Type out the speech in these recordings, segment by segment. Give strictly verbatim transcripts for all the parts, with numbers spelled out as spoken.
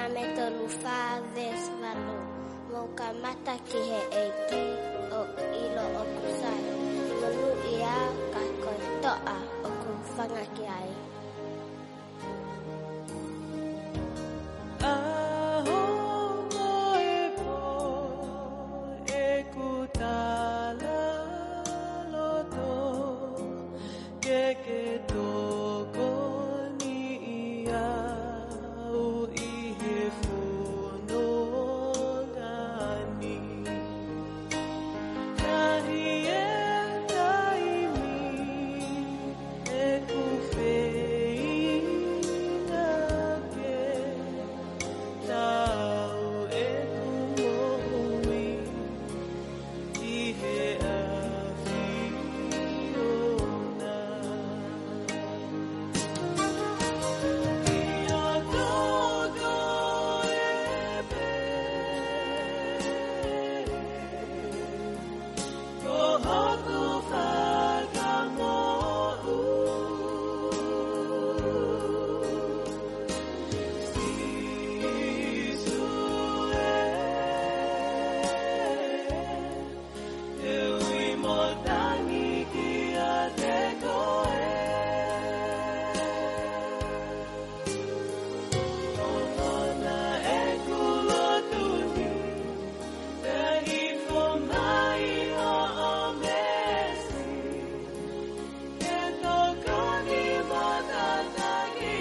Saame tolu fā veesi valu. Mou kamata ki he ʻEiki ʻo ʻilo ʻoku sai. Monūʻia ka ko e toʻa ʻoku fanga ki ai. ʻAho mo e pō ʻeku tala loto, ke ke tokoni au ʻi he fononga ni. Ka ʻi he taimi ʻeku feinga ke tau ʻeku moʻui ʻi he ʻAfiona. ʻIo, ko koe pē ko hoku fakamoʻui. Sīsū ē, te u ui mo tangi kiate koe. ʻO mana ʻeku lotu ni, pea hifo mai hoʻo meesi, ke tokoni mo tataki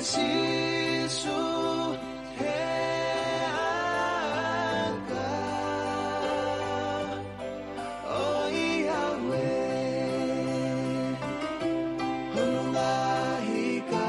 Sīsū he aka ʻo Iahve, hono ngaahi ka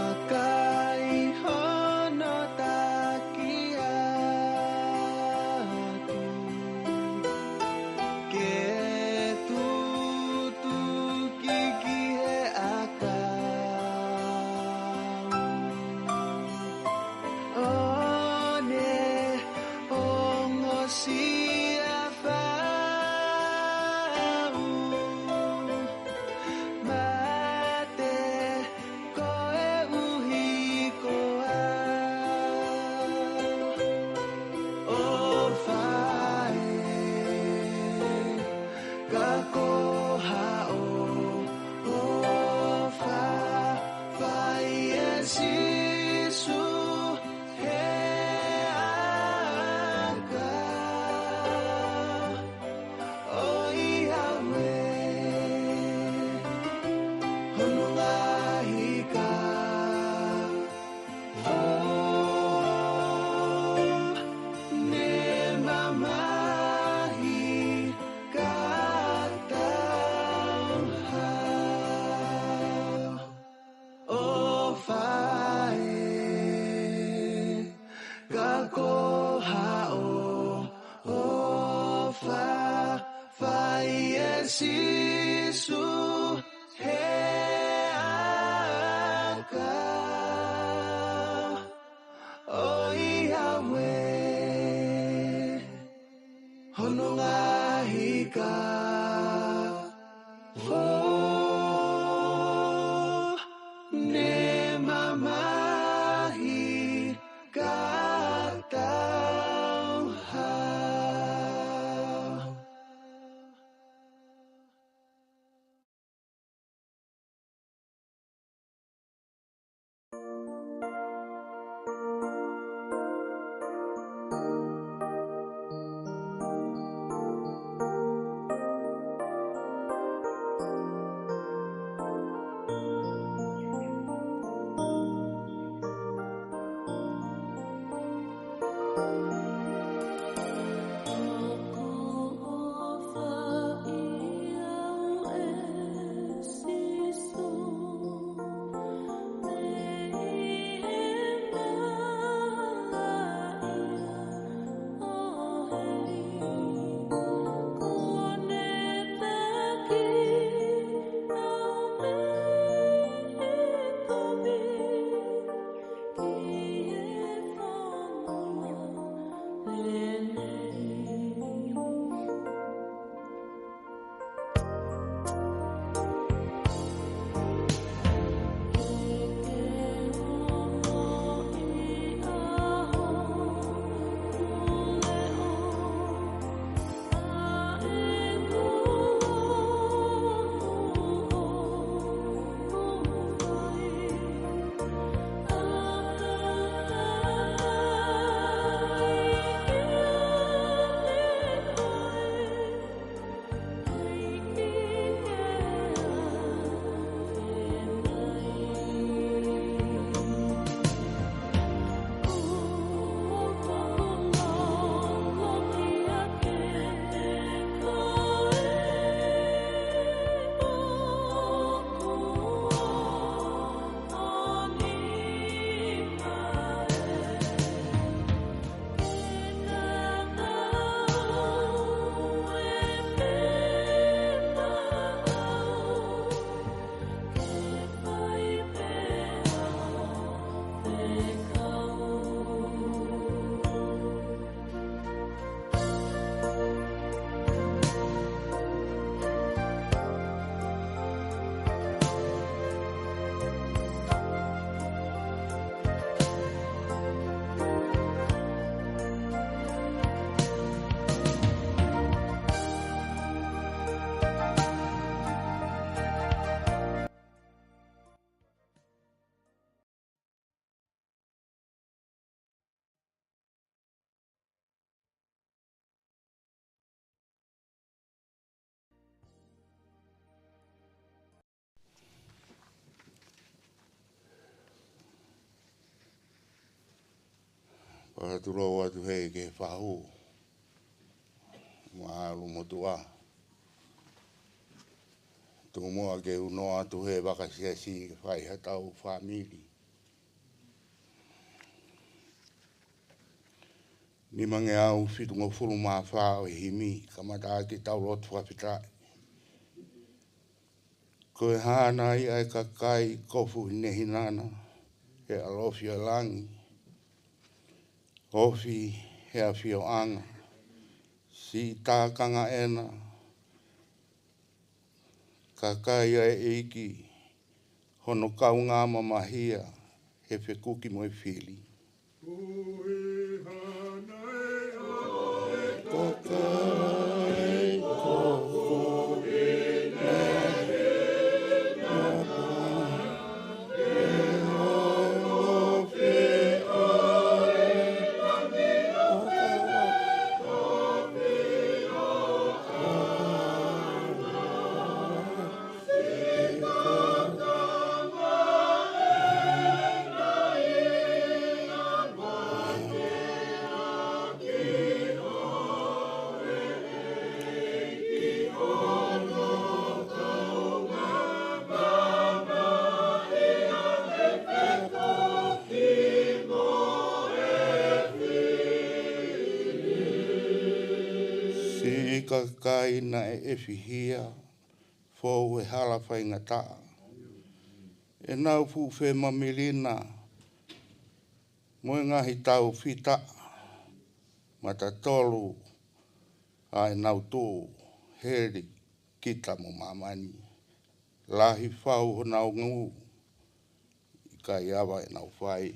Vakai hono taki atu ke tutuki ki he ʻakau, ʻo ne ongosia fau mate koeʻuhi ko au. ʻOfa ē, ka ko haʻo ʻofa, fai ʻe Sīsū he aka ʻo Iahve, hono ngaahi ka ʻo ne mamahi ka tauha. ʻOfa ē, ka ko haʻo ʻofa, fai ʻe Sīsū he aka ʻo Iahve, hono ngaahi ka ʻo ne mamahi ka tauha. Fakatulou atu he ke fahu. Mālō motuʻa. Tuku muʻa ke u noa atu he vakasiasi ke fai ha tau fāmili. Nimangeau fitungofulu mā fā ʻo e himi, kamata ʻaki ʻetau lotu fakafetaʻi. Ko e hā nai ʻa e kakai kofu hinehina na, he ʻalofi ʻo e langi. Ofi he ʻafioʻanga, siʻi tākanga ʻena, kakai ʻa e ʻEiki, hono kaungā mamahia, he fekuki mo e fili. Siʻi kakai naʻe ʻefihia, fou he hala faingataʻa. ʻEnau fuʻu femamilina, mo e ngaahi tau fita, matatolu ʻa ʻenau tuʻu, heli, kita mo māmani. Lahi fau honau ngū, ʻikai ava ʻenau fai.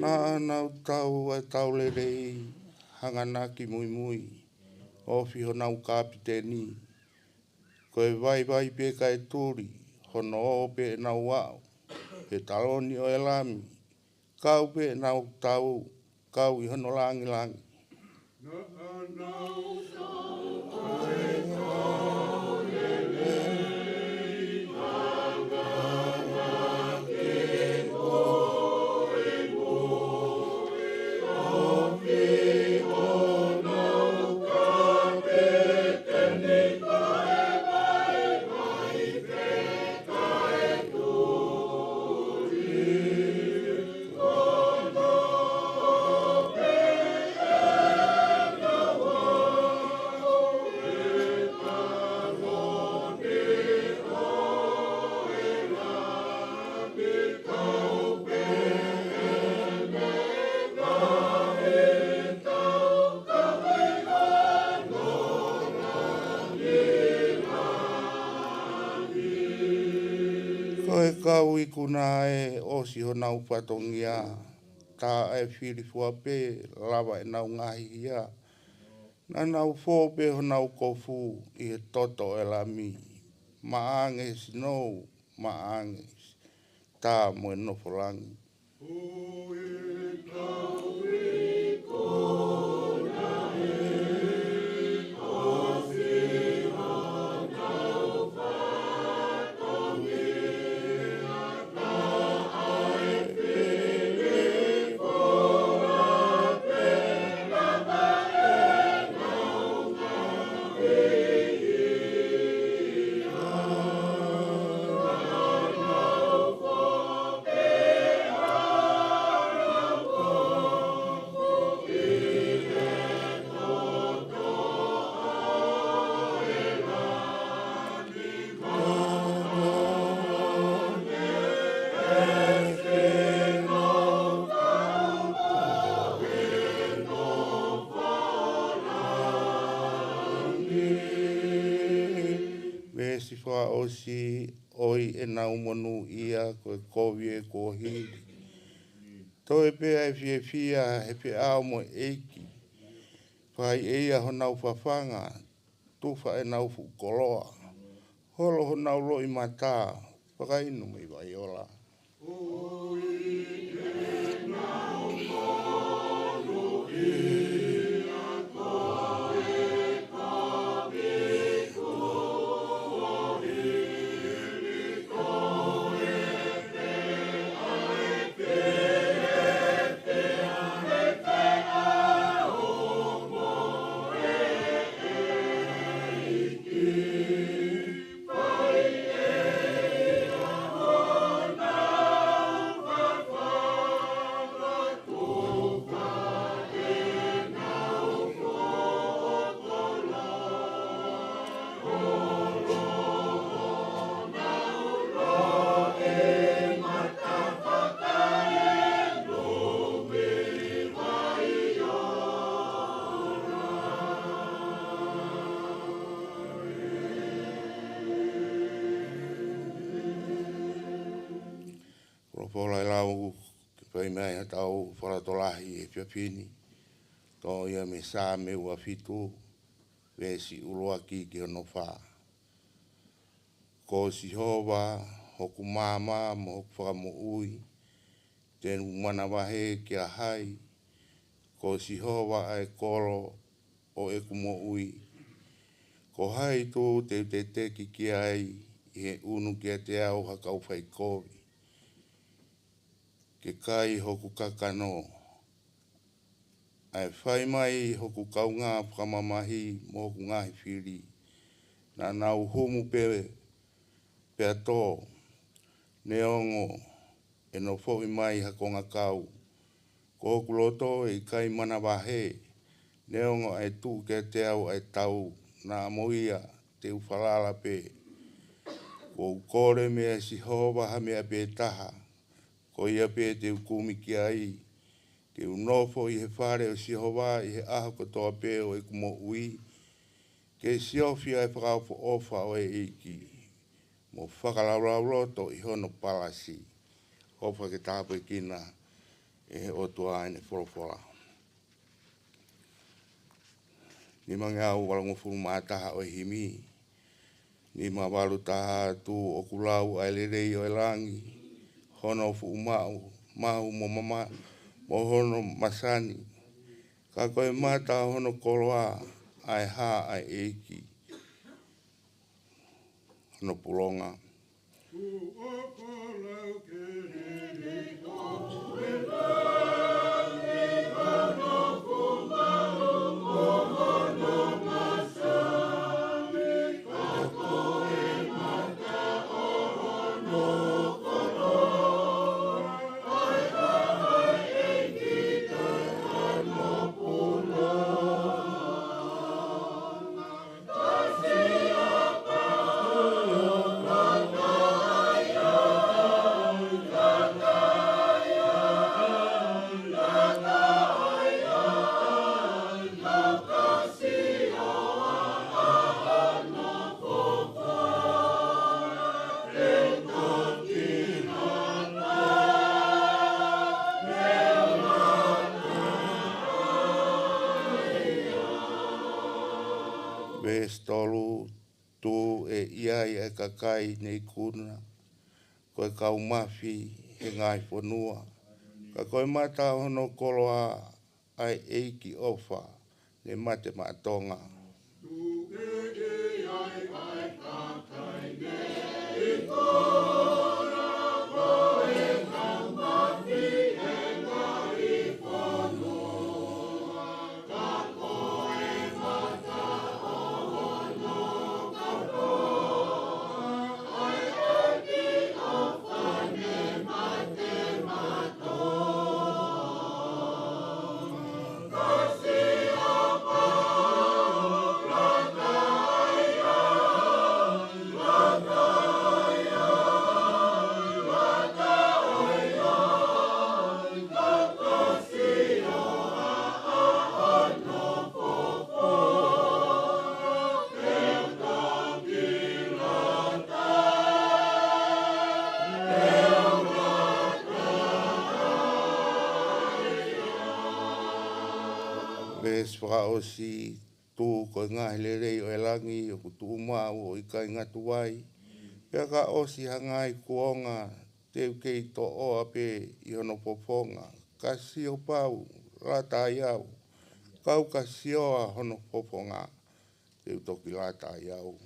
Naʻa nau tau ʻa e tau lelei, hanganaki muimui, ofi honau kapiteni, ko e vaivai pē kae tuli, hono ō pē ʻenau aʻu, he taloni ʻo e Lami, kau pē ʻenau tau, kau ʻi hono langilangi. Ko e kau ikuna ʻe ʻosi honau fatongia, tā ʻa e fili fua pē, lava ʻenau ngaahi hia. Naʻa nau fō pē honau kofu ʻi he toto ʻo e Lami, maʻange sinou, maʻange tā mo e nofo langi. nau monūʻia ko e kovi ʻe kuo hili. Toe pē ʻa e fiefia he feʻao mo e ʻEiki. Fai ʻe ia honau fafanga, tufa ʻenau fuʻu koloa. Holo honau loʻimata, fakainu mei vai ola. Folofola ʻe lau ke fai mei ai haʻatau fakalotolahi he efiafi ni. Toʻo ia mei he Saame uofitu, veesi ʻuluaki ki hono fā. Ko Sihova hoku maama mo hoku fakamoʻui, te u manavahē kia hai? Ko Sihova ʻa e kolo ʻo ʻeku moʻui, ko hai tuʻu te u teteki ki ai? ʻI he ʻunu kiate au ha kau faikovi ke kai hoku kakano. ʻA e fai mai hoku kaungā fakamamahi mo hoku ngaahi fili, naʻa nau humu pē pea tō, neongo ʻe nofoʻi mai ha kongakau. Ko hoku loto ʻe ʻikai manavahē, neongo ʻe tuʻu kiate au ʻa e tau, naʻa mo ia te u falala pē. Kuo u kole meia Sihova ha meʻa pē taha, ko ia pē te u kumi ki ai, ke u nofo ʻi he fale ʻo Sihova ʻi he ʻaho kotoa pē ʻo ʻeku moʻui, ke siofi ʻa e fakaʻofoʻofa ʻo e ʻEiki, mo fakalaulauloto ʻi hono palasi. ʻOfa ke tāpuekina ʻe he ʻOtua ʻene folofola. Nimangeau valungofulu mā taha ʻo e himi. Nima valu taha atu. ʻOku lau ʻa e lelei ʻo e langi, hono fuʻu maʻu, mahu mo mama, mo hono masani. Ka ko e mata ʻo hono koloa, ʻa e hā ʻa e ʻEiki, hono pulonga. Veesi tolu. Tuʻu ʻe ʻi ai ʻa e kakai ne ikuna, ko e kau mafi he ngaahi fonua. Ka ko e mata ʻo hono koloa, ʻa e ʻEiki ʻofa, ne mate maʻa Tonga. Veesi fakaʻosi: Tuku ko e ngaahi lelei ʻo e langi ʻoku tuʻumaʻu ʻo ʻikai ngatu ai, pea ka ʻosi ha ngaahi kuonga te u kei toʻoa pē ʻi hono fofonga. Ka sio pau, lata ai au, kau ka sioa hono fofonga, te u toki lata ai au.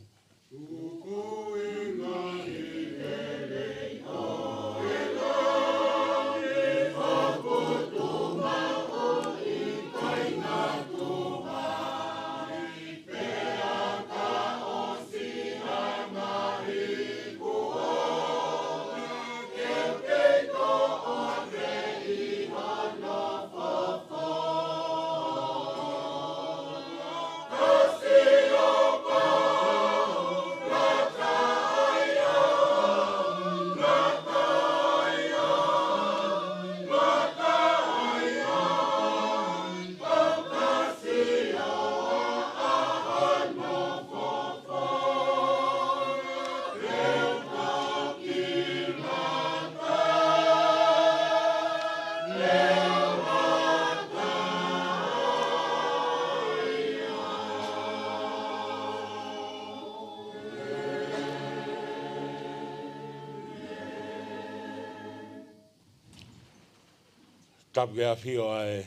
Tapu ki he ʻafio ʻa e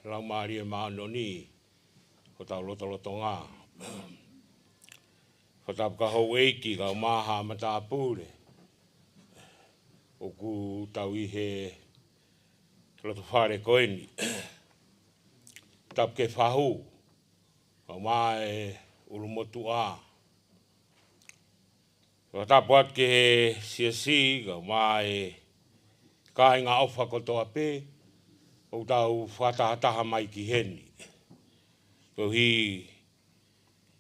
Laumālie Māʻoniʻoni ʻi hotau lotolotonga. Fakatapu ki he houʻeiki kae ʻumaʻā haʻa matāpule ʻoku tau ʻi he lotofale ko eni. Tapu ki he fahu kae ʻumaʻā e ʻulumotuʻa. Fakatapu atu ki he siasi kae ʻumaʻā e kāinga ʻofa kotoa pē ʻoku tau fakatahataha mai ki heni. Koeʻuhi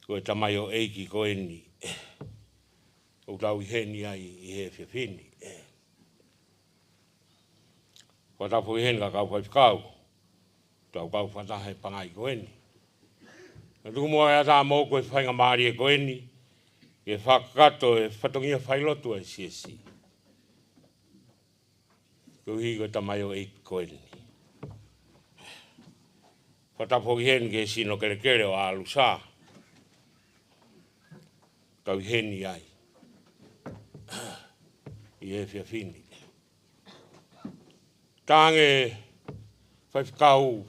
ko e tamaioʻeiki ko eni ʻoku tau ʻi heni ai ʻi he efiafi ni. Fakatapu ki heni ki he kau faifekau, tau kau fakataha he pangai ko eni. Naʻe tuku muʻa e ʻatā moʻoku e faingamālie ko eni ke fakakakato e fatongia failotu ʻa e siasi. Koeʻuhi ko e tamaioʻeiki ko eni. Fakatapu ki heni ki he sino kelekele ʻo ʻAlusa. Tau ʻi heni ai ʻi he efiafi ni. Tange faifekau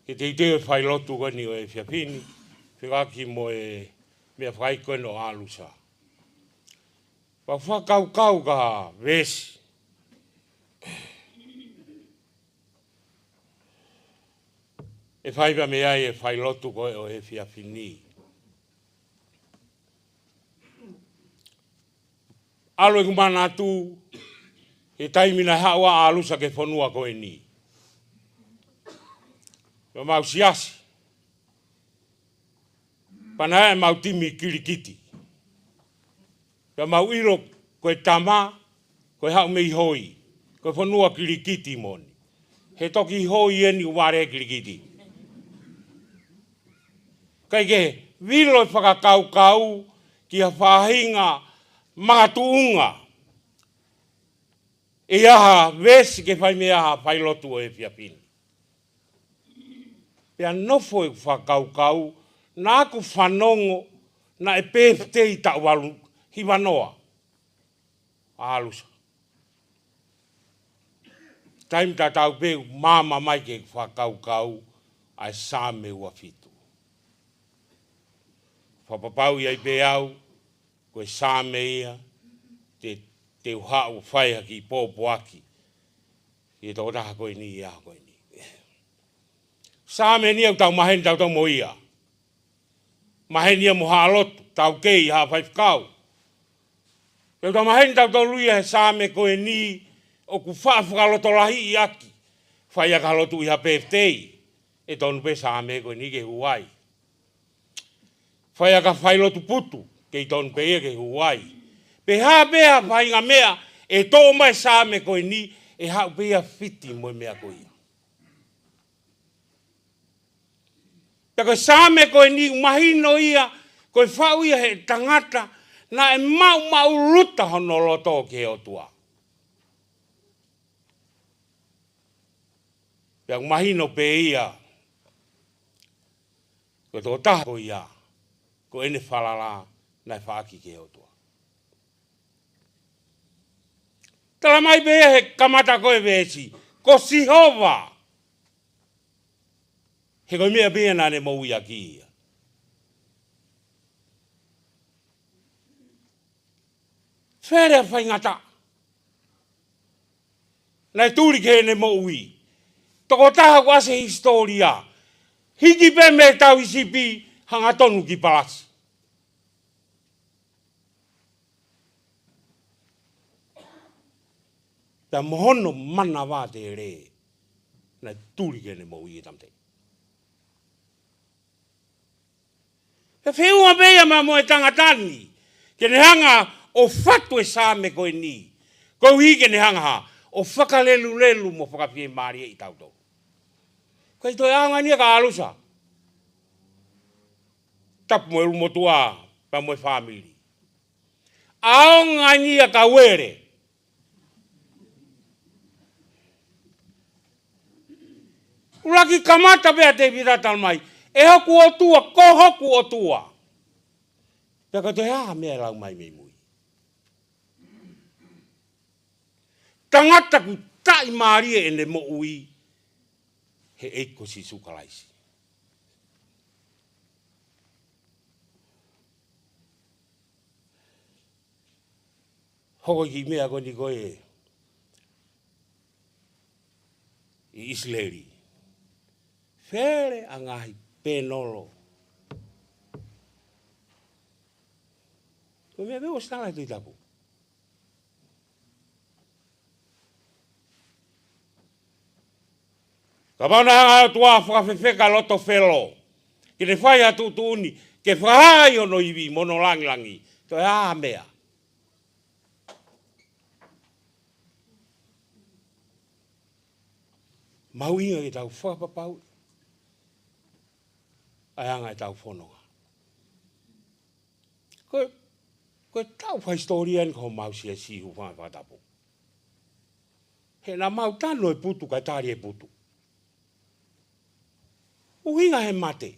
ke teuteu e failotu ko eni ʻo e efiafi ni, fekauʻaki mo e meʻa fakaʻeiki ko eni ʻo ʻAlusa. Pea fakakaukau ki ha veesi ʻe fai pē mei ai e failotu ko ē ʻo e efiafi ni. ʻAlu ʻeku manatu he taimi naʻe haʻu ai ʻa ʻAlusa ki he fonua ko eni. Pea mau siasi. Pea naʻe ʻi ai ʻemau timi kilikiti. Pea mau ʻilo ko e tama, ko e haʻu mei Hoi, ko e fonua kilikiti moʻoni. He toki Hoi eni ʻoku vale kilikiti. Kae ke vilo e fakakaukau ki ha faʻahinga makatuʻunga. ʻE ʻi ai ha veesi ke fai mei ai ha failotu ʻo e efiafi ni. Pea nofo ʻeku fakakaukau, naʻa ku fanongo naʻe pēfitei taʻu valu hiva noa ʻa ʻAlusa. Taimi tatau pē ʻoku maama mai ki heʻeku fakakaukau ʻa e Saame ua fitu. Fakapapauʻi ai pē au, ko e Saame ia te, te u haʻu ʻo fai ha kiʻi pōpoaki ki he tokotaha ko eni ʻi he ʻaho ko eni. Saame eni ʻoku tau maheni tautolu mo ia. Maheni ia mo haʻa lotu, taukei, haʻa faifekau. Pea ʻoku tau maheni tautolu ia he Saame ko eni ʻoku faʻa fakalotolahiʻi ʻaki. Fai ʻaki ha lotu ʻi ha pēfitei, ʻe tonu pē Saame ko eni ke hū ai. Fai ʻaki ha failotu putu, kei tonu pē ia ke hū ai. Pe ko e hā pē ha faʻahinga meʻa ʻe toʻo mai e Saame ko eni, ʻe haʻu pē ia ʻo fiti mo e meʻa ko ia. Pea ko e Saame ko eni ʻoku mahino ia, ko e faʻu ia ʻe he tangata naʻe maʻumaʻuluta hono loto ki he ʻOtua. Pea ʻoku mahino pē ia, Ko e tokotaha ko ia, ko ʻene falala naʻe faʻaki ki he ʻOtua. Tala mai pē he kamata ko e veesi, ko Sihova. He ko e meʻa pē ia naʻa ne moʻui ʻaki ia. Fele ʻa e faingataʻa naʻe tuli ki heʻene moʻui. Tokotaha kuo ʻasi he hisitōlia. Hiki pē mei tauhi sipi, hangatonu ki palasi. Pea mo hono manava tele naʻe tuli ki heʻene moʻui e tāmateʻi. Pea feʻunga pē ia mo e tangata ni, ke ne hanga ʻo fatu e Saame ko eni. Koeʻuhi ke ne hanga ʻo fakalelulelu mo fakafiemālieʻi kitautolu. Ko e toe ʻaonga eni ia kia ʻAlusa. Tapu mo e ʻulumotuʻa, pea mo e fāmili. ʻAonga eni ia kia Uele. ʻUluaki kamata pē ʻa Tēvita tala mai, ʻe hoku ʻOtua, ko hoku ʻOtua. Pea ko e toe ʻā meʻa ʻe lau mai mei mui. Tangata kuo taʻimālie ʻene moʻui he ʻEiki ko Sīsū Kalaisi. Hoko e kiʻi meʻa ko eni ko ē ʻi ʻIsileli. Fele ʻa e ngaahi pēnolo. Ko e meʻa pē ʻoku ʻosi tala ʻe he Tohi Tapu. Kapau naʻe hanga ʻe he ʻOtua ʻo fakafefeka loto Felo, ke ne fai ha tuʻutuʻuni ke fakahā ai hono ivi mo hono lāngilangi, toe ʻā meʻa. Mahuʻinga ke tau fakapapauʻi ʻa e anga ʻetau fononga. Ko e, ko e taʻu fakahisitōlia eni ko homau siasi, hūfanga he fakatapu. He naʻa mau tanu e putu, kae tali e putu. ʻUhinga he mate.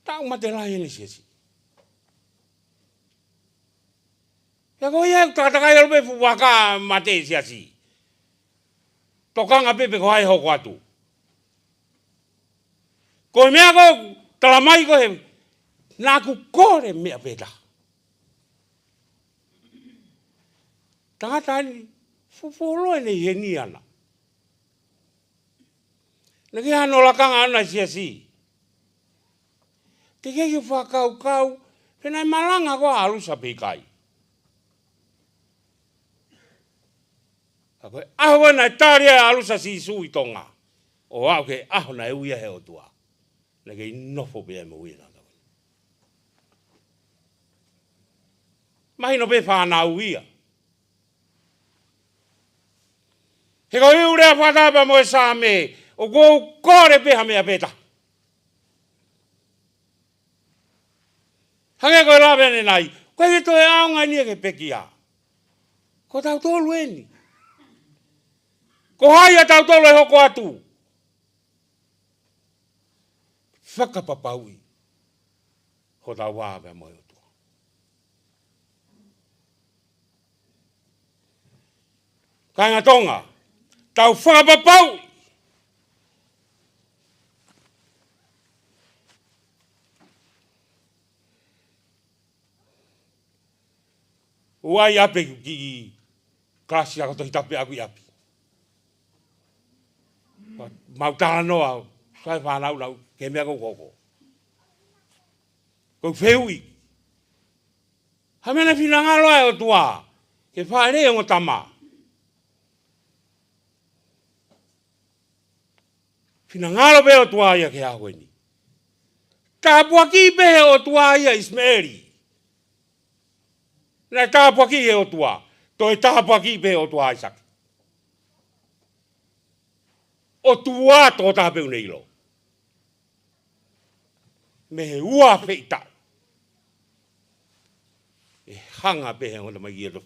Taʻu mate lahi eni siasi. Pea ko ia ʻoku takatakai ʻalu pē fuʻu vaka mate siasi. Tokanga pē pe ko hai hoko atu. Ko e meʻa ko ē ʻoku tala mai ko ē, naʻa ku kole meʻa pē taha. Tangata ni, fuofua loa ʻene ʻi heni ʻana. Naʻe ʻikai hano lakanga ʻana siasi. Teʻeki ke fakakaukau pe naʻe malanga koā ʻa ʻAlusa pe ʻikai. Ka ko e ʻaho ko ē naʻe tali ai ʻa ʻAlusa Sīsū ʻi Tonga, ʻo aʻu ki he ʻaho naʻe ui ai he ʻOtua, naʻe kei nofo pē ia mo ui na. Mahino pē fānau ia. He ko e ʻū lea fakataha pea mo e Saame, ʻoku ou kole pē ha meʻa pē taha. Hangē ko e lave ʻanenai, ko e toe ʻaonga eni ia ki he pekia. Ko tautolu eni. Ko hai ʻa tautolu ʻe hoko atu? Fakapapauʻi hotau vā pea mo e ʻOtua. Kāinga Tonga, tau fakapapauʻi. ʻOua ʻe ʻi ʻapi ki he kalasi ako Tohi Tapu ʻaʻaku ʻi ʻapi. Mau talanoa, sai fānau lau, ki he meʻa ko ē ʻoku hoko. Ko e fehuʻi. Ha meʻa naʻe finangalo ai e ʻOtua ke fai ʻe he ongo tama? Finangalo pē ʻOtua ia ki he ʻaho ko eni. Tāpuakiʻi pē he ʻOtua ia ʻIsimeli. Naʻe tāpuakiʻi he ʻOtua. Toe tāpuakiʻi pē he ʻOtua ʻAisake. ʻOtua tokotaha pē ʻoku ne ʻilo. Mei he ua feʻitaʻu. ʻE hanga pē he ongo tamaiki ia ʻo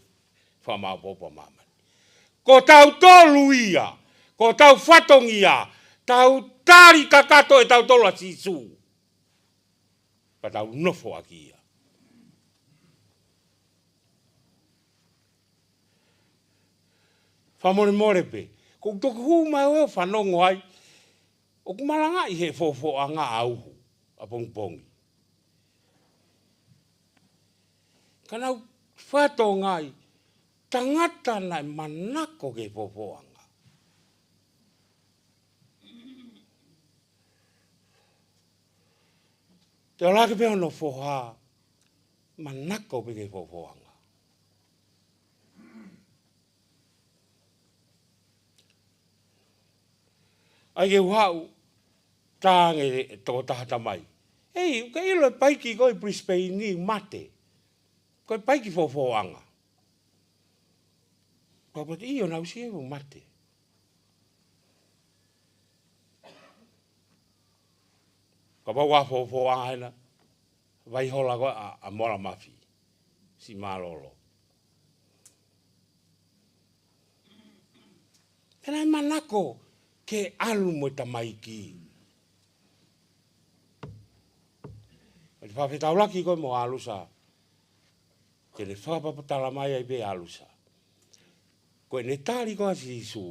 fakamaopoopo ʻa māmani. Ko tautolu ia, ko hotau fatongia, Tau tali kakato ʻe tautolu ʻa Sīsū. Pea tau nofo ʻaki ia. Fakamolemole pē. Ko u toki hū mai ʻo fanongo ai. ʻOku malangaʻi he fofoʻanga ʻa uhu ʻapongipongi. Ka nau fatongia ʻa e tangata naʻe manako ki he fofoʻanga. Te u ʻalu ʻo pehē hono foha, manako pē ki he fofoʻanga. ʻAi ke u haʻu, talaange ʻe he tokotaha tamai. ʻEi, ʻoku ke ʻilo e paiki ko ē ʻi Brisbane ni mate. Ko e paiki fofoʻanga. Pea poti ʻio naʻa ku sio ʻoku mate. Kapau ʻoku fofoʻanga hena, Vaihola ko ē ʻa, ʻa Moala Mafi. Siʻi mālōlō. Pea naʻe manako ke ʻalu mo e tamaiki. Ko e fakafetaulaki ko ē mo ʻAlusa. Ke ne fakapapatalamai ai pē ʻAlusa. Ko ʻene tali ko ē ʻa Sīsū.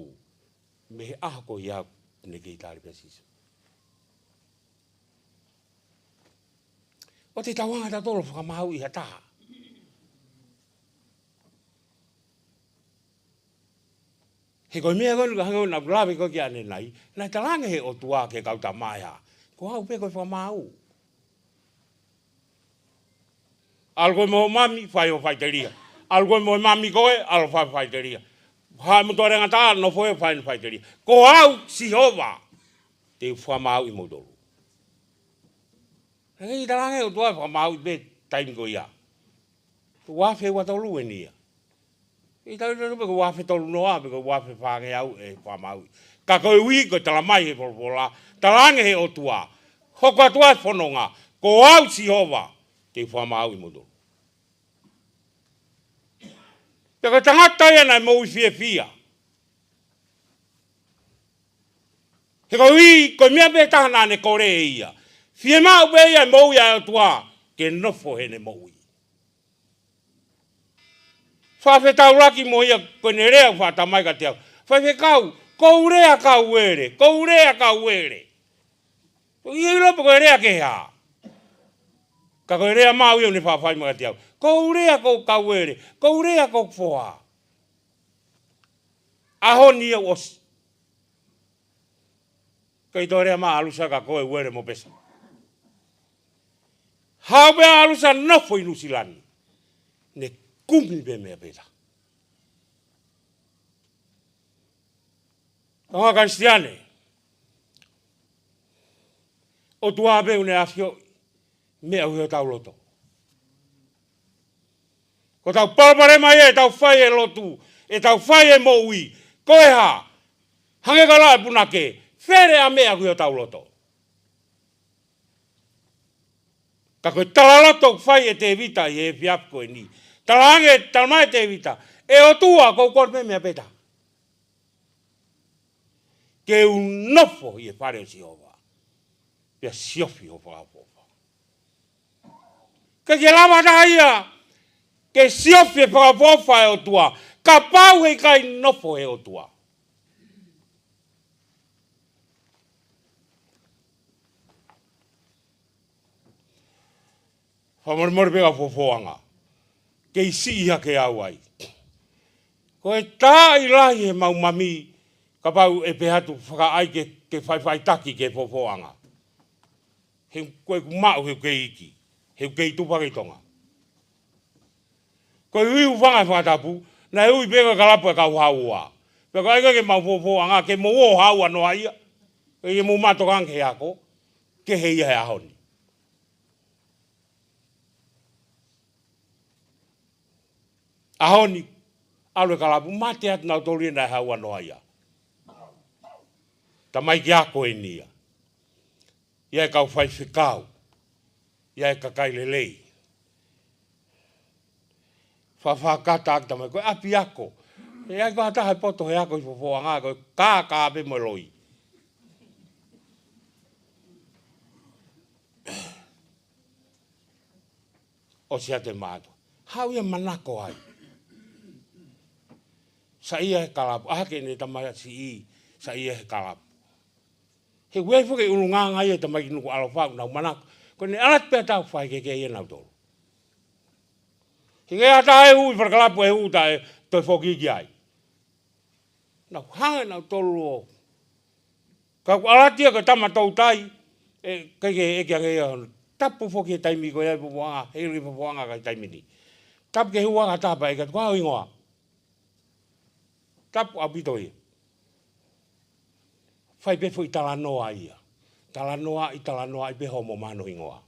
Mei he ʻaho ko ia ne kei tali pē ʻa Sīsū. ʻOua te tau hanga ʻe tautolu ʻo fakamāuʻi ha taha. He ko e meʻa ko eni ka hanga ʻo na lave ko ē ki ai ʻanenai, naʻe talaange ʻe he ʻOtua ki he kau tamaiki. Ko au pē ko e fakamāu. ʻAlu koe mo e mami, fai hoʻo faʻiteliha. ʻAlu koe mo e mami ko ē, ʻalu fai hoʻo faʻiteliha. Haʻu mo e toʻa lēngata, nofo ē, fai hono faʻiteliha. Ko au, Sihova, te u fakamāuʻi moutolu. Naʻe ʻikai talaange ʻe he ʻOtua fakamāuʻi pē taimi ko ia. Ko e ua afe ua tolu eni ia. ʻIkai tau ʻilo pe ko e ua afe tolu noa, pe ko e ua afe fāngeau ʻe fakamāuʻi. Ka koeʻuhi ko e talamai ʻe he folofola, talaange ʻe he ʻOtua, hoko atu ʻa e fononga, ko au Sihova, te u fakamāuʻi moutolu. Pea ko e tangata ia naʻe moʻui fiefia. He koeʻuhi, ko e meʻa pē taha naʻa ne kole ʻe ia. Fiemaʻu pē ia ʻe moʻui ʻa e ʻOtua, ke nofo heʻene moʻui. Fakafetaulaki mo ia ko ʻene lea ʻo fakatamai kiate au. Faifekau, ko u lea kau ele, ko u lea kau ele. ʻOku ʻikai ʻilo pe ko e lea ki he hā. Ka ko e lea maʻu ia ʻoku ne fakamāuʻi mai kiate au. Ko u lea ko u kau ele, ko u lea ko u foha. ʻAho ni ia ʻosi. Kei toe lea mai ʻAlusa ka ko e uele mo pesa. Haʻu pē ʻAlusa nofo ʻi Nuʻusila ni. Ne kumi pē meʻa pē taha. Kāinga Kalisitiane. ʻOtua pē ʻoku ne ʻafioʻi meʻa ʻoku ʻi hotau loto. Ko ʻetau palopalema ia ʻetau fai e lotu, ʻetau fai e moʻui. Ko e hā, hangē ko e lau ʻa e punake, fele ʻa e meʻa ʻoku ʻi hotau loto. Ka ko e talaloto ʻoku fai ʻe Tēvita ʻi he efiafi ko eni. Talaange, talamai ʻe Tēvita, ʻe ʻOtua, ko u kole pē meʻa pē taha. Ke u nofo ʻi he fale ʻo Sihova. Pea siofi hoʻo fakaʻofoʻofa. Ke ke lava taha ia, ke siofi e fakaʻofoʻofa ʻo e ʻOtua. Kapau heʻikai nofo he ʻOtua. Fakamolemole pē kau fofoʻanga. Kei siʻi hake au ai. Ko e taaʻi lahi he mau mami, kapau ʻe pehē atu fakaʻai ke, ke faʻifaʻitaki ki he fofoʻanga. He ko ʻeku maʻu, he ʻoku kei iiki, he ʻoku kei tupu hake ʻi Tonga. Ko e ui ʻoku fanga he fakatapu, naʻe ui pē ko e kalapu ʻa e kau haua. Pea ko e ʻai ko ē ke mau fofoʻanga, ke mou ō haua noa ia. Ke mou maʻu tokanga ki he ako, kehe ia he ʻaho ni. ʻAho ni, ʻalu e kalapu mate atu nautolu ia naʻe haua noa ia. Tamaiki ako eni ia. ʻI ai e kau faifekau. ʻI ai e kakai lelei. Fafakata ake tamaiki, ko e ʻapiako. ʻE ʻai ko ha taha ʻe poto he ako ʻi fofoʻanga, ko e kākā pē mo e loi. ʻOsi atu e mātuʻa. Haʻu ia ʻo manako ai. Saiʻia he kalapu. ʻAhake ʻene tamasiʻi, saiʻia he kalapu. He ʻoku ʻi ai foki e ʻulungaanga ia ʻa e tamaiki Nukuʻalofa ʻoku nau manako. Ko ʻene ʻalu atu pē ʻo tau fai ke ke ia nautolu. He ʻikai ha taha ʻe hū ʻi falekalapu ʻe hū taʻe toe foki ki ai. Nau hanga nautolu ʻo. Ka ʻoku ʻalu atu ia ko e tama toutai, ʻe, ʻikai ke ʻeke ange ia, tapu foki he taimi ko ia ʻi Fofoʻanga, he ʻilo ki Fofoʻanga ka ʻi he taimi ni. Tapu ke hū ʻa e tapa ʻe ka tuku ʻa e hingoa. Tapu ʻaupito ia. Fai pē foʻi talanoa ia. Talanoaʻi, talanoaʻi pē hoʻomo mahino hingoa.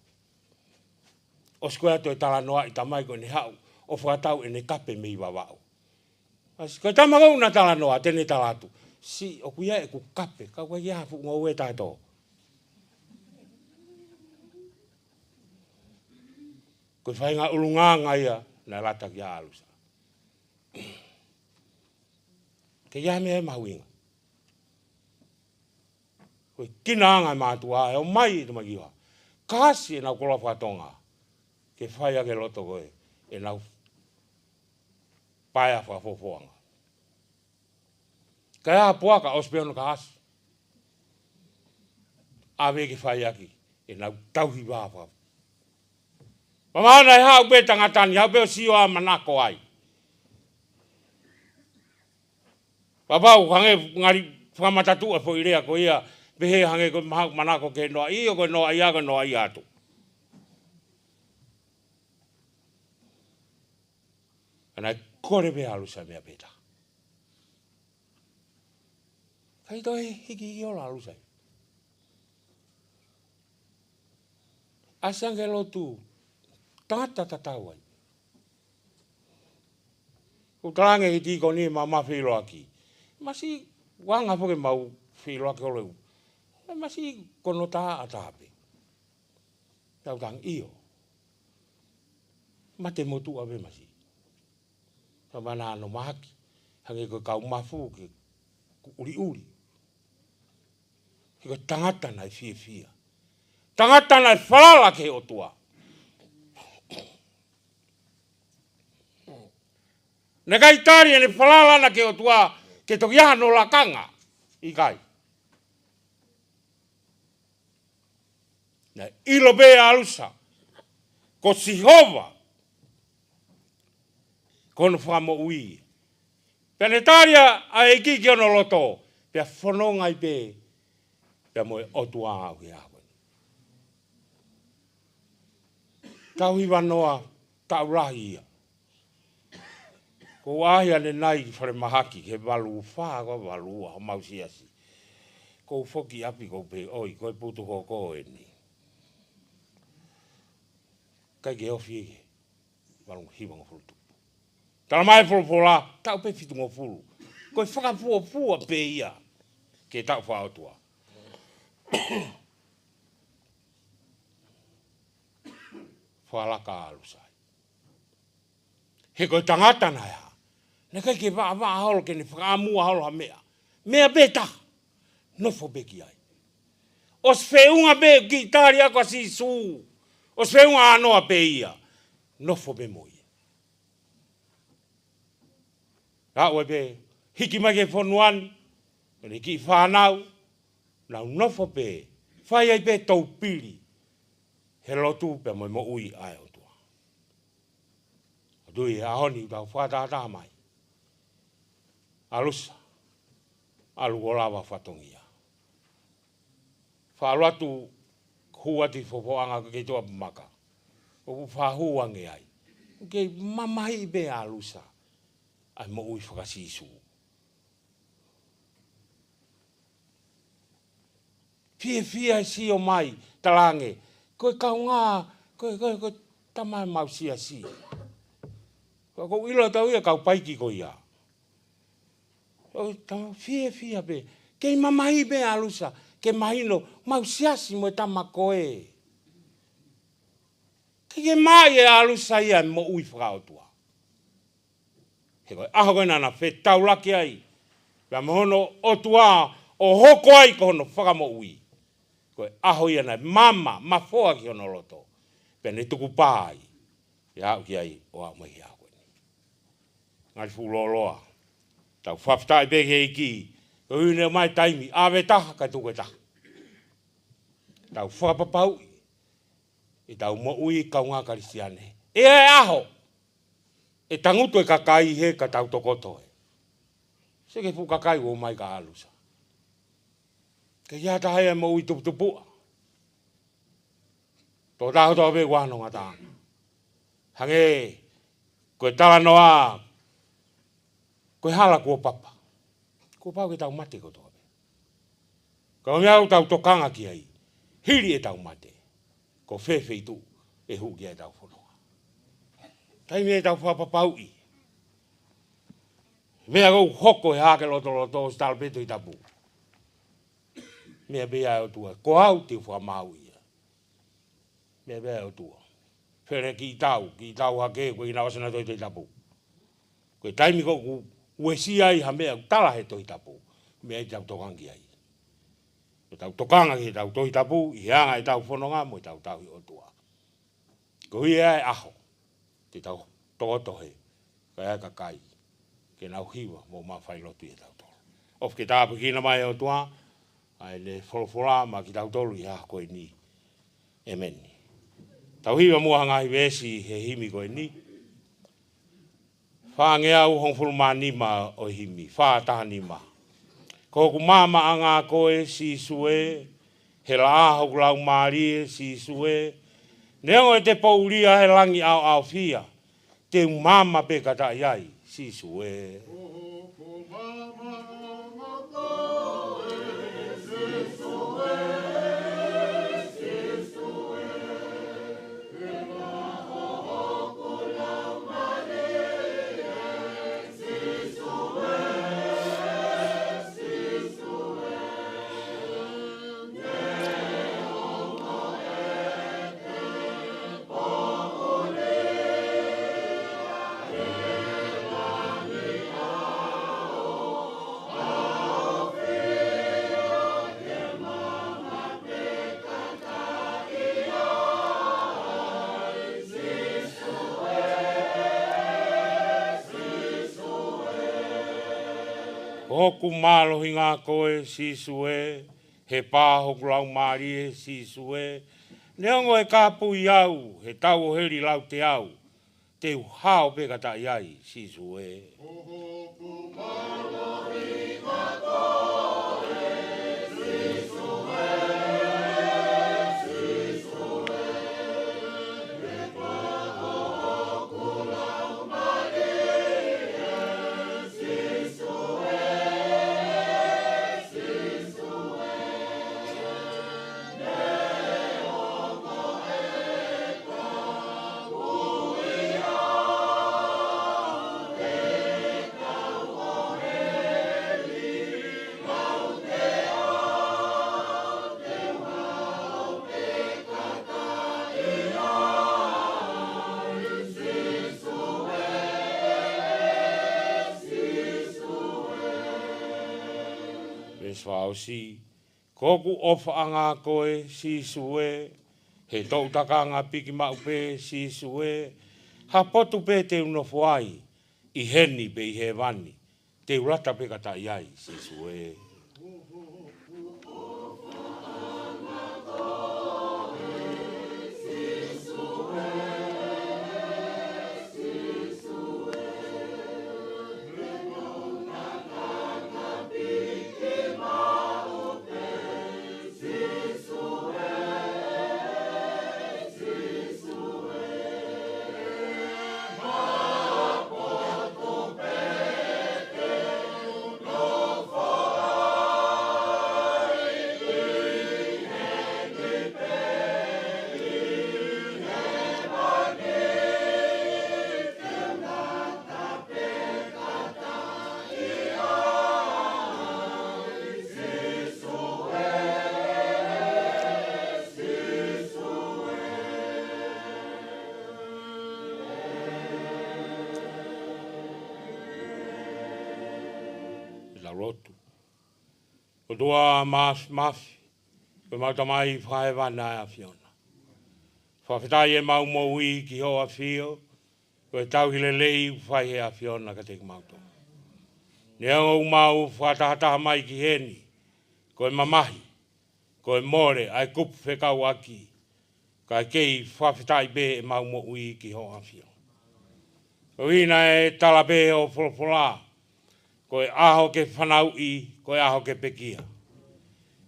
ʻOsi ko ia toe talanoaʻi tamai ko ʻene haʻu ʻo fakatau ʻene kape mei Vavaʻu. ʻAsi, ko e tama ko ē naʻa talanoa, te ne tala atu. Siʻi, ʻoku ʻi ai ʻeku kape, ka ʻoku ʻikai ha fuʻu ngoue taʻetō. Ko e faʻahinga ʻulungaanga ia naʻe lata ki ai ʻa ʻAlusa. Ke ʻi ai ha meʻa ʻe mahuʻinga. Ko e kinaanga e mātuʻa ʻe ʻomai e tamaiki ʻo ha. Kasi ʻenau koloa faka-Tonga. Ke fai ʻaki e loto ko ē, ʻenau paea fakafofoʻanga. Ka ʻi ai ha puaka ʻosi pē hono kasi. ʻAve ke fai ʻaki, ʻenau tauhi vā faka-. Mamaʻo naʻe haʻu pē tangata ni, haʻu pē ʻo sio ʻo manako ai. Kapau hangē ngali fakamatatuʻa foʻi lea ko ia, pehē hangē ko e maha manako ke noaʻi, ʻio ko e noaʻi ā, ko e noaʻi atu. Ka naʻe kole pē ʻa ʻAlusa meʻa pē taha. ʻIkai toe hiki hiki ola ʻa ʻAlusa. ʻAsi ange lotu, tangata tatau ai. ʻOku talaange ki he tīkoni ʻemau feʻiloaki. Masiʻi, ʻoku anga foki ʻemau feʻiloaki ʻo leu. Masiʻi ko hono taʻataʻa pē. Tau tangi ʻio. Mate motuʻa pē masiʻi. Ka mana ano mahaki. Hangē ko e kau mafu ke kuʻuliʻuli. He ko e tangata naʻe fiefia. Tangata naʻe falala ki he ʻOtua. Naʻe ʻikai tali ʻene falala ʻana ki he ʻOtua, ke toki ʻi ai hano lakanga. ʻIkai. Naʻe ʻilo pē ʻa ʻAlusa. Ko Sihova. Ko hono fakamoʻui. Pea ne tali ʻa e ʻEiki ki hono loto. Pea fononga ai pē. Pea mo e ʻOtua ʻoku ʻi ai. Tau hiva noa, taʻu lahi ia. Ko u ʻaʻahi ʻanenai ki falemahaki, he valu fā, ko valu ua, homau siasi. Ko u foki ʻapi, ko u pehē ʻoi, ko e putu hoko eni. ʻIkai ke ofi ʻe ke. Valu hiva ngofulu tupu. Tala mai folofola, taʻu pē fitu ngofulu. Ko e fakafuofua pē ia. Ke taʻu fakaʻotua. Fakalaka ʻa ʻAlusa. He ko e tangata naʻe hā. Naʻe ʻikai ke vaʻavaʻa holo ke ne fakaʻamua holo ha meʻa. Meʻa pē taha. Nofo pē ki ai. ʻOsi feʻunga pē kiʻi tali ako ʻa Sīsū. ʻOsi feʻunga ʻanoa pē ia. Nofo pē mo ia. Aʻu ai pē, hiki mai ki he fonua ni, ʻene kiʻi fānau, nau nofo pē, fai ai pē toupili, he lotu pea mo e moʻui ʻa e ʻOtua. ʻOku ou tui he ʻaho ni ʻoku tau fakatātā mai. ʻAlusa, ʻalu ʻo lava fatongia. Faʻa ʻalu atu hū atu ʻi Fofoʻanga ke tuʻa maka. ʻOku faʻa hū ange ai. Kei mamahiʻi pē ʻa ʻAlusa. ʻA e moʻui faka-Sīsū. Fiefia e sio mai, talaange. Ko e kaungā, ko e, ko e, ko e tama ʻemau siasi. Ko, ko u ʻilo tau ia kau paiki ko ia. ʻO tau fiefia pē. Kei mamahiʻi pē ʻa ʻAlusa. Ke mahino, mau siasi mo e tama ko ē. Ke ke maʻi ʻe ʻAlusa ia e moʻui fakaʻotua. He ko e ʻaho ko ē naʻa na fetaulaki ai. Pea mo hono ʻOtua ʻo hoko ai ko hono fakamoʻui. Ko e ʻaho ia naʻe mama, mafoa ki hono loto. Pea ne tukupā ai. te u aʻu ki ai ʻo aʻu mai ki he ʻaho ko eni. Ngali fuʻu lōloa. Tau fakafetaʻi pē ki he ʻEiki, koeʻuhi ne ʻomai taimi, ʻave taha kae tuku e taha. Tau fakapapauʻi ʻetau moʻui kaungā Kalisitiane. ʻE ʻi ai e ʻaho ʻe tangutu e kakai hē ka tau tokoto hē. Sio ki he fuʻu kakai ʻoku ʻomai ka ʻalu, sā. Ka ʻi ai ha taha ia ʻe moʻui tuputupuʻa. Tokotaha kotoa pē ʻoku ʻi ai hono ngataʻanga. Hangē ko e talanoa, ko e hala kuo papa. Kuo pau ke tau mate kotoa pē. Ka ko e meʻa ʻoku tau tokanga ki ai, hili ʻetau mate, ko fē feituʻu ʻe hū ki ai ʻetau fononga. Taimi ʻe tau fakapapauʻi meʻa ʻoku hoko he Hahake Lotoloto, ʻosi tala pē Tohi Tapu. Meʻa pē ia ʻa e ʻOtua, ko au te u fakamaauʻi ia. Meʻa pē ia ʻa e ʻOtua. Fele kiʻi tau, kiʻi tau hake, ko e ʻuhinga ʻosi na Tohi, Tohi Tapu. Ko e taimi ko ē ʻoku uesia ai ha meʻa ʻoku tala he Tohi Tapu, meʻa ia te tau tokanga ki ai. Ko ʻetau tokanga ki heʻetau Tohi Tapu, ʻi he anga ʻetau fononga mo ʻetau tauhi ʻOtua. Koeʻuhi ʻe ʻi ai e ʻaho te tau tokoto hē, ka ʻi ai e kakai ke nau hiva mo mau fai lotu ʻia kitautolu. ʻOfa ke tāpuekina mai ʻe he ʻOtua ʻa ʻene folofola maʻa kitautolu ʻi he ʻaho ko eni. ʻĒmeni. Tau hiva muʻa ha ngaahi veesi he himi ko eni. Fāngeau hongofulu mā nima ʻo e himi, fā taha nima. Ko hoku maamaʻanga koe Sīsū ē, he laʻā hoku laumālie Sīsū ē, neongo ʻete poulia he langi ʻaoʻaofia, te u maama pē kātaki ai Sīsū ē. Ko hoku mālohinga koe Sīsū ē, he pā hoku laumālie Sīsū ē, neongo ʻe kāpui au he tau ʻo heli lauteau, te u hao pē kātaki ai Sīsū ē. Veesi fakaʻosi. Ko hoku ʻofaʻanga koe Sīsū ē, he toʻutakanga piki maʻu pē Sīsū ē, ha potu pē te u nofo ai, ʻi heni pe ʻi hēvani, te u lata pē kātaki ai Sīsū ē. Tau lotu. ʻOtua Māfimafi, ko ʻemau Tamai fakahēvani ʻa e ʻAfiona. Fakafetaʻi ʻemau moʻui ki hoʻo ʻafio, Ko e tauhi lelei ʻoku fai he ʻAfiona kiate kimautolu. Neongo ʻoku mau fakatahataha mai ki heni, ko e mamahi, ko e mole ʻa e kupu fekauʻaki, kae kei fakafetaʻi pē ʻemau moʻui ki hoʻo ʻAfio. Ko ʻene tala pē ʻo e folofola, ko e ʻaho ke fanauʻi, ko e ʻaho ke pekia.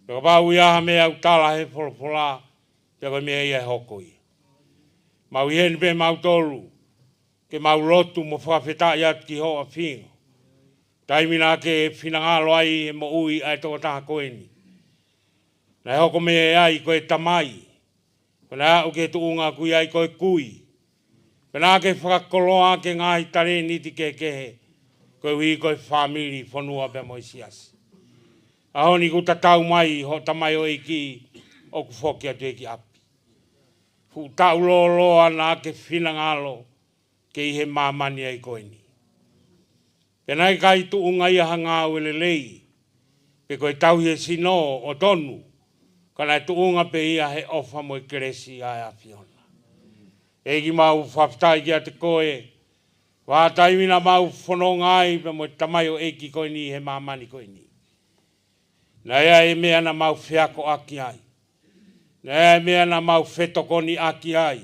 Pea kapau ʻoku ʻi ai ha meʻa ʻoku tala he folofola, pea ko e meʻa ia ʻe hoko ia. Mau ʻi heni pē mautolu, ke mau lotu mo fakafetaʻi atu ki hoʻo ʻAfio. Taimi naʻa ke finangalo ai e moʻui ʻa e tokotaha ko eni. Naʻe hoko mei ai ko e tamai. Pea naʻe aʻu ki he tuʻunga ʻoku ʻi ai ko e kui. Pea naʻa ke fakakoloa ʻaki e ngaahi talēniti kehekehe. Koeʻuhi ko e fāmili, fonua pea mo e siasi. ʻAho ni kuo tatau mai hoʻo tamaioʻeiki ʻoku foki atu ia ki ʻapi. Fuʻu taʻu lōloa naʻa ke finangalo ke ʻi he māmani ai ko eni. Pea naʻe ʻikai tuʻunga ia ha ngāue lelei, pe ko e tauhi e sino ʻo tonu, ka naʻe tuʻunga pē ia he ʻofa mo e kelesi ʻa e ʻAfiona. ʻEiki, mau fakafetaʻi kiate koe, ʻi he taimi naʻa mau fononga ai pea mo e tamaioʻeiki ko eni he māmani ko eni. Naʻe ʻi ai e meʻa naʻa mau feakoʻaki ai. Naʻe ʻi ai e meʻa naʻa mau fetokoniʻaki ai.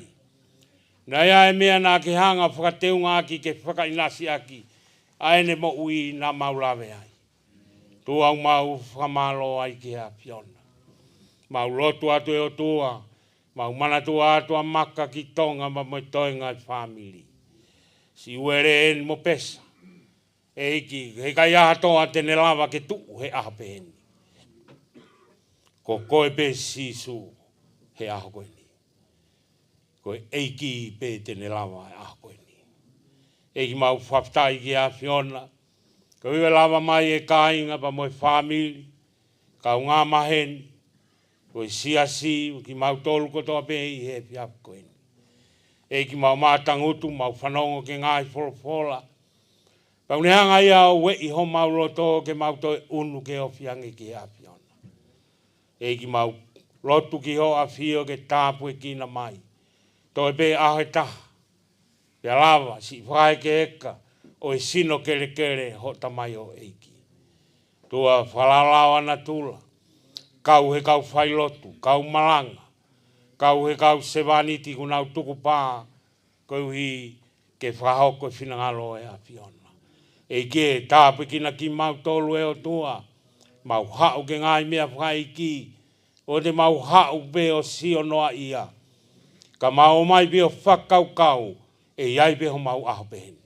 Naʻe ʻi ai e meʻa naʻa ke hanga fakateungaʻaki ke fakaʻinasiʻaki ʻa ʻene moʻui naʻa mau lave ai. ʻOtua, ʻoku mau fakamālō ai ki he ʻAfiona. Mau lotu atu, ʻe ʻOtua, mau manatua atu ʻa Maka ki Tonga pea mo e toenga e fāmili. Siuele eni mo Pesa. ʻEiki, heʻikai ha toa te ne lava ke tuʻu he ʻaho pehē ni. Ko koe pē Sīsū he ʻaho ko eni. Ko e ʻEiki pē te ne lava he ʻaho ko eni. ʻEiki, mau fakafetaʻi ki he ʻAfiona. Koeʻuhi ʻe lava mai e kāinga pea mo e fāmili, kaungā maheni, ko e siasi, kimautolu kotoa pē ʻi he efiafi ko eni. ʻEiki, mau mātangutu, mau fanongo ki he ngaahi folofola. Pea ʻoku ne hanga ia ʻo ueʻi homau loto ke mau toe ʻunu ke ofi ange ki he ʻAfiona. ʻEiki, mau lotu ki hoʻo ʻAfio ke tāpuekina mai. Toe pē ʻaho ʻe taha, pea lava siʻi fakahekeheka ʻo e sino kelekele hoʻo tamaioʻeiki. ʻOtua, fakalaolao ʻa natula, kau he kau failotu, kau malanga, kau he kau sevāniti kuo nau tukupā, koeʻuhi ke fakahoko e finangalo ʻo e ʻAfiona. ʻEiki, tāpuekina kimautolu, ʻe ʻOtua, mau haʻu ki he ngaahi meʻa fakaʻeiki, ʻoua te mau haʻu pē ʻo sio noa ia. Ka mau ō mai pē ʻo fakakaukau, ʻe ʻi ai pē homau ʻaho pehē ni.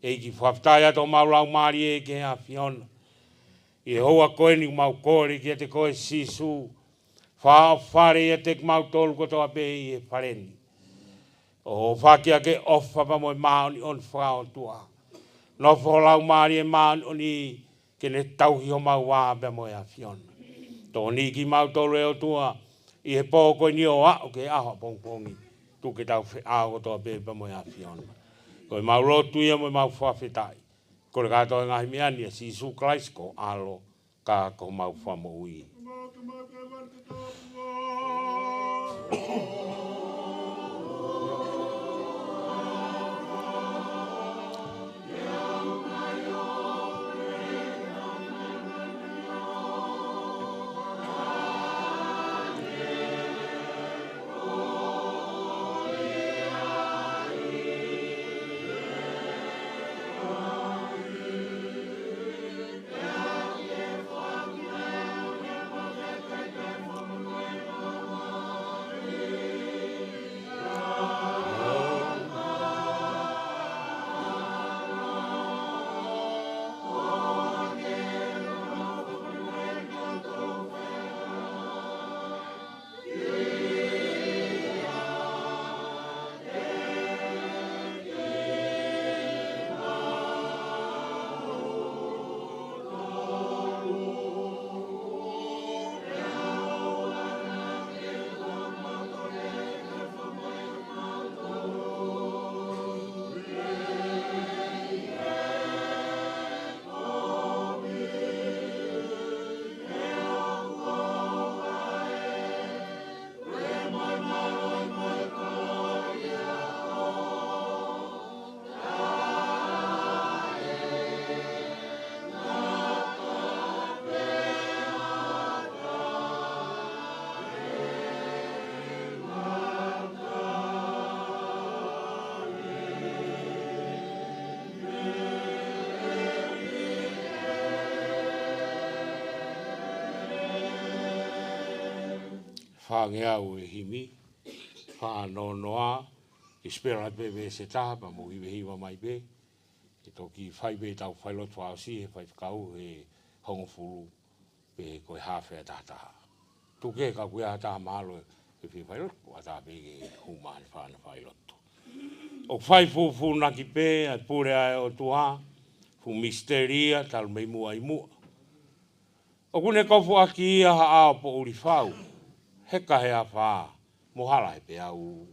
ʻEiki, fakafetaʻi atu homau laumālie ki he ʻAfiona. ʻI he houa ko eni ʻoku mau kole kiate koe Sīsū, fakaʻofa ʻiate kimautolu kotoa pē ʻi he fale ni. ʻOfa ke ʻofa pea mo e māʻoniʻoni fakaʻotua. Nofo ho laumālie māʻoniʻoni ke ne tauhi homau vā pea mo e ʻAfiona. Tokoniʻi kimautolu ʻe ʻOtua, ʻi he pō ko eni ʻo aʻu ki he ʻaho ʻapongipongi. Tuku ke tau feʻao kotoa pē pea mo e ʻAfiona. Ko ʻemau lotu ia mo ʻemau fakafetaʻi. Kole kātoa e ngaahi meʻa ni ʻia Sīsū Kalaisi ko ho ʻAlo, ka ko homau Fakamoʻui. fāngeau e himi, fā noa noa, ke spell pē veesi ʻe taha, pea mou hivahiva mai pē, ke toki fai pē ʻetau failotu fakaʻosi he faifekau he hongofulu, pe ko e hafe ʻa e taha taha. Tuku ke ka ʻoku ʻi ai ha taha mahalo ʻe fie failotu, ʻatā pē ke hū mai ʻene fānau failotu. ʻOku fai fufūnaki pē ʻa e pule ʻa e ʻOtua, fuʻu misiteli ia talu mei muʻa ʻi muʻa. ʻOku ne kofuʻaki ia ha ʻao poʻuli fau, heka he afā, mo hala he peau.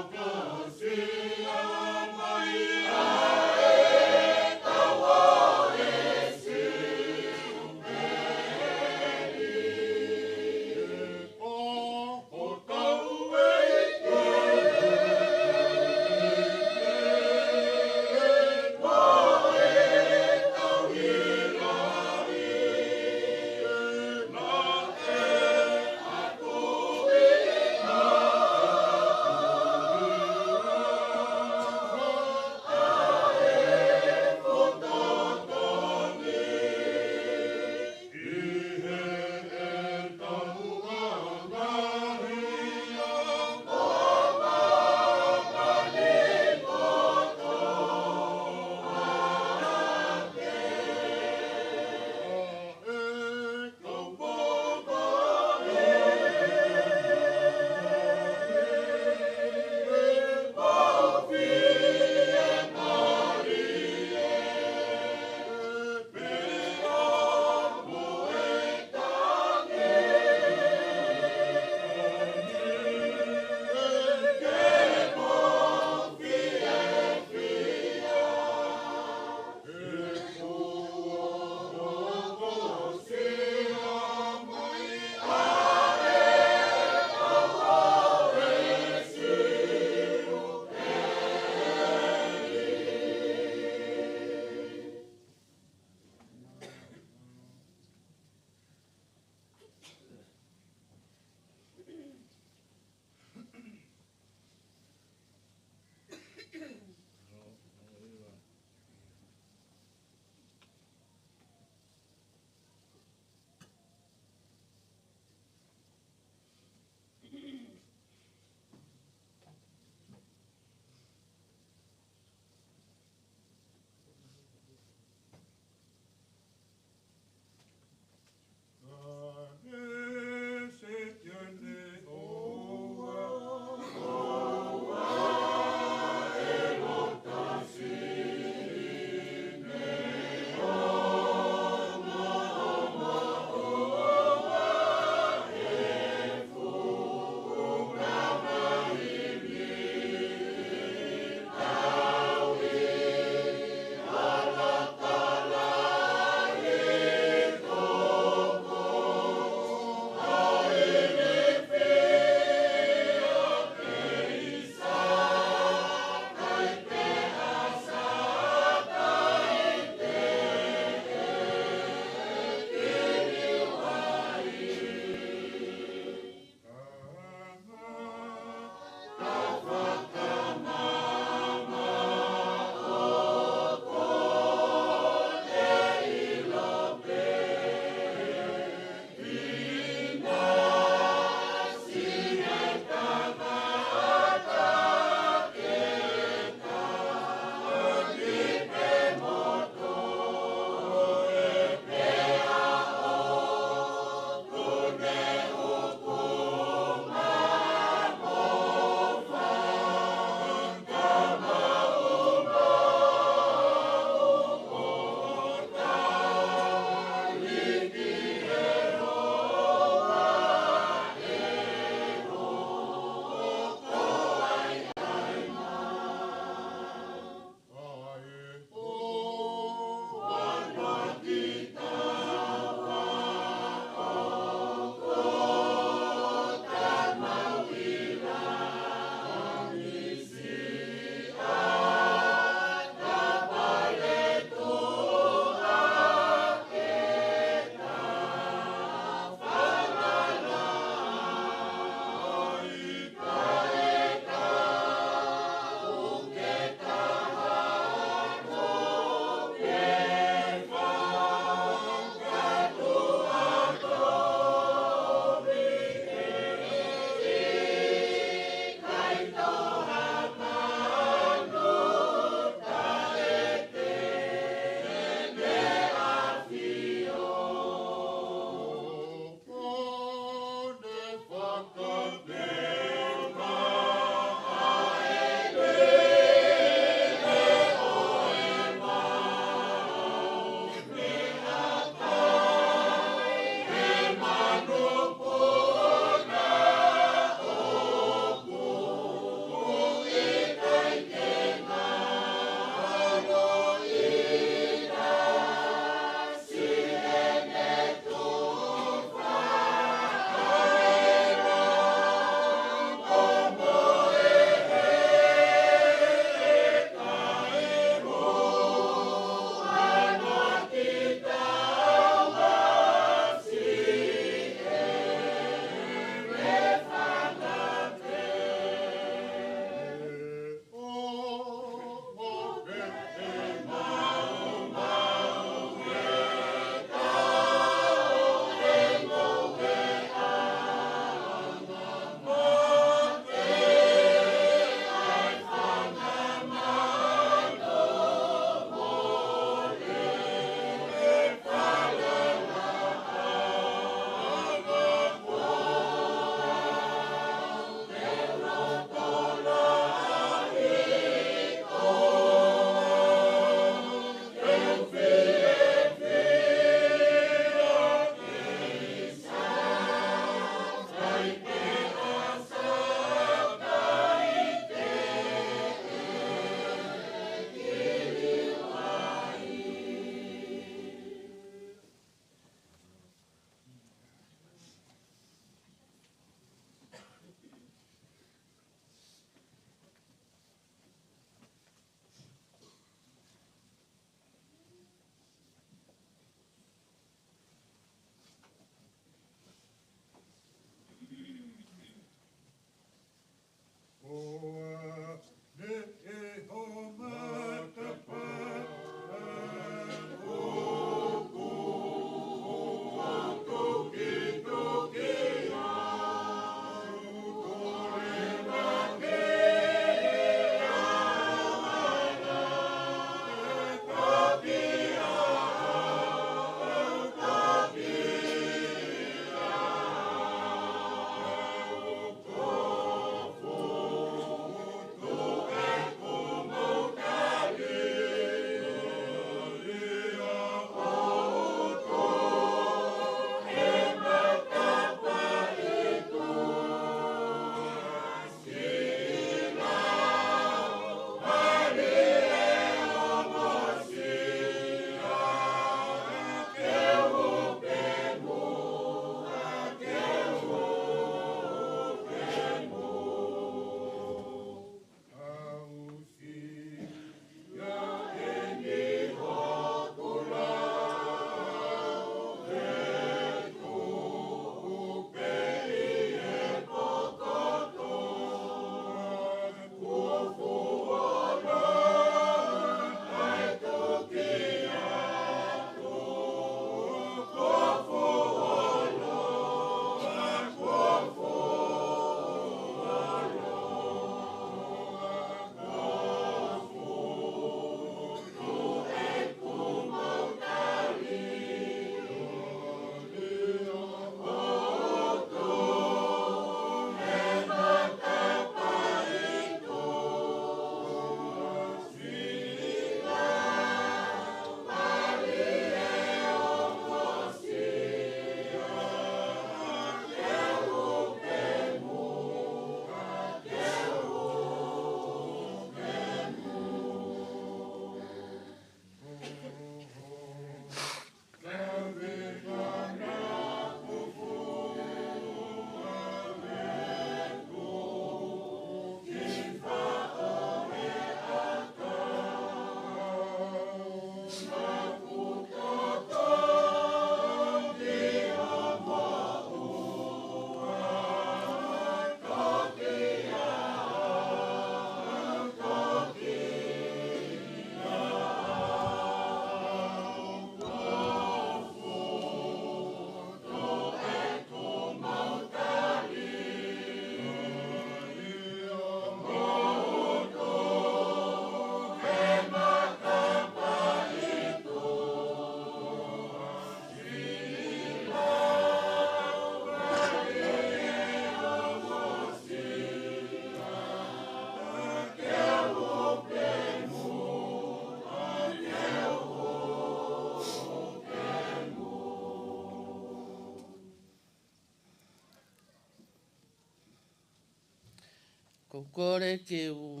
ʻOku ou kole ke u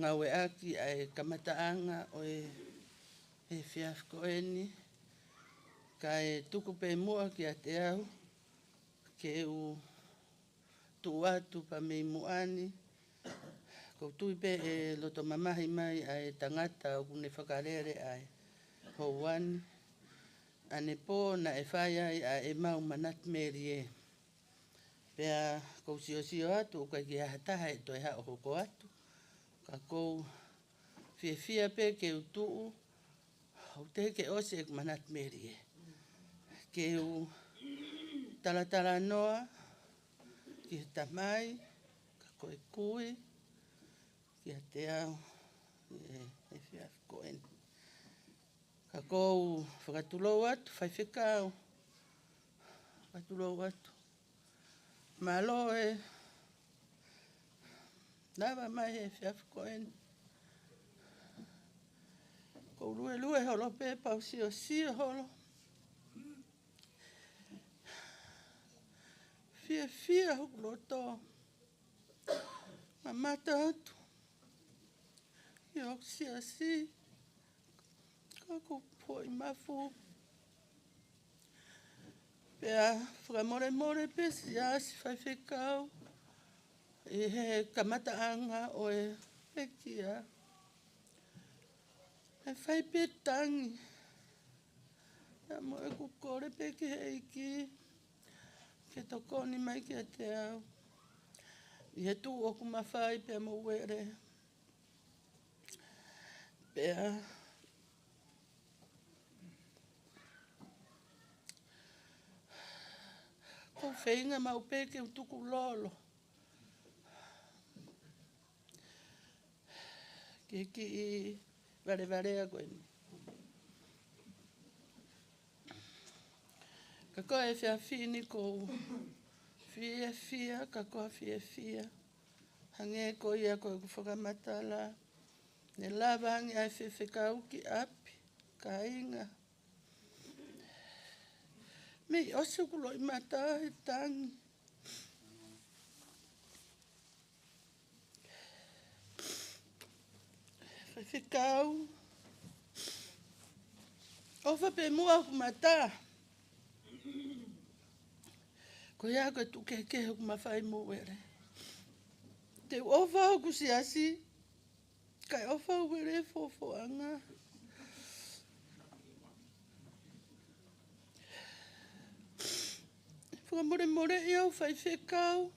ngāueʻaki ʻa e kamataʻanga ʻo e, e efiafi ko eni, kae tuku pē muʻa kiate au ke u tuʻu atu pea mei muʻa ni. ʻOku ou tui pē ʻe loto mamahi mai ʻa e tangata ʻoku ne fakalele ʻa e houa ni, ʻanepō naʻe fai ai ʻa ʻemau manatu melie. Pea ʻoku ou siosio atu ʻoku ʻikai ke ʻi ai ha taha ʻe toe haʻu ʻo hoko atu. Ka ʻoku ou fiefia pē ke u tuʻu, ʻoku teʻeki ke ʻosi ʻeku manatu melie, ke u talatalanoa ki he Tamai, ka ko e kui, kiate au, ʻi he, he efiafi ko eni. Ka ʻoku ou fakatulou atu, Faifekau. Fakatulou atu. Mālō e lava mai he efiafi ko eni. ʻOku ou luelue holo pē pea u siosio holo. Fiefia hoku loto. Mamata atu ʻi hoku siasi, ka ʻoku ou foʻi mafu. Pea fakamolemole pē siasi, Faifekau, ʻi he kamataʻanga ʻo e pekia. ʻE fai pē tangi. Pea mo ʻeku kole pē ki he ʻEiki ke tokoni mai kiate au ʻi he tuʻu ʻoku ma fai pea mo Uele. Pea ʻoku ou feinga maʻu pē ke u tukulolo ki he kiʻi valevalea ko eni. Ka ko e efiafi ni ʻoku ou fiefia, ka ko e fiefia. Hangē ko ia ko ʻeku fakamatala, ne lava ange ʻa e Faifekau ki ʻapi, kāinga. Mei ʻosi hoku loʻimata he tangi. Faifekau, ʻofa pē muʻa hoku mata. Ko ia ko e tuʻu kehekehe ʻoku ma fai mo Uele. Te u ʻofa hoku siasi, kae ʻofa Uele Fofoʻanga. Fakamolemoleʻi au Faifekau.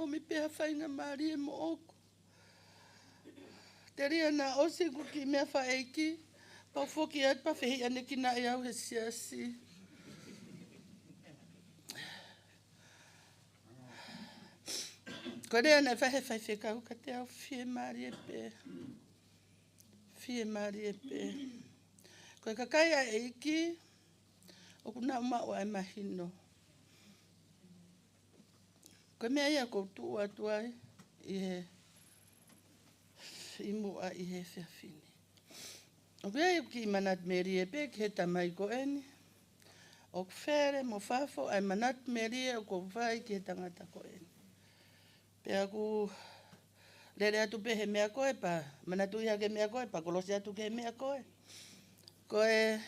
ʻOmi pē ha faingamālie moʻoku. Telia naʻa ʻosi ʻeku kiʻi meʻa fakaʻeiki, pea u foki atu pea fehiʻanekinaʻi au he siasi. Ko e lea naʻe fai he Faifekau kiate au, fiemālie pē. Fiemālie pē. Ko e kakai ʻa e ʻEiki, ʻoku nau maʻu ʻa e mahino. Ko e meʻa ia ʻoku ou tuʻu atu ai ʻi he, ʻi muʻa ʻi he efiafi ni. ʻOku ʻi ai ʻeku kiʻi manatu melie pē ki he tamai ko eni. ʻOku fele mo fafo ʻa e manatu melie ʻoku ou fai ki he tangata ko eni. Pea ʻoku lele atu pē he meʻa ko ē pea manatuʻi hake meʻa ko ē pea kolosi atu ki he meʻa ko ē. Ko e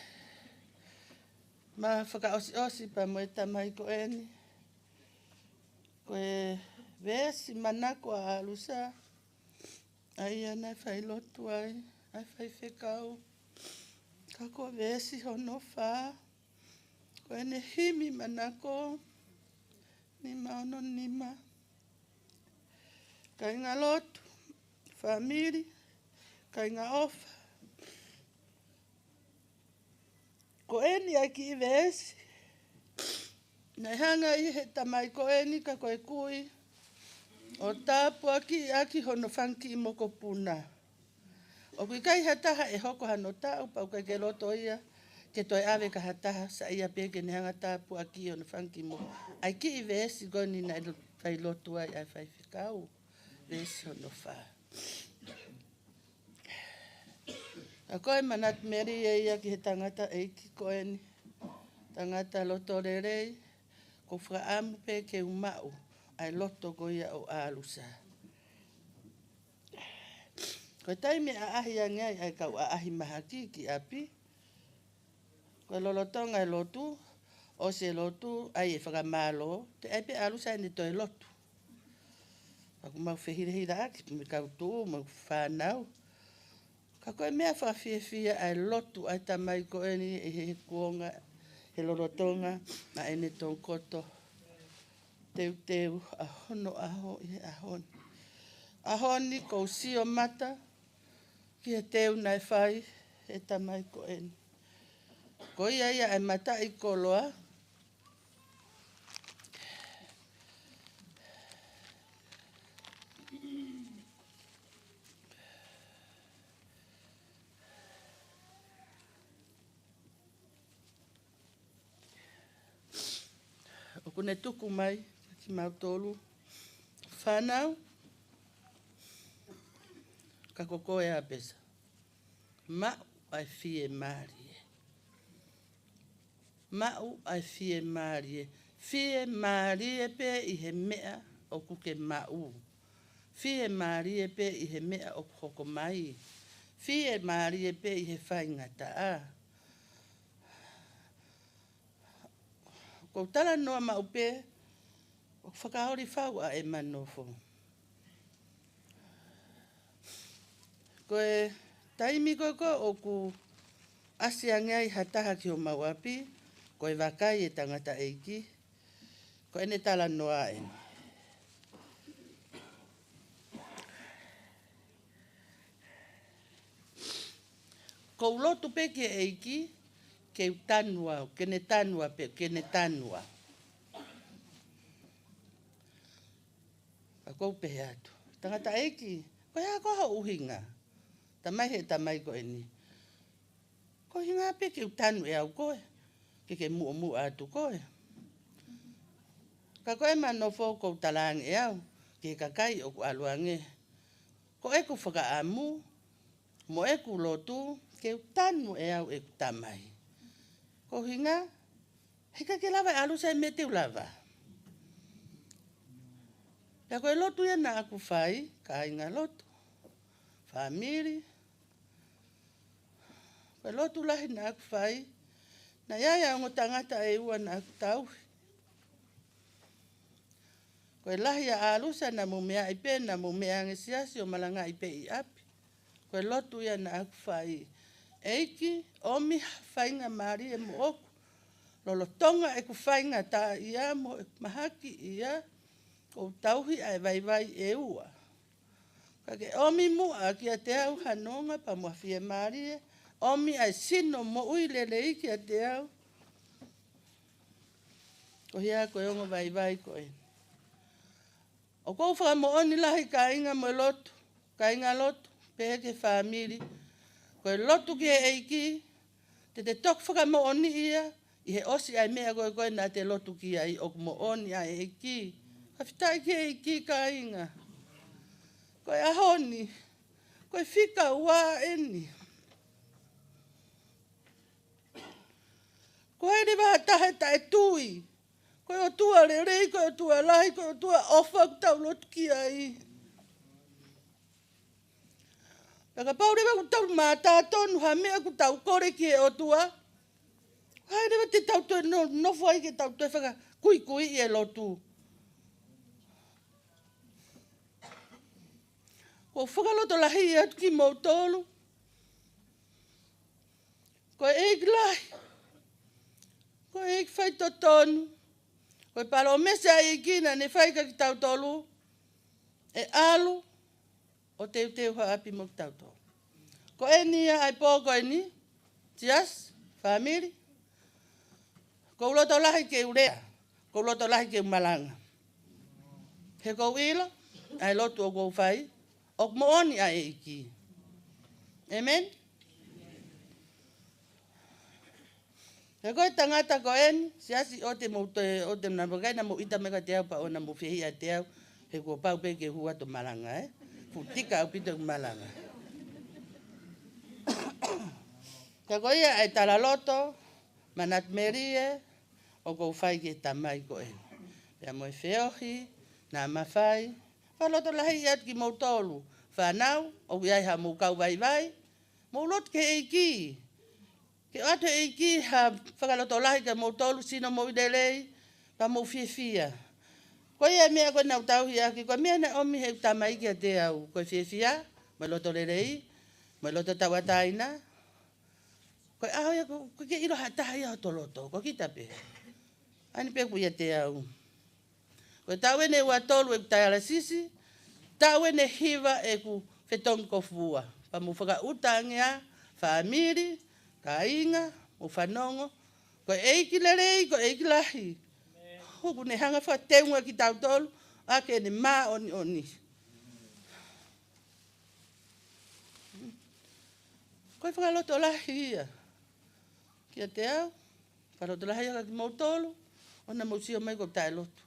ma fakaʻosiʻosi pea mo e tamai ko eni. Ko e veesi manako ʻa ʻAlusa, ʻa ia naʻe fai lotu ai ʻa e Faifekau. Ka ko e veesi hono fā, ko ʻene himi manako, nima ono nima. Kāinga lotu, fāmili, kāinga ʻofa. Ko eni ʻa e kiʻi veesi naʻe hanga ʻe he tamai ko eni ka ko e kui ʻo tāpuakiʻi ʻaki hono fanga kiʻi mokopuna. ʻOku ʻikai ha taha ʻe hoko hano taʻu pea ʻoku ʻikai ke loto ia ke toe ʻave ki ha taha, saiʻia pē ke ne hanga tāpuakiʻi hono fanga kiʻi mokopuna. ʻA e kiʻi veesi ko eni naʻe fai lotu ai ʻa e Faifekau, veesi hono fā. Ka ko e manatu melie ia ki he tangataʻeiki ko eni, tangata loto lelei, ʻOku ou fakaʻamu pē ke u maʻu ʻa e loto ko ia ʻo ʻAlusa. Ko e taimi ʻe ʻaʻahi ange ai ʻa e kau ʻaʻahi mahaki ki ʻapi, ko e lolotonga e lotu, ʻosi e lotu, ʻai e fakamālō, te ʻai pē ʻAlusa ʻene toe lotu. Pea ʻoku mau fehilahilaʻaki mo e kau tuʻu, mo e fānau. Ka ko e meʻa fakafiefia ʻa e lotu ʻa e tamai ko eni ʻi he kuonga, he lolotonga ʻa ʻene tokoto teuteu ʻa hono ʻaho ʻi he ʻaho ni. ʻAho ni ʻoku ou sio mata ki he teu naʻe fai ʻe he tamai ko eni. Ko ia ia ʻa e mataʻikoloa. ʻOku ne tuku mai kiate kimautolu fānau, ka ko koe ʻa Pesa. Maʻu ʻa e fiemālie. Maʻu ʻa e fiemālie. Fiemālie pē ʻi he meʻa ʻoku ke maʻu. Fiemālie pē ʻi he meʻa ʻoku hoko mai. Fiemālie pē ʻi he faingataʻa. ʻOku ou talanoa maʻu pē, ʻoku fakaoli fau ʻa ʻema nofo. Ko e taimi ko ē ʻoku ʻasi ange ai ha taha ki homau ʻapi, ko e vakai e tangataʻeiki, ko ʻene talanoa eni. ʻOku ou lotu pē ki he ʻEiki, ke u tanu au, ke ne tanu au pē, ke ne tanu au. Ka ʻoku ou pehē atu, tangataʻeiki, ko e hā koā ho ʻuhinga? Talamai ʻe he tamai ko eni, ko e ʻuhinga pē ke u tanu ʻe au koe, ke ke muʻomuʻa atu koe. Ka ko ʻema nofo ʻoku ou talaange ʻe au ki he kakai ʻoku ʻalu ange, ko ʻeku fakaʻamu mo ʻeku lotu ke u tanu ʻe au ʻeku tamai. Ko e ʻuhinga, he ʻikai ke lava ʻe ʻAlusa e meʻa te u lava. Pea ko e lotu ia naʻa ku fai, kāinga lotu, fāmili. Ko e lotu lahi naʻa ku fai, naʻe ʻi ai ʻa e ongo tangata ʻe ua naʻa ku tauhi. Ko e lahi ʻa ʻAlusa naʻa mou meaʻi pē, naʻa mou meʻa ange siasi ʻo malangaʻi pē ʻi ʻapi. Ko e lotu ia naʻa ku fai, ʻEiki, ʻomi ha faingamālie moʻoku. Lolotonga ʻeku faingataʻaʻia mo ʻeku mahakiʻia, ʻoku ou tauhi ʻa e vaivai ʻe ua. Ka ke ʻomi muʻa kiate au ha nonga pea mo ha fiemālie, ʻomi ʻa e sino moʻui lelei kiate au. Ko ia ko e ongo vaivai ko ē. ʻOku ou fakamoʻoni lahi kāinga mo e lotu, kāinga lotu, pehē ki he fāmili. Ko e lotu ki he ʻEiki, te te toki fakamoʻoni ia, ʻi he ʻosi ʻa e meʻa ko ē ko ē naʻa te lotu ki ai ʻoku moʻoni ʻa e ʻEiki. Fakafetaʻi ki he ʻEiki kāinga. Ko e ʻaho ni, ko e fika ua eni. Ko hai leva ha taha ʻe taʻetui, ko e ʻOtua lelei, ko e ʻOtua lahi, ko e ʻOtua ʻofa ʻoku tau lotu ki ai. Pea kapau leva ʻoku tau mātā tonu ha meʻa ʻoku tau kole ki he ʻOtua, ko hai leva te tau toe no-, nofo ai ke tau toe fakakuikuiʻi e lotu. ʻOku ou fakalotolahi atu kimoutolu. Ko e ʻEiki lahi, ko e ʻEiki faitotonu, ko e palōmesi ʻa e ʻEiki naʻa ne fai kiate kitautolu, ʻe ʻalu ʻo teuteu ha ʻapi mo kitautolu. Ko eni ia ʻa e pō ko eni, siasi, fāmili. ʻOku ou loto lahi ke u lea, ʻoku ou loto lahi ke u malanga. He ʻoku ou ʻilo, ʻa e lotu ʻoku ou fai, ʻoku moʻoni ʻa e ʻEiki. ʻĒmeni? He ko e tangata ko eni, siasi, ʻoua te mou toe, ʻoua te mou vakai naʻa mou ʻita mai kiate au pea ʻoua naʻa mou fehiʻa kiate au, he kuo pau pē ke u hū atu ʻo malanga, ē? Fuʻu tika ʻaupito ʻeku malanga. Ka ko ia ʻa e talaloto, manatu melie, ʻoku ou fai ki he tamai ko ē. Pea mo e feohi naʻa ma fai, fakalotolahi atu kimoutolu fānau, ʻoku ʻi ai haʻamou kau vaivai, mou lotu ki he ʻEiki. Ke ʻoatu ʻe he ʻEiki ha fakalotolahi kiate kimoutolu, sino moʻui lelei, pea mou fiefia. Ko ia e meʻa ko ē naʻa ku tauhi ʻaki, ko e meʻa naʻe ʻomi ʻe heʻeku tamai kiate au, ko e fiefia, mo e loto lelei, mo e loto tauʻatāina. Ko e ʻaho ia ko, ko e ke ʻilo ha taha ia hoto loto, ko kita pē. ʻAni pē ʻoku ʻiate au. Ko e taʻu eni ʻe ua tolu ʻeku taialasisi, taʻu eni ʻe hiva ʻeku fetongi kofua. Pea mou fakaʻuta ange ā, fāmili, kāinga, mou fanongo. Ko e ʻEiki lelei, ko e ʻEiki lahi. ʻOku ne hanga fakateunga kitautolu, ʻaki ʻene māʻoniʻoni. Ko e fakalotolahi ia kiate au, fakalotolahi ia kiate kimoutolu, ʻoua naʻa mou sio mai ʻoku ou taʻelotu.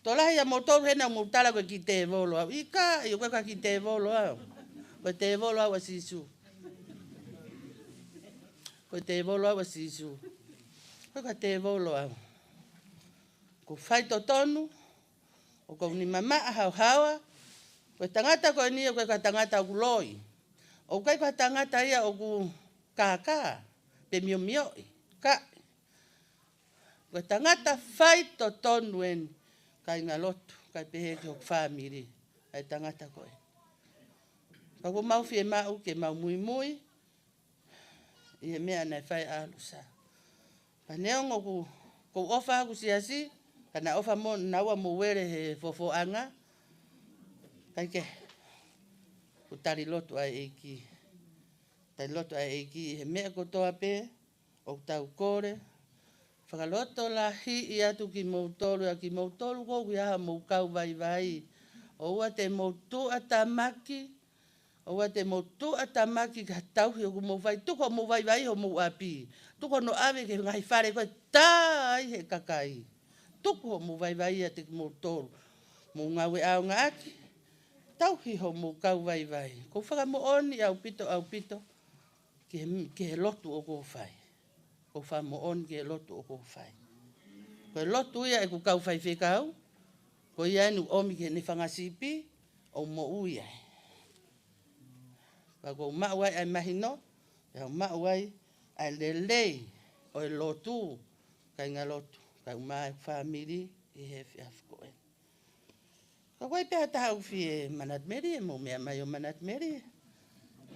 Tokolahi ʻia moutolu he naʻa mou tala ko e kiʻi tēvolo au. ʻIkai, ʻoku ʻikai ko ha kiʻi tēvolo au. Ko e tēvolo au ʻa Sīsū. Ko e tēvolo au ʻa Sīsū. ʻOku ʻikai ko ha tēvolo au. ʻOku ou fai totonu, ʻoku ou nima maʻa haohaoa, ko e tangata ko eni ʻoku ʻikai ko ha tangata ʻoku loi. ʻOku ʻikai ko ha tangata ia ʻoku kākā, pe miomioʻi, ʻikai. Ko e tangata fai totonu eni, kāingalotu, kae pehē ki hoku fāmili, ʻa e tangata ko ē. Ka ʻoku mau fiemaʻu ke mau muimui, ʻi he meʻa naʻe fai ʻa ʻAlusa. Pea neongo ʻoku, ʻoku ou ʻofa ʻaku siasi, ka naʻe ʻofa mo, naua mo Uele he fofoʻanga. Kae kehe, ʻoku tali lotu ʻa e ʻEiki. Tali lotu ʻa e ʻEiki, he meʻa kotoa pē, ʻoku tau kole. Fakalotolahiʻi atu kimoutolu, ʻa kimoutolu ʻoku ʻi ai haʻamou kau vaivai. ʻOua te mou tuʻatamaki, ʻOua te mou tuʻatamaki ki ha tauhi ʻoku mou fai, tuku hoʻomou vaivai homou ʻapi. Tuku hono ʻave ki he ngaahi fale ko ē tā ai he kakai. Tuku hoʻomou vaivai ʻiate kimoutolu. Mou ngāue ʻaongaʻaki, tauhi homou kau vaivai. ʻOku ou fakamoʻoni ʻaupito, ʻaupito, ki he, ki he lotu ʻoku ou fai. ʻOku ou fakamoʻoni ki he lotu ʻoku ou fai. Ko e lotu ia ʻeku kau faifekau, ko ia eni ʻoku ʻomi ki heʻene fanga sipi, ʻo moʻui ai. Pea ʻoku ou maʻu ai ʻa e mahino, pea u maʻu ai ʻa e lelei ʻo e lotu, kāingalotu, kae ʻumaʻā e fāmili ʻi he efiafi ko ē. Ka ʻoku ʻi ai pē ha taha ʻoku fie manatu melie, mou meʻa mai ʻo manatu melie.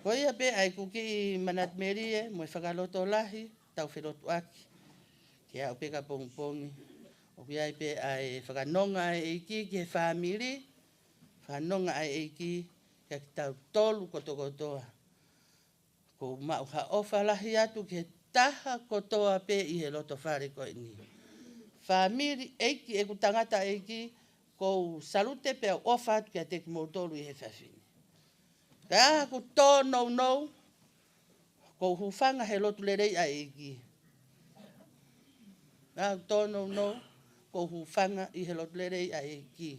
Ko ia pē ʻa ʻeku kiʻi manatu melie, mo e fakalotolahi, tau felotuʻaki. Ke aʻu pē ki ʻapongipongi. ʻOku ʻi ai pē ʻa e fakanonga ʻa e ʻEiki ki he fāmili, fakanonga ʻa e ʻEiki kiate kitautolu kotokotoa. ʻOku ou maʻu ha ʻofa lahi atu ki he taha kotoa pē ʻi he loto fale ko eni. Fāmili, ʻeiki, ʻeku tangataʻeiki, ʻoku ou salute pea ʻofa atu kiate kimoutolu ʻi he efiafi ni. Ka ʻoku tōnounou, ʻoku ou hūfanga he lotu lelei ʻa e ʻEiki. Ka ʻoku tōnounou, ʻoku ou hūfanga ʻi he lotu lelei ʻa e ʻEiki.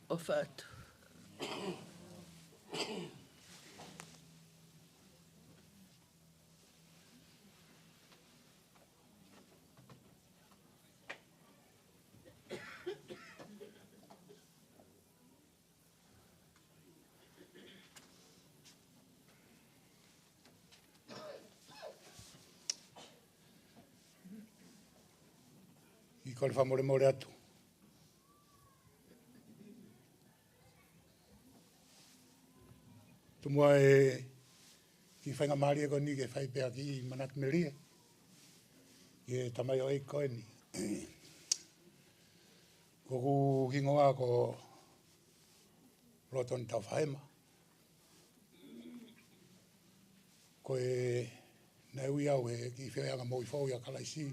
ʻOfa atu. ʻI kole fakamolemole atu. Tomuʻa e kiʻi faingamālie ko eni ke fai pē ha kiʻi manatu melie ki he tamaioʻeiki ko eni. Ko hoku hingoa ko Lotoni Taufahema. Ko e naʻe ui au he kiʻi feohiʻanga moʻui foʻou ʻia Kalaisi.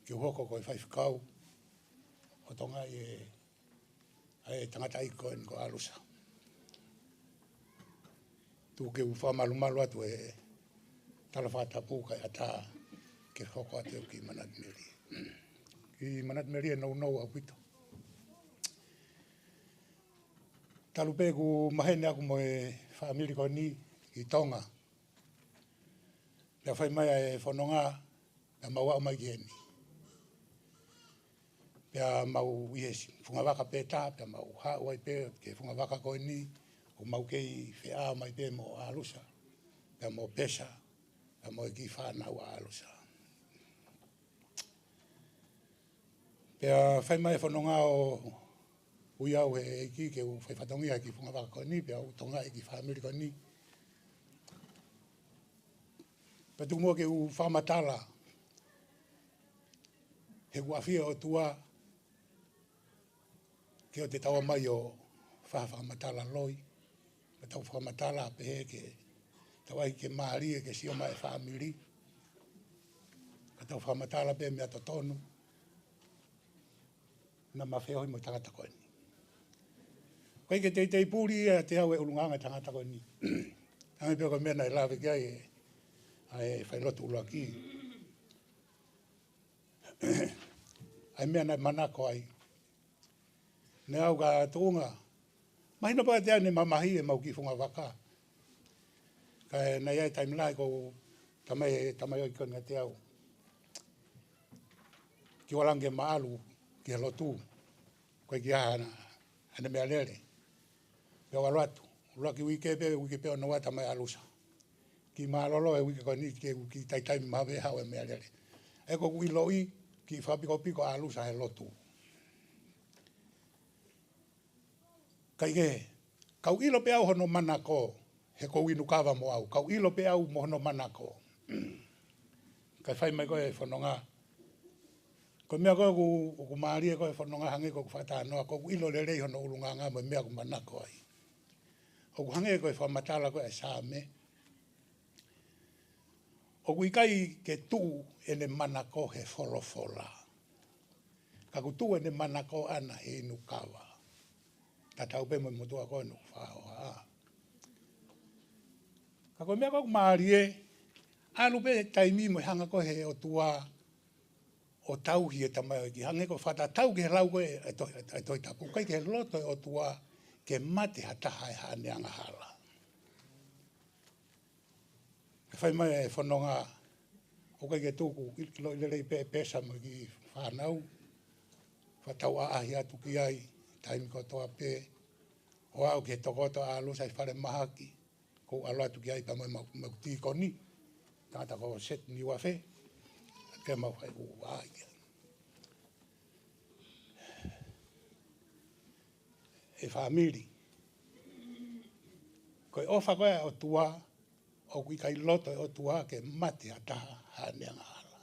ke u hoko ko e faifekau ʻo Tonga ʻi he, ʻa e tangataʻeiki ko eni ko ʻAlusa. Tuku ke u fakamalumalu atu e tala fakatapu kae ʻatā ke hoko atu ki Manatu Melie. Ki Manatu Melie nounou ʻaupito. Talu pē ʻeku maheni ʻaʻaku mo e fāmili ko eni ki Tonga, pea fai mai ʻa e fononga, pea mau aʻu mai ki heni. Pea mau ʻi he si-, fungavaka pē tā, pea mau haʻu ai pē ki he fungavaka ko eni, ʻo mau kei feʻao mai pē mo ʻAlusa, pea mo Pesa, pea mo e kiʻi fānau ʻa ʻAlusa. Pea fai mai e fononga ʻo ui au ʻe he ʻEiki ke u fai fatongia ki he fungavaka ko eni, pea u tongaʻi e kiʻi fāmili ko eni. Pea tuku muʻa ke u fakamatala he ʻoku ʻafio e ʻOtua ke ʻoua te tau ō mai ʻo fai ha fakamatala loi, ka tau fakamatala pehē ke tau ʻai ke mālie ke sio mai e fāmili, ka tau fakamatala pē meʻa totonu naʻa ma feohi mo e tangata ko eni. ʻOku ʻikai ke teitei puli ʻiate au e ʻulungaanga e tangata ko eni. Hangē pē ko e meʻa naʻe lave ki ai e, ʻa e failotu ʻuluaki. ʻA e meʻa naʻe manako ai. Naʻe ʻau ka tuʻunga. Mahino pē ʻiate au naʻe mamahi ʻemau kiʻi fungavaka. Kae naʻe ʻi ai e taimi lahi ko e tamai, tamai ʻo e koni ʻiate au. Kiʻi ʻalu ange ke ma ʻalu ki he lotu. Ko e kiʻi ʻaho na, ʻa e meʻalele. Pea u ʻalu atu. ʻUluaki uike pē, uike pē ʻo noa tamai ʻAlusa. Kiʻi mālōlō e uike ko eni ke u kiʻi taitaimi maʻu pē haʻu e meʻalele. ʻA ia ko ʻeku ʻiloʻi, kiʻi fakapikopiko ʻa ʻAlusa he lotu. Kae kehe, kau ʻilo pē au hono manako, he ʻoku ou inu kava mo au, kau ʻilo pē au mo hono manako. Kae fai mai ko e fononga. Ko e meʻa ko ē ʻoku, ʻoku mālie ko e fononga hangē ko ʻeku fakatalanoa, ʻoku ou ʻilo lelei hono ʻulungaanga mo e meʻa ʻoku manako ai. ʻOku hangē ko e fakamatala ko ē ʻa e Saame. ʻOku ʻikai ke tuʻu ʻene manako he folofola. Ka ʻoku tuʻu ʻene manako ʻana he inu kava. Tatau pē mo e motuʻa ko eni ʻoku fakahoha. Ka ko e meʻa ko ē ʻoku mālie, ʻalu pē taimi mo e hanga ko ē he ʻOtua ʻo tauhi e tamaioʻeiki. Hangē ko e fakatatau ki he lau ko ē ʻa e Tohi, ʻa e Tohi Tapu. ʻIkai ke loto e ʻOtua ke mate ha taha ʻe haʻane angahala. Ke fai mai e fononga, ʻoku ʻikai ke tuku, ʻi-, ʻiloʻi lelei pē ʻe Pesa mo e kiʻi fānau. Fakatau ʻaʻahi atu ki ai, taimi kotoa pē. ʻO aʻu ki he tokoto ʻa ʻAlusa ʻi falemahaki. ʻOku ou ʻalu atu ki ai pea mo e mau, mau tīkoni. Tangata ko Seti Niuafe. Ke mau fai ʻū ʻai ki ai. ʻE fāmili. Ko e ʻofa ko ē ʻa e ʻOtua, ʻoku ʻikai loto e ʻOtua ke mate ha taha haʻane angahala.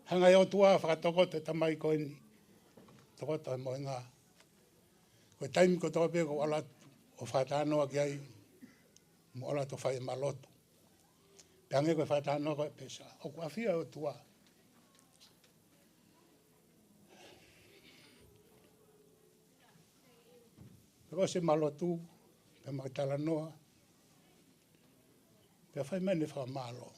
Hanga ʻe he ʻOtua ʻo fakatokoto e tamai ko eni, tokoto he mohenga. Ko e taimi kotoa pē ʻoku ou ʻalu atu ʻo fakatalanoa ki ai, mo ʻalu atu ʻo fai ʻema lotu. Pea hangē ko e fakatalanoa ko ē ʻa Pesa, ʻoku ʻafio e ʻOtua. Pea ʻosi ʻema lotu, pea ʻema talanoa, pea fai mai ʻene fakamālō.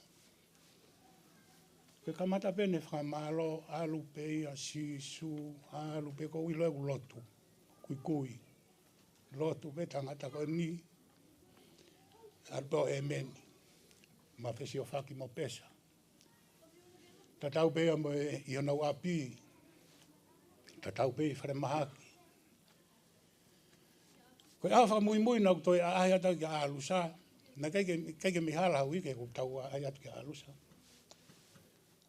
Ko e kamata pē ʻene fakamālō, ʻalu pē ia Sīsū, ʻalu pē, ʻoku ou ʻilo ʻeku lotu. Kuikui. Lotu pē tangata ko eni, ʻalu pē ʻo ʻēmeni. Ma fesiofaki mo Pesa. Tatau pē ia mo e ʻi honau ʻapi. Tatau pē ʻi falemahaki. Ko e ʻaho fakamuimui naʻa ku toe ʻaʻahi atu ki ʻAlusa. Naʻe ʻikai ke, ʻikai ke mei hala ha uike ʻoku tau ʻaʻahi atu ki ʻAlusa.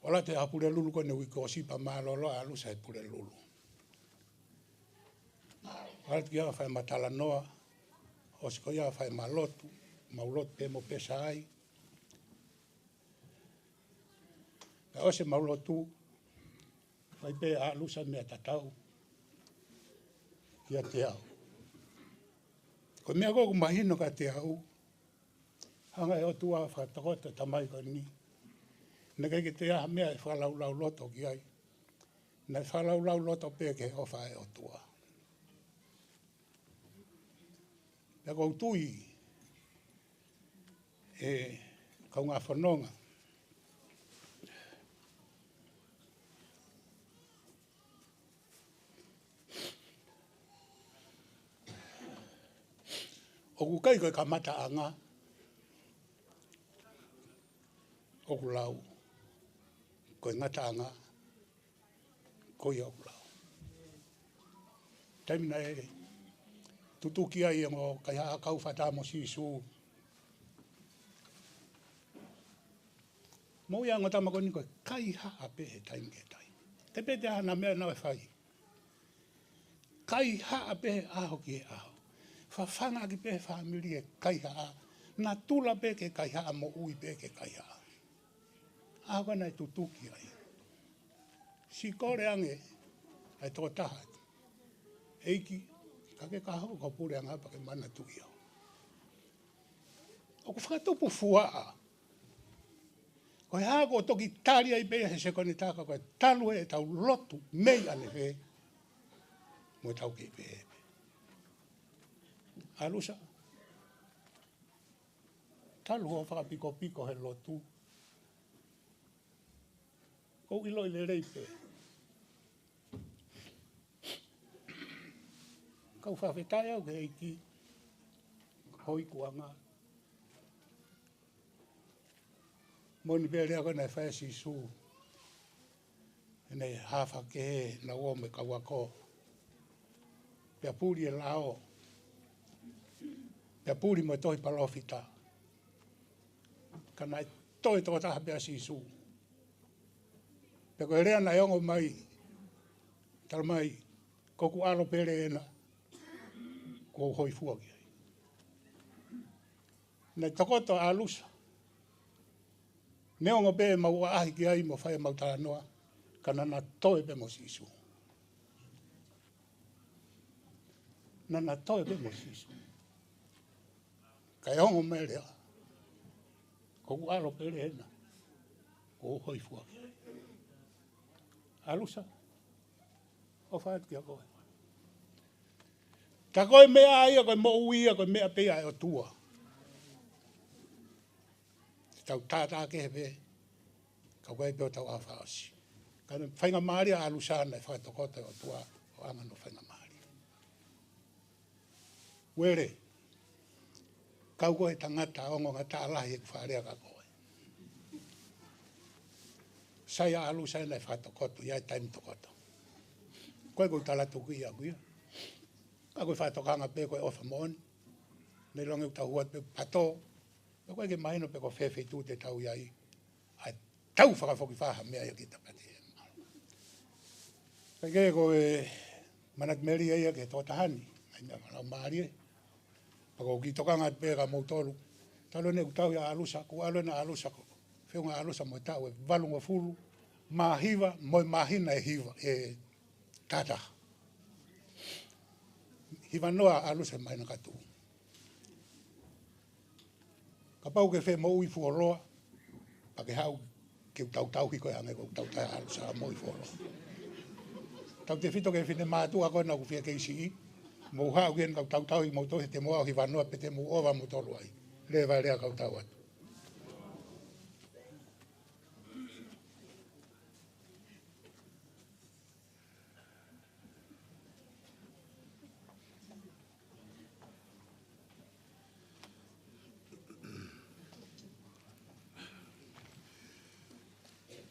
ʻAlu atu ʻa Pulelulu ko eni uike ʻosi pea mālōlō ʻAlusa ʻe Pulelulu. ʻAlu atu ki ai ʻo fai ʻema talanoa. ʻOsi ko ia ʻo fai ʻema lotu. Mau lotu pē mo Pesa ai. Pea ʻosi ʻemau lotu, fai pē ʻe ʻAlusa meʻa tatau kiate au. Ko e meʻa ko ē ʻoku mahino kiate au, hanga ʻe he ʻOtua ʻo fakatokoto e tamai ko eni. Naʻe ʻikai ke toe ʻi ai ha meʻa ʻe fakalaulauloto ki ai. Naʻe fakalaulauloto pē ki he ʻofa ʻa e ʻOtua. Pea ʻoku ou tui ʻe kaungā fononga ʻoku ʻikai ko e kamataʻanga ʻoku lau, ko e ngataʻanga ko ia ʻoku lau. Taimi naʻe tutuki ai e ongo kaihaʻa kaufata mo Sīsū, moʻui ʻa e ongo tama ko eni ko e kaihaʻa pē he taimi ki he taimi. Te pete hana meʻa naʻe fai. Kaihaʻa pē he ʻaho ki he ʻaho. Fafanga ʻaki pē he fāmili e kaihaʻa. Natula pē ke kaihaʻa, moʻui pē ke kaihaʻa. ʻAho ko ē naʻe tutuki ai, siʻi kole ange ʻa e tokotaha, ʻEiki, ka ke ka hoko ko e puleʻanga pea ke manatuʻi au. ʻOku fakatupu fuaʻa. Ko e hā kuo toki tali ai pē he sekoni taha ko e talu ʻetau lotu mei ʻanefē mo ʻetau kei pehē pē. ʻAlusa, talu hoʻo fakapikopiko he lotu, ʻoku ou ʻiloʻi lelei pē. Kau fakafetaʻi au ki he ʻEiki ho ikuʻanga. Moʻoni pē lea ko ē naʻe fai ʻe Sīsū heʻene hafa kehe naʻa nau ō mo e kau ako, pea puli e lao, pea puli mo e tohi palōfita. Ka naʻe toe tokotaha pē ʻa Sīsū. Pea ko e lea naʻe ongo mai, talamai, ko hoku ʻAlo pele ena, ʻoku ou hōifua ki ai. Naʻe tokoto ʻa ʻAlusa. Neongo pē ʻemau ʻaʻahi ki ai mo fai ʻemau talanoa, ka naʻa na toe pē mo Sīsū. Naʻa na toe pē mo Sīsū. Kae ongo mai e lea, ko hoku ʻAlo pele ena, ʻoku ou hōifua ki ai. ʻAlusa, ʻofa atu kiate koe. Tā ko e meʻa ia, ko e moʻui ia, ko e meʻa pē ia ʻa e ʻOtua. Te tau tātā kehe pē, ka ʻoku ʻi ai pē hotau ʻaho fakaʻosi. Ka naʻe faingamālie ʻa ʻAlusa naʻe fakatokoto e ʻOtua ʻo anga hono faingamālie. Uele, kau ko e tangata ongo ngataʻa lahi ʻeku fakalea kia koe. Sai ʻa ʻAlusa naʻe fakatokoto ia he taimi tokoto. Ko e ʻoku ou tala tuku ia ʻaku ia. Ka ko e fakatokanga pē ko e ʻofa moʻoni. Naʻe ʻiloange ʻoku tau hū atu pē pato. Ka ʻoku ʻikai ke mahino pe ko fē feituʻu te tau ʻi ai. ʻA e tau fakafokifā ha meʻa ia ki he Tangata. Kae kehe ko e manatu melie ia ki he tokotaha ni, ʻa e meʻa fakalaumālie. Pea ʻoku ou kiʻi tokanga atu pē kia moutolu. Talu ʻeni ʻeku tauhi ʻa ʻAlusa, kuo ʻalu ʻeni ʻa ʻAlusa ko, feʻunga ʻa ʻAlusa mo e taʻu ʻe valungofulu mā hiva, mo e māhina ʻe hiva, ʻe taha taha. Hiva noa ʻa ʻAlusa he māhina ka tuʻu. Kapau ʻoku ke fie moʻui fuoloa, pea ke haʻu ke u tautauhi koe hangē ko ʻeku tauhi ʻa ʻAlusa moʻui fuoloa. Tautefito ki he finemātuʻa ko ena ʻoku fie kei siʻi, mou haʻu ki heni kau tautauhi moutolu he te mou aʻu hiva noa pe te mou ʻova moutolu ai. Leva e lea kau tau atu.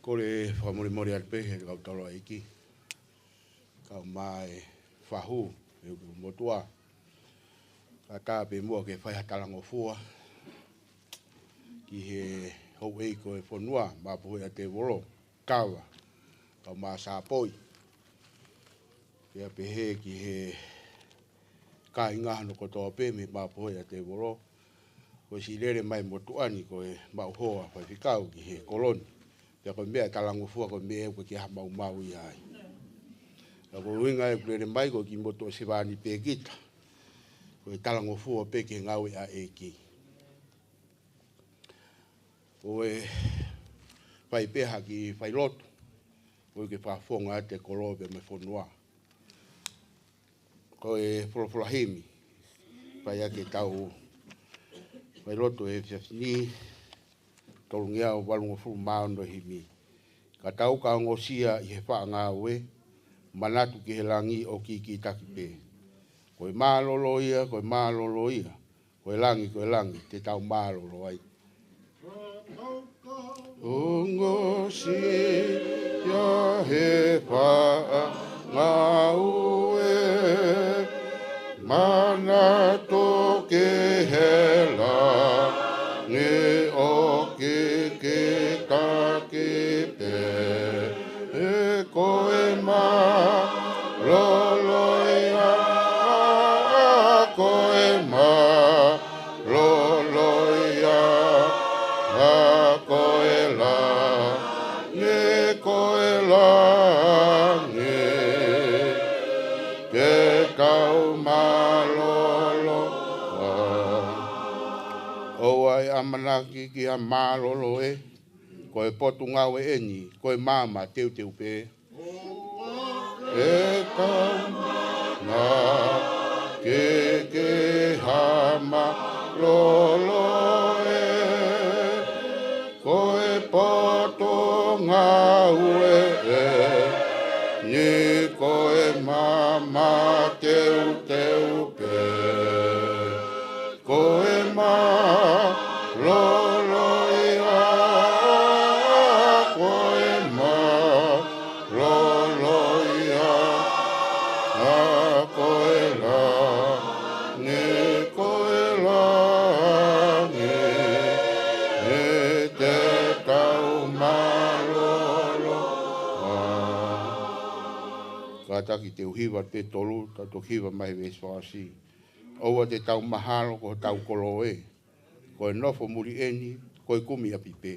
Kole fakamolemole atu pē he kau taulaʻeiki, kau mai fahu, he ʻoku motuʻa. Ka tā pē muʻa ke fai ha talangofua ki he houʻeiki ʻo e fonua, Mapuhi ʻa Tēvolo, Kava, kau mai Sāpoi. Pea pehē ki he kāinga hono kotoa pē mei Mapuhi ʻa Tēvolo. Ko e siʻi lele mai motuʻa ni ko e maʻu hoa faifekau ki he kolo ni. Pea ko e meʻa ʻe talangofua ko e meʻa ʻoku ʻikai ke ha maumau ia ai. Ka ko e ʻuhinga ʻeku lele mai ko e kiʻi motuʻa sevāniti pē kita. Ko e talangofua pē ki he ngāue ʻa e ʻEiki. Ko e fai pē ha kiʻi failotu, koeʻuhi ke fakafofonga atu e kolo pea mo e fonua. Ko e folofola himi, fai ʻaki ʻetau failotu he efiafi ni, tolungeau valungofulu mā ono himi. Ka tau ka ongosia ʻi he faʻa ngāue, manatu ki he langi ʻo kikitaki pē. Ko e mālōlō ia, ko e mālōlō ia, ko e langi, ko e langi, te tau mālōlō ai. Ongosia he faʻa ngāue, manatu ki he langi ʻo kikitaki pē. Ko e mālōlō ia, ko e mālōlō ia, ko e langi, ko e langi, te tau mālōlō ai. ʻOua ʻe ʻamanaki ki ha mālōlō ē, ko e potungāue ʻeni, ko e maama teuteu pē. ʻE tau ʻamanaki ki ha mālōlō ē, ko e potungāue ʻeni, ko e maama teuteu pē. Ko e mālōlō ia, ko e mālōlō ia, ko e langi, ko e langi, ʻe te tau mālōlō ai. Kātaki te u hiva pē tolu, tau toki hiva mai he veesi fakaʻosi. ʻOua te tau mahalo ko hotau kolo ē, ko e nofo muli ʻeni, ko e kumi ʻapi pē.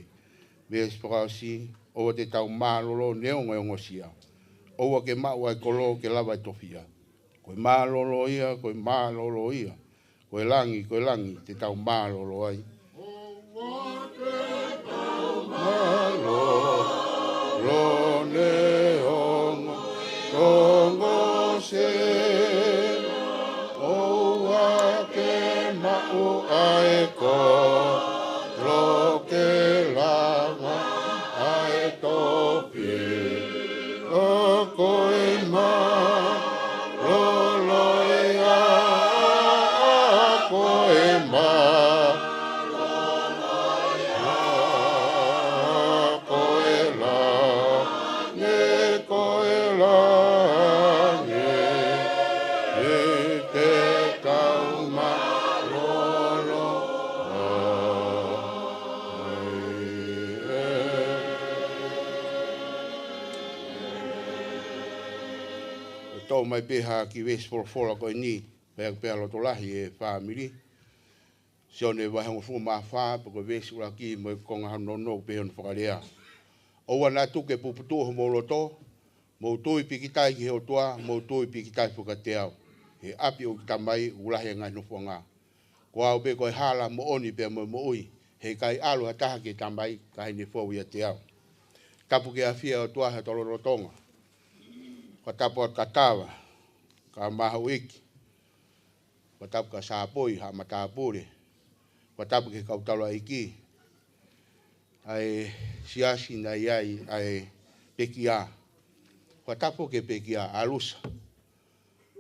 Veesi fakaʻosi, ʻoua te tau mālōlō neongo e ongosia. ʻOua ke maʻu ʻa e kolo ke lava e tofiʻa. Ko e mālōlō ia, ko e mālōlō ia, ko e langi, ko e langi, te tau mālōlō ai. Mālōlō neongo e ongosia, ʻoua ke maʻu ʻa e kolo ke lava ʻa e tofiʻa. Ko e mālōlō ia, ko e mālōlō ia, ko e langi, ko e langi, ʻe te tau mālōlō ai. ʻE toʻo mai pē ha kiʻi veesi folofola ko eni, pea, pea loto lahi e fāmili. Sione vahe hongofulu mā fā, pea ko e veesi ʻuluaki mo e konga hono ono, pea hono fakalea. ʻOua naʻa tuku ke puputuʻu homou loto, mou tui pīkitai ki he ʻOtua, mou tui pīkitai foki kiate au. He ʻapi ʻo ʻeku Tamai ʻoku lahi e ngaahi nofoʻanga. Ko au pē ko e hala, moʻoni pea mo e moʻui. He ʻikai ʻalu ha taha ki he Tamai, ka ʻi heʻene fou ʻiate au. Tapu ki he ʻafio ʻa e ʻOtua he lotolotonga. Fakatapu atu kia Tava, kia Mahuʻiki. Fakatapu kia Sāpoi, haʻa matāpule. Fakatapu ki he kau taulaʻeiki ʻa e siasi naʻe ʻi ai ʻa e pekia. Fakatapu ki he pekia, ʻAlusa.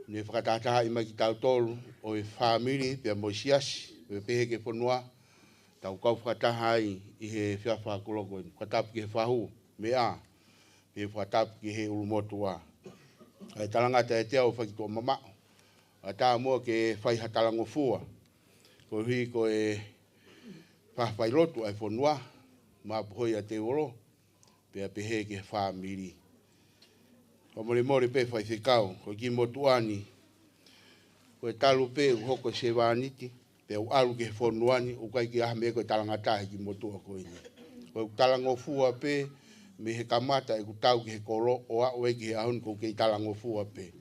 Ne fakatahatahaʻi mai kitautolu ʻo e fāmili pea mo e siasi, pea pehē ki he fonua, tau kau fakataha ai ʻi he efiafi fakakolokolo ko eni. Fakatapu ki he fahu, meʻa, pea fakatapu ki he ʻulumotuʻa. ʻA e talangata ʻiate au ʻoku fai ki tuʻa mamaʻo. ʻAtā muʻa ke fai ha talangofua. Koeʻuhi ko e fai, failotu ʻa e fonua, mapuhoi ʻa Teuolo, pea pehē ki he fāmili. Fakamolemole pē Faifekau, ko e kiʻi motuʻa ni, ko e talu pē ʻoku hoko e sevāniti, pea u ʻalu ki he fonua ni, ʻoku ʻikai ke ʻi ai ha meʻa ko e talangataʻa he kiʻi motuʻa ko eni. Ko ʻeku talangofua pē, mei he kamata ʻeku tau ki he kolo, ʻo aʻu ai ki he ʻaho ni ʻoku ou kei talangofua pē.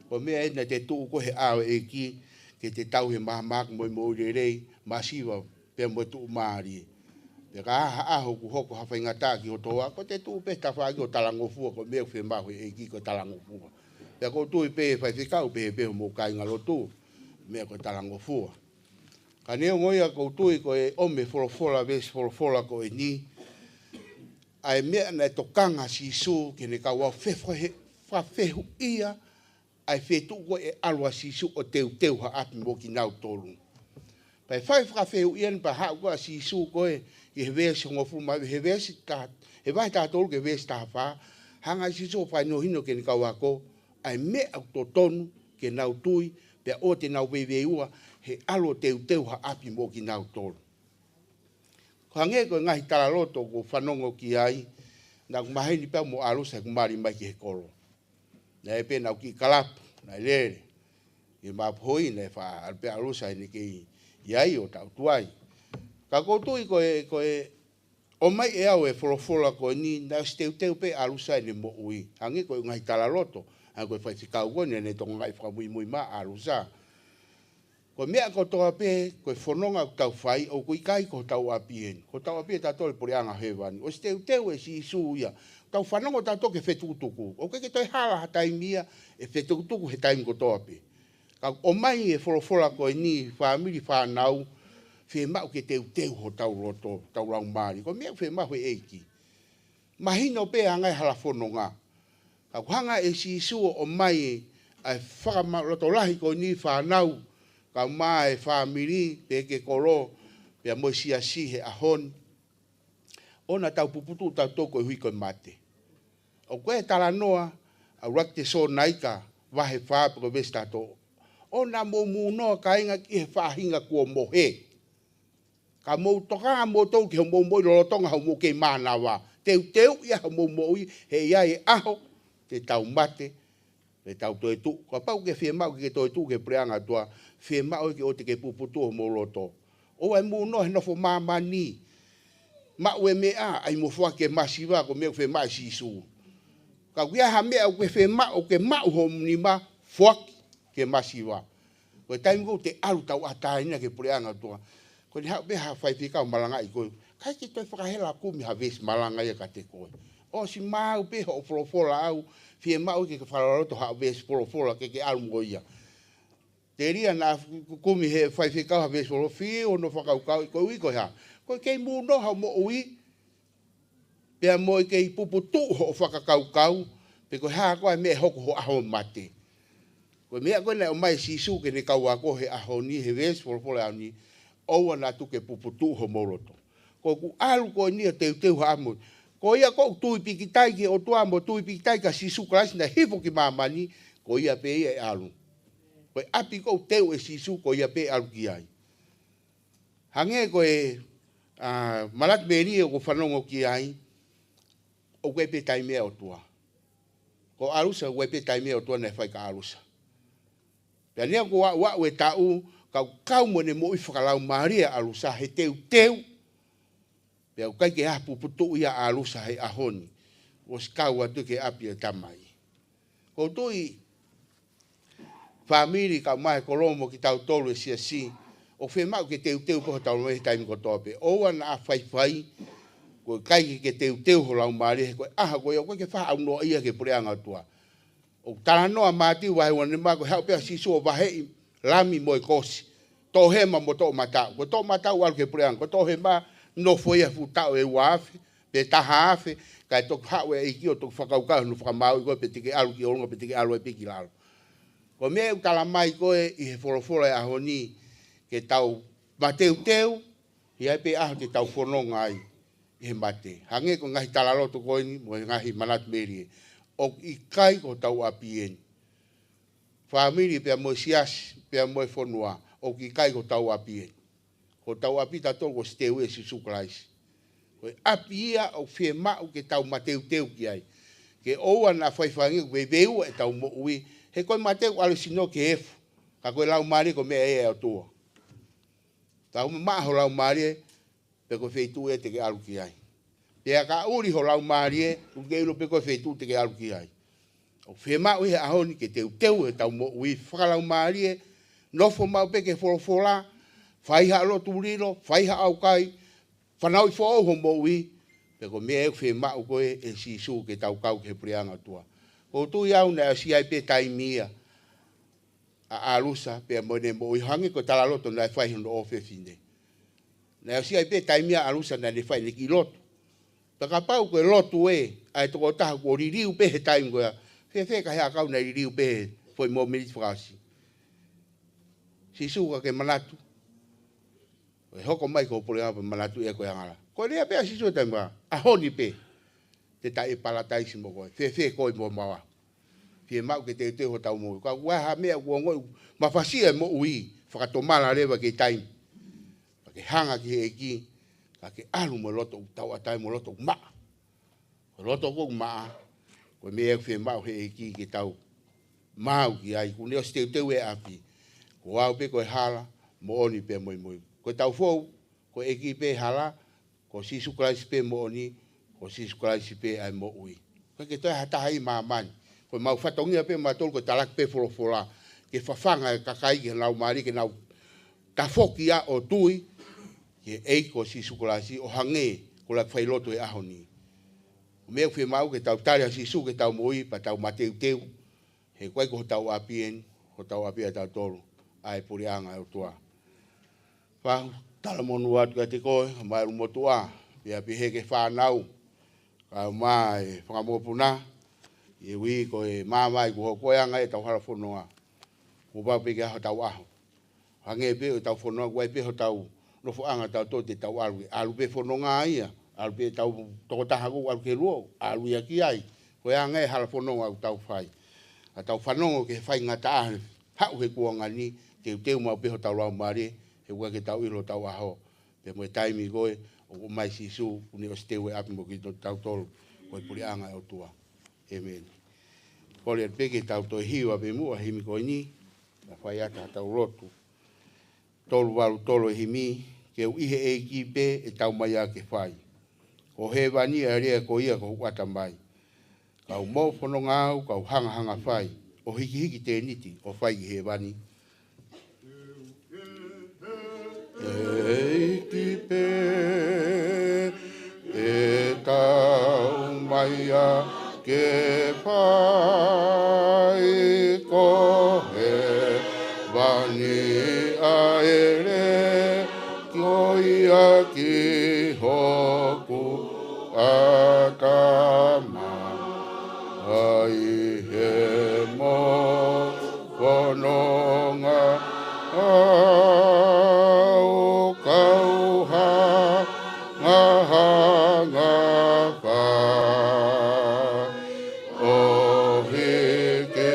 Ko e meʻa eni naʻa te tuʻu koe he ʻao ʻo e ʻEiki, ke te tauhi e mahamahaki mo e moʻui lelei, masiva, pea mo e tuʻumālie. Pea ka ʻi ai ha ʻaho ʻoku hoko ha faingataʻa ki ho toa, ko ʻete tuʻu pē he tafaʻaki ʻo talangofua, ko e meʻa ʻoku fiemaʻu he ʻEiki ko e talangofua. Pea ʻoku ou tui pē faifekau pehē pē hoʻomou kāingalotu, meʻa ko e talangofua. Ka neongo ia ʻoku ou tui ko e ʻomi e folofola, veesi folofola ko eni, ʻa e meʻa naʻe tokanga Sīsū ki heʻene kau ako, fefa-, he-, fakafehuʻia ʻa e feituʻu ko ē ʻe ʻalu ai ʻa Sīsū ʻo teuteu ha ʻapi mo kinautolu. Pea fai fakafehuʻia ni pea haʻu ko ē ʻa Sīsū ko ē ʻi he veesi hongofulu mā, he veesi taha, he vahe taha tolu ki he veesi taha fā, hanga ʻe Sīsū ʻo fakahinohino ki heʻene kau ako ʻa e meʻa ʻoku totonu ke nau tui, pea ʻoua te nau veiveiua he ʻalu ʻo teuteu ha ʻapi mo kinautolu. Ko e hangē ko e ngaahi talaloto ʻoku ou fanongo ki ai, naʻá ku maheni pē au mo ʻAlusa heʻeku mali mai ki he kolo. Naʻe pē naʻá ku kiʻi kalapu, naʻe lele. ʻI he mapuhoi naʻe faʻa ʻalu pē ʻAlusa heʻene kei ʻi ai ʻo tau tuai. Ka ʻoku ou tui ko e, ko e ʻomai ʻe au e folofola ko eni, naʻe ʻosi teuteu pē ʻAlusa ʻene moʻui. Hangē ko e ngaahi talaloto, hangē ko e faifekau ko eni, naʻe tokangaʻi fakamuimui mai ʻa ʻAlusa. Ko e meʻa kotoa pē, ko e fononga ʻoku tau fai, ʻoku ʻikai ko hotau ʻapi eni. Ko hotau ʻapi ʻatautolu ʻa e puleʻanga hēvani. ʻOsi teuteu ʻe Sīsū ia. Tau fanongo tautolu ki he fetukutuku. ʻOku ʻikai ke toe hala ha taimi ia ʻe fetukutuku he taimi kotoa pē. Ka ʻomai e folofola ko eni, fāmili, fānau, fiemaʻu ke teuteu hotau loto, hotau laumālie. Ko e meʻa ʻoku fiemaʻu he ʻEiki. Mahino pē ʻa e ngaahi hala fononga. Ka ʻoku hanga ʻe Sīsū ʻo ʻomai ʻa e fakalotolahi ko eni, fānau, kae ʻumaʻā e fāmili, pehē ki he kolo, pea mo e siasi he ʻaho ni. ʻOua naʻa tau puputuʻu tautolu koeʻuhi ko e mate. ʻOku ʻi ai e talanoa ʻa e ʻUluaki Tesalonaika vahe fā pea ko e veesi taha tolu. ʻOua naʻa mou mūnoa kāinga ki he faʻahinga kuo mohe. Ka mou tokanga moutolu ki hoʻomou moʻui lolotonga hoʻomou kei mānava. Teuteuʻi ʻa hoʻomou moʻui he ʻe ʻi ai e ʻaho te tau mate, te tau toetuʻu. Kapau ʻoku ke fiemaʻu ke ke toetuʻu ki he puleʻanga ʻo e ʻOtua, fiemaʻu ke ʻoua te ke puputuʻu homou loto. ʻOua ʻe mūnoa he nofo māmani. Maʻu e meʻa, ʻai mo foaki ki he masiva, ko e meʻa ʻoku fiemaʻu ʻe Sīsū. Ka ʻoku ʻi ai ha meʻa ʻoku ke fiemaʻu, ʻoku ke maʻu hoʻo nima, foaki ki he masiva. Ko e taimi ko ē te ʻalu tauʻatāina ki he puleʻanga ʻo e ʻOtua, ko ʻene haʻu pē ha faifekau ʻo malangaʻi koe. ʻIkai ke toe fakahela ʻo kumi ha veesi malanga ia kiate koe. ʻOsi maau pē hoʻo folofola ʻaʻau, fiemaʻu ke ke fakaloloto ha veesi folofola ke ke ʻalu mo ia. Telia naʻa kumi he faifekau ha veesi folofola, fiu hono fakakaukauʻi, koeʻuhi ko e hā? Ko e kei mūnoa hoʻo moʻui, pea mo e kei puputuʻu hoʻo fakakaukau, pe ko e hā koā e meʻa ʻe hoko ho ʻaho mate. Ko e meʻa ko ē naʻe ʻomai ʻe Sīsū ki heʻene kau ako he ʻaho ni, he veesi folofola ʻaho ni, ʻoua naʻa tuku ke puputuʻu homou loto. Ko ʻeku ʻalu ko eni ʻo teuteu ha ʻapi mo. Ko ia ʻoku tui pīkitai ki he ʻOtua mo tui pīkitai kia Sīsū Kalaisi naʻe hifo ki māmani, ko ia pē ia ʻe ʻalu. Ko e ʻapi ʻoku teu ʻe Sīsū, ko ia pē ʻe ʻalu ki ai. Hangē ko e, ʻa, manatu melie ʻoku ou fanongo ki ai, ʻoku ʻi ai pē taimi ʻa e ʻOtua. Ko ʻAlusa, ʻoku ʻi ai pē taimi ʻa e ʻOtua naʻe fai kia ʻAlusa. Pea neongo ʻoku aʻu e taʻu, ka ʻoku kau mo ʻene moʻui fakalaumālie ʻa ʻAlusa he teuteu, pea ʻoku ʻikai ke ʻi ai ha puputuʻu ia ʻa ʻAlusa he ʻaho ni. ʻOsi kau atu ki he ʻapi ʻo e Tamai. ʻOku ou tui, fāmili kae ʻumaʻā e kolo mo kitautolu e siasi, ʻoku fiemaʻu ke teuteu pē hotau laumālie he taimi kotoa pē. ʻOua naʻa faifai, ko e ʻikai ke ke teuteu ho laumālie, he ko e ʻaho ko ia ʻoku ʻikai ke faʻa ʻaunoa ia ki he puleʻanga ʻo e ʻOtua. ʻOku talanoa Mātiu vahe uanima, ko e haʻu pē ʻa Sīsū ʻo vaheʻi lami mo e kosi, toʻohema mo toʻomataʻu. Ko e toʻomataʻu ʻalu ki he puleʻanga, ko e toʻohema nofo ia he fuʻu taʻu ʻe ua afe, pe taha afe, kae toki haʻu e ʻEiki ʻo toki fakakaukau hono fakamāuʻi koe pe te ke ʻalu ki ʻolunga pe te ke ʻalu ai pē ki lalo. Ko e meʻa ʻoku talamai ko ē ʻi he folofola ʻo e ʻaho ni, ke tau mateuteu, ʻe ʻi ai pē ʻaho te tau fononga ai ʻi he mate. Hangē ko e ngaahi talaloto ko eni, mo e ngaahi manatu melie. ʻOku ʻikai ko hotau ʻapi eni. Fāmili pea mo e siasi, pea mo e fonua, ʻoku ʻikai ko hotau ʻapi eni. Ko hotau ʻapi ʻatautolu kuo ʻosi teu ʻe Sīsū Kalaisi. Ko e ʻapi ia ʻoku fiemaʻu ke tau mateuteu ki ai. Ke ʻoua naʻa faifai ange ʻoku veiveiua ʻetau moʻui. He ko e mate ʻoku ʻalu ʻo sino ki he efu. Ka ko e laumālie ko e meʻa ia ʻa e ʻOtua. Tau maʻa ho laumālie, pe ko e feituʻu ia te ke ʻalu ki ai. Pea ka ʻuli ho laumālie, ʻoku ke ʻilo pē ko e feituʻu te ke ʻalu ki ai. ʻOku fiemaʻu ʻi he ʻaho ni ke teuteu ʻetau moʻui fakalaumālie, nofo maʻu pē ki he folofola, fai ha lotu lilo, fai ha ʻaukai, fanauʻi foʻou ho moʻui, pea ko e meʻa ʻoku fiemaʻu ko ē ʻe Sīsū ke tau kau ki he puleʻanga ʻo e ʻOtua. ʻOku ou tui au naʻe ʻosi ʻi ai pē taimi ia ʻa ʻAlusa pea mo ʻene moʻui, hangē ko e talaloto naʻe fai ʻe hono ʻofefine. Naʻe ʻosi ʻi ai pē taimi ʻa ʻAlusa naʻa ne fai ʻene kiʻi lotu. Pea kapau ko e lotu ē ʻa e tokotaha kuo liliu pē he taimi ko ia, fēfē ka he ʻakau naʻe liliu pē he foʻi mōmeniti fakaʻosi? Sīsū, ka ke manatu, ʻe hoko mai ki ho puleʻanga pea manatuʻi ʻe koe ʻa e angahala. Ko e lea pē ʻa Sīsū he taimi ko ia, ʻaho ni pē te ta ʻi he palataisi mo koe, fēfē koe mo au? Fiemaʻu ke teuteu hotau moʻui. Ka ʻoku ʻi ai ha meʻa ʻoku ongoʻi mafasia e moʻui, fakatomala leva ki he taimi. Ka ke hanga ki he ʻEiki, ka ke ʻalu mo e loto ʻoku tauʻatāina, mo e loto ʻoku maʻa. Ko e loto ʻoku maʻa, ko e meʻa ʻoku fiemaʻu he ʻEiki ke tau maau ki ai. Kuo ne ʻosi teuteu e ʻapi. Ko au pē ko e hala, moʻoni pea mo e moʻui. Ko e tau fou, ko e ʻEiki pē hala, ko Sīsū Kalaisi pē moʻoni, ko Sīsū Kalaisi pē ʻa e moʻui. ʻOku ʻikai ke toe ha taha ʻi māmani. Ko e mau fatongia pē mautolu ko e talaki pē folofola, ke fafanga e kakai ki he laumālie, ke nau tafoki ʻo tui ki he ʻEiki ko Sīsū Kalaisi, ʻo hangē ko e lau failotu he ʻaho ni. Ko e meʻa ʻoku fiemaʻu ke tau tali ʻa Sīsū ki heʻetau moʻui, pea tau mateuteu, he ʻoku ʻikai ko hotau ʻapi eni, ko hotau ʻapi ʻa tautolu, ʻa e puleʻanga ʻo e ʻOtua. Fahu, talamonū atu kiate koe, homau ʻulumotuʻa, pea pehē ki he fānau, kae ʻumaʻā e fanga mokopuna, ʻi he uike ko ē, māmani, kuo hoko e anga ʻetau hala fononga. Kuo pau pē ke ʻaho hotau ʻaho. Hangē pē ʻoku tau fononga, ʻoku ʻi ai pē hotau nofoʻanga ʻatautolu te tau ʻalu, ʻalu pē fononga ia, ʻalu pē ʻetau tokotaha ʻoku ʻalu ki he luo, ʻalu ia ki ai. Ko e anga e hala fononga ʻoku tau fai. Ka tau fanongo ki he faingataʻa haʻu he kuonga ni, teuteu maʻu pē hotau laumālie, he ʻoku ʻikai ke tau ʻilo hotau ʻaho, pea mo e taimi ko ē ʻoku ʻomai ʻe Sīsū, kuo ne ʻosi teu e ʻapi mo kitautolu, ko e puleʻanga ʻo e ʻOtua. ʻĒmeni. Kole atu pē ke tau toe hiva pē muʻa e himi ko eni, ka fai atu ʻetau lotu. Tolu valu tolu e himi, ke u ʻi he ʻEiki pē ʻe tau mai ʻa ke fai. Ko hēvani ʻa e lea ko ia ko hoku ʻatamai. Kau moʻu fononga au, kau hangahanga fai, ʻo hikihiki tēniti, ʻo fai ki hēvani. ʻEiki pē ʻe tau mai ʻa ke fai, ko hēvani ʻa e lea ko ia ki hoku ʻatamai. ʻI he moʻu fononga au, kau hangahanga fai, ʻo hikihiki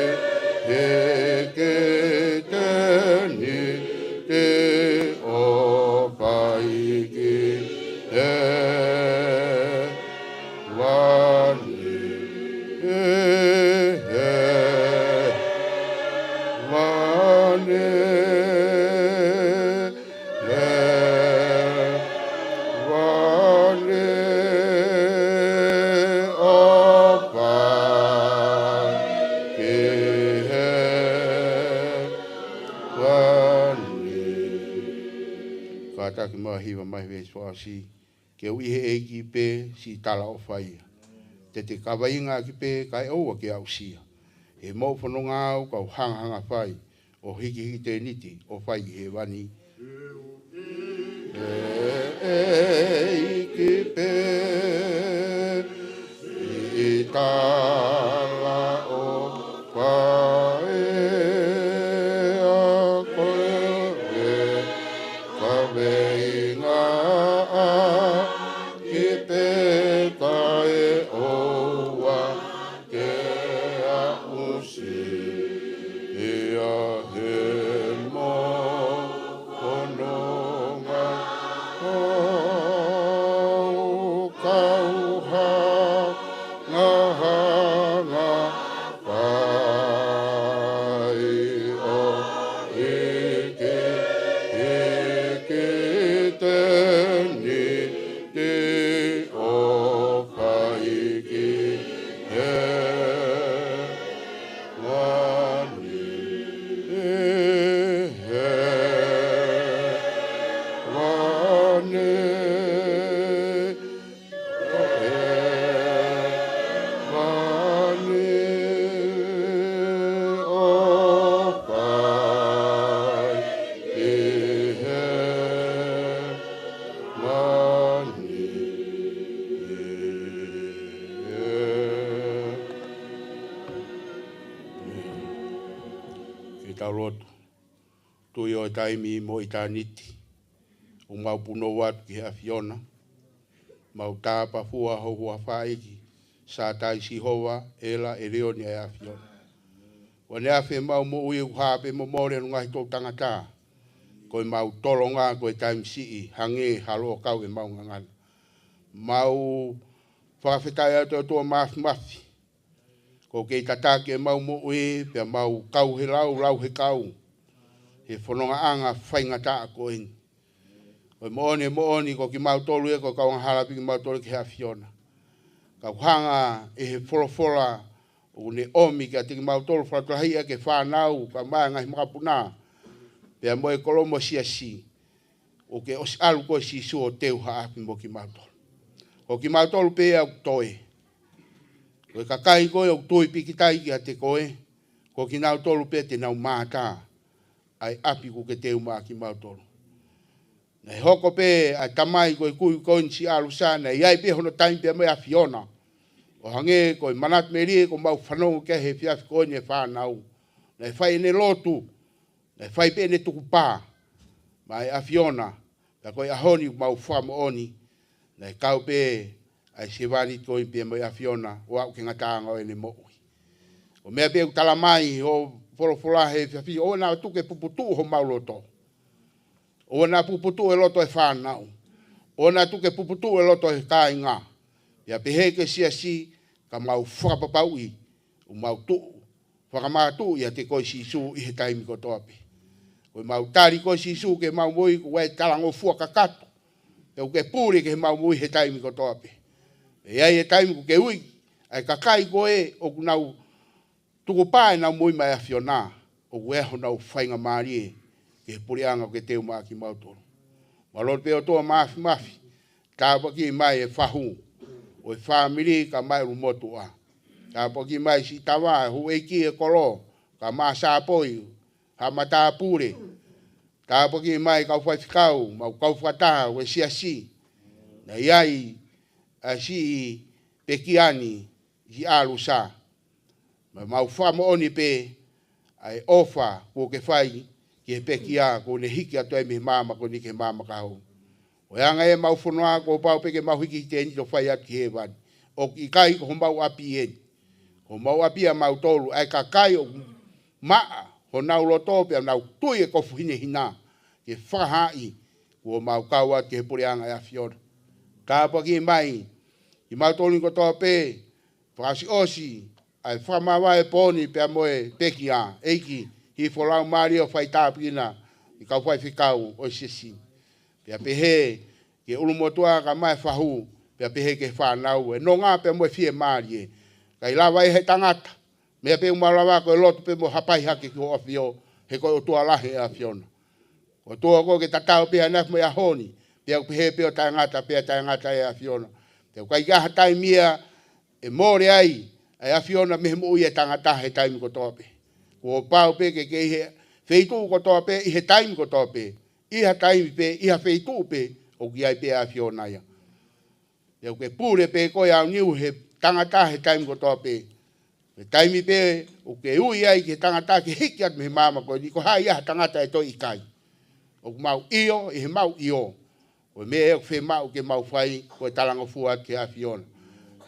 tēniti, ʻo fai ki hē- vani, hēvani, hēvani, ʻo fai ki hēvani. Kātaki mai hiva mai veesi fakaʻosi. Ke u ʻi he ʻEiki pē siʻi talaʻofa ia. Te te kaveinga ʻaki pē kae ʻoua ke aʻusia. He moʻu fononga au, kau hangahanga fai, ʻo hikihiki tēniti, ʻo fai ki hēvani. He ʻEiki pē siʻi talaʻofa ia, ko e kaveinga ʻaki pē kae ʻoua ke aʻusia. He moʻu fononga au, kau hangahanga ʻo taimi mo ʻitāniti. ʻOku mau punou atu ki he ʻAfiona. Mau tāpafua ho huafa ʻEiki, Sātai Sihova, ʻEla, ʻElioni ʻa e ʻAfiona. ʻOku ne afe ʻemau moʻui ʻoku hā pē mo mole ʻa e ngaahi toʻu tangata. Ko ʻemau tolonga ko e taimi siʻi, hangē ha loʻo kau ʻemau ngangana. Mau fakafetaʻi atu ʻOtua Māfimafi. ʻOku kei tataki ʻemau moʻui, pea mau kau he lau, lau he kau. He fonongaʻanga faingataʻa ko eni. Ko e moʻoni, moʻoni, ko kimautolu ē, ko e kau angahala pē kimautolu ki he ʻAfiona. Ka ʻoku hanga ʻe he folofola, ʻoku ne ʻomi kiate kimautolu, fakalotolahi ʻa e fānau, kae ʻumaʻā e ngaahi makapuna. Pea mo e koloa mo e siasi. ʻOku ke ʻosi ʻalu koe Sīsū ʻo teu haʻapi mo kimautolu. Ko kimautolu pē ʻoku toe. Ko e kakai ko ē ʻoku tui pīkitai kiate koe, ko kinautolu pē te nau mātā ʻa e ʻapi kuo ke teu maʻa kimautolu. Naʻe hoko pē ʻa e tamai ko e kui ko eni ʻi ʻAlusa, naʻe ʻi ai pē hono taimi pea mo e ʻAfiona. ʻO hangē ko e manatu melie ʻoku mau fanongo ki ai he efiafi ko eni ʻa e fānau. Naʻe fai ʻene lotu, naʻe fai pē ʻene tukupā maʻa e ʻAfiona, pea ko e ʻaho ni ʻoku mau fakamoʻoni, naʻe kau pē ʻa e sevāniti ko eni pea mo e ʻAfiona, ʻo aʻu ki he ngataʻanga ʻo ʻene moʻui. Ko e meʻa pē ʻoku tala mai ʻe he folofola he efiafi, ʻoua naʻa tuku ke puputuʻu homau loto. ʻOua naʻa puputuʻu e loto ʻo e fānau. ʻOua naʻa tuku ke puputuʻu e loto ʻo e kāinga. Pea pehē ki he siasi, ka mau fakapapauʻi, ʻoku mau tuʻu fakamātuʻu ʻiate koe Sīsū ʻi he taimi kotoa pē. Ko ʻemau tali koe Sīsū ki heʻemau moʻui, ko e talangofua kakato. Pea ʻoku ke pule ki heʻemau moʻui he taimi kotoa pē. Pea ʻi ai e taimi ʻoku ke ui ʻa e kakai ko ē ʻoku nau tukupā ʻenau moʻui maʻa e ʻAfiona, ʻoku ʻi ai honau faingamālie ki he puleʻanga ʻoku ke teu maʻa kimautolu. Mālō pē ʻOtua Māfimafi, tāpuakiʻi mai e fahu ʻo e fāmili kae ʻumaʻā e ʻulumotuʻa. Tāpuakiʻi mai Siʻi Tava, houʻeiki e kolo, kae ʻumaʻā Sāpoi, haʻa matāpule. Tāpuakiʻi mai kau faifekau, mo e kau fakataha ʻo e siasi. Naʻe ʻi ai ʻa siʻi pekia ni ʻi ʻAlusa. Pea mau fakamoʻoni pē ʻa e ʻofa kuo ke fai ki he pekia kuo ne hiki atu ai mei he maama ko eni ki he maama ka hau. Ko e anga ʻemau fononga kuo pau pē ke mau hiki he tēniti ʻo fai atu ki hēvani. ʻOku ʻikai ko homau ʻapi eni. Ko homau ʻapi ʻa mautolu, ʻa e kakai ʻoku maʻa honau loto pea nau tui e kofu hinehina ke fakahaaʻi kuo mau kau atu ki he puleʻanga ʻo e ʻAfiona. Tāpuakiʻi mai kimautolu ni kotoa pē, fakaʻosiʻosi ʻa e fakamavae pō ni pea mo e pekia, ʻEiki, hifo lau mālie ʻo fai tāpuekina ʻa e kau faifekau ʻo e siasi. Pea pehē ki he ʻulumotuʻa kae ʻumaʻā e fahu, pea pehē ki he fānau, e nonga pea mo e fiemālie. ʻIkai lava ʻe he tangata, meʻa pē ʻoku mau lava ko e lotu pē mo hapai hake ki ho ʻAfio, he ko e ʻOtua lahi ʻa e ʻAfiona. Ko e ʻOtua ʻoku ke tatau pē ʻanai mo e ʻaho ni, pea ʻoku pehē pē ʻo taʻengata, pea taʻengata ʻa e ʻAfiona. Pea ʻoku ʻikai ha taimi ia ʻe mole ai ʻa e ʻAfiona mei he moʻui ʻa e tangata he taimi kotoa pē. Kuo pau pē ke ke ʻi he feituʻu kotoa pē, ʻi he taimi kotoa pē, ʻi ha taimi pē, ʻi ha feituʻu pē, ʻoku ʻi ai pē ʻa e ʻAfiona ia. Pea ʻoku ke pule pē koe ʻaoniu he tangata he taimi kotoa pē. He taimi pē ʻoku ke ui ai ki he tangata ke hiki atu mei he maama ko eni, ko hai ʻa e tangata ʻe toe ʻikai. ʻOku mau ʻio, ʻi heʻemau ʻio. Ko e meʻa ʻoku fiemaʻu ke mau fai, ko e talangofua atu ki he ʻAfiona.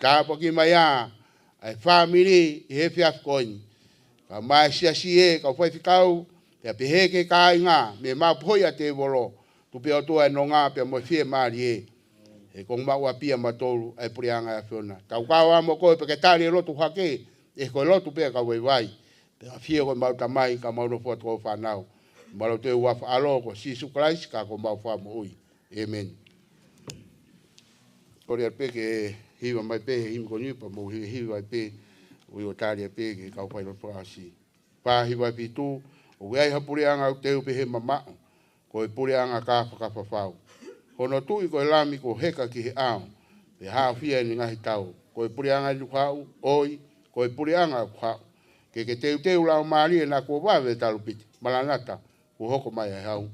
Tāpuakiʻi mai ā ʻa e fāmili ʻi he efiafi ko eni. Kae ʻumaʻā e siasi ē, kau faifekau, pea pehē ki he kāinga, mei he mapuhoʻi ʻa e tēvolo, tuku pē ʻOtua e nonga pea mo e fiemālie. He ko homau ʻapi ʻa mautolu, ʻa e puleʻanga ʻo e ʻAfiona. Tau kau ā mo koe pea ke tali e lotu hake, he ko e lotu pē ʻa e kau vaivai. Pea ʻafio ko homau Tamai, ka mau nofo atu ko e fānau. Mālō ʻEiki ʻi he huafa ʻo ho ʻAlo ko Sīsū Kalaisi, ka ko homau Fakamoʻui. ʻĒmeni. Kole atu pē ke hiva mai pē he himi ko eni pea mou hiva, hiva ai pē, ʻo ʻiloa tali ai pē ki he kau failotu fakaʻosi. Fā hiva fitu, ʻoku ʻi ai ha puleʻanga ʻoku teu pē he mamaʻo, ko e puleʻanga ka fakafafau. Hono tuʻi ko e Lami kuo heka ki he ʻao, pea haʻofia ʻene ngaahi tau. Ko e puleʻanga eni ʻoku haʻu, ʻoi, ko e puleʻanga ʻoku haʻu. Ke ke teuteu laumālie naʻa kuo vave e talupite. Malanata, kuo hoko mai ʻa e ʻaho.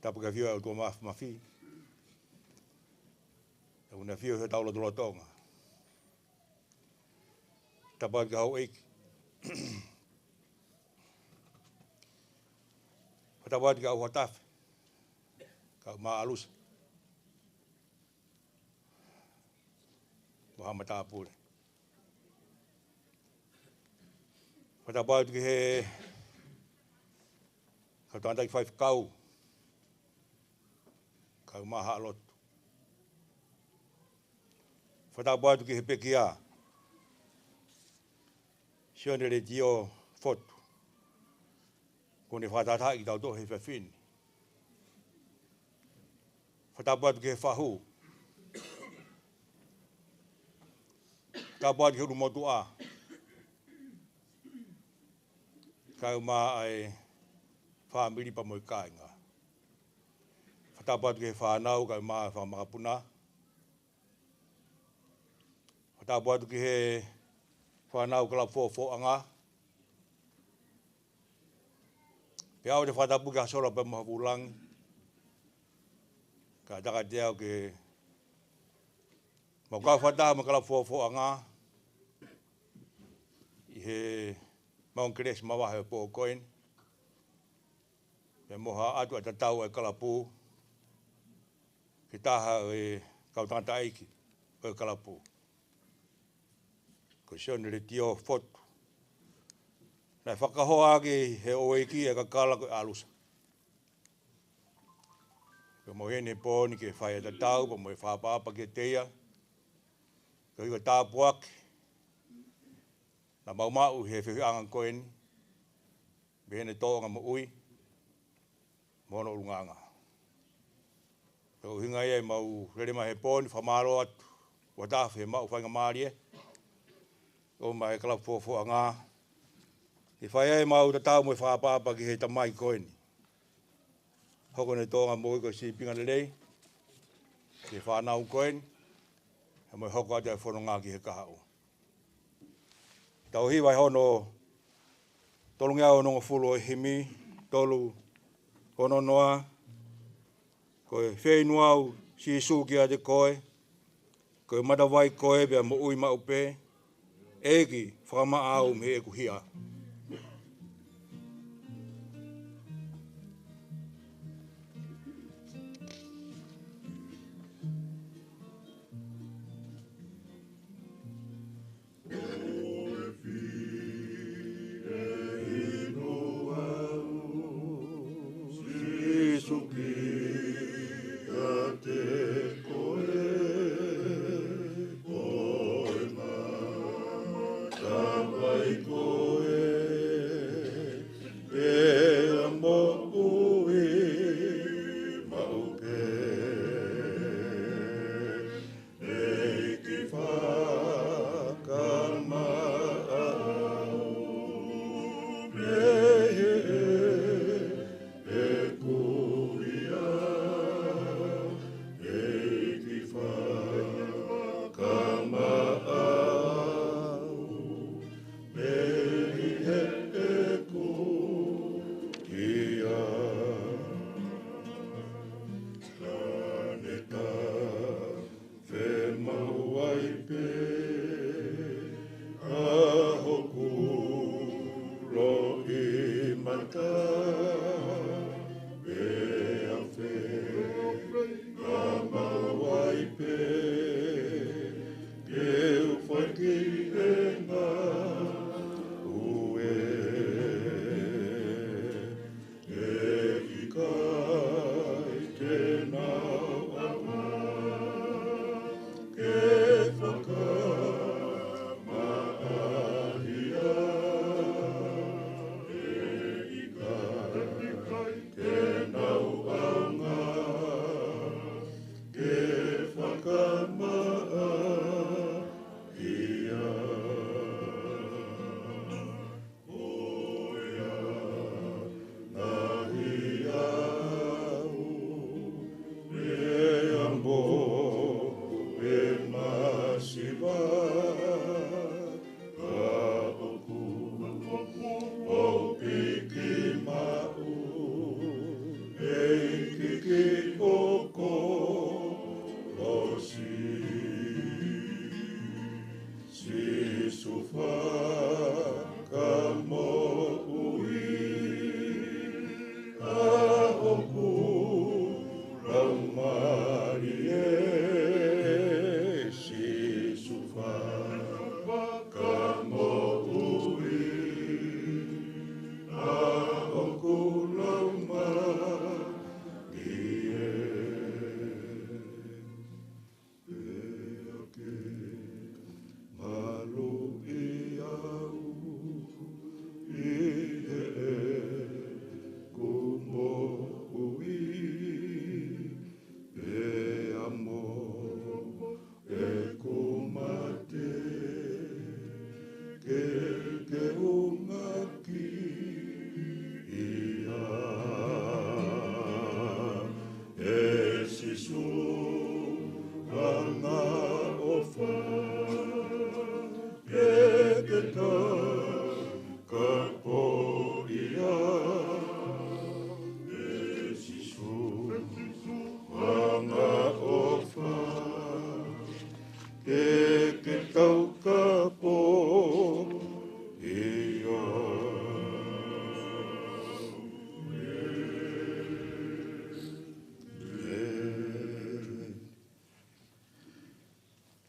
Tapu ki he ʻafio ʻa e ʻOtua Māfimafi, ʻa ia ʻoku ne ʻafio ʻi hotau lotolotonga. Tapu atu ki he houʻeiki. Tapu atu ki he ʻaho tafe, kae ʻumaʻā ʻAlusa mo haʻa matāpule. Fakatapu atu ki he kau tangataʻeiki faifekau, kae ʻumaʻā haʻa lotu. Fakatapu atu ki he pekia, Sione Letio Fotu, kuo ne fakatahatahaʻi kitautolu he efiafi ni. Fakatapu atu ki he fahu. Fakatapu atu ki he ʻulumotuʻa, kae ʻumaʻā e fāmili pea mo e kāinga. Fakatapu atu ki he fānau kae ʻumaʻā e fanga makapuna. Fakatapu atu ki he fānau kalapu fōfōʻanga. Pea ʻoatu e fakatapu ki he sola pea mo e vūlangi. Kae ʻatā kiate au ke mau kau fakataha mo e kalapu fōfōʻanga ʻi he maʻu kelesi mavahe ʻo e pō ko eni, pea mo ha ʻatu ʻa e tatau ʻa e kalapu ki he taha ʻo e kau tangataʻeiki ʻo e kalapu, ko Sione Letio Fotu, naʻe fakahoa ʻaki ʻe he houʻeiki e kakala ko e ʻAlusa. Pea mo heni he pō ni ke fai e tatau pea mo e fakaʻapaʻapa kiate ia, ko e hiva tāpuaki naʻa mau maʻu he feohiʻanga ko eni, mei heʻene tōʻonga moʻui mo hono ʻulungaanga. Ko e ʻuhinga ia ʻemau lele mai he pō ni, fakamālō atu ʻo tafe he maʻu faingamālie ʻo maʻu e kalapu fōfōʻanga, ke fai ai ʻemau tatau mo e fakaʻapaʻapa ki he tamai ko eni. Hoko ʻene tōʻonga moʻui ko e sīpinga lelei ki he fānau ko eni, pea mo e hoko atu e fononga ki he kahaʻu. Tau hiva ʻi hono tolungeau onongofulu ʻo e himi, tolu ono noa. Ko e feinu au Sīsū kiate koe, ko e matavai koe pea moʻui maʻu pē. ʻEiki, fakamaʻa au mei heʻeku hia.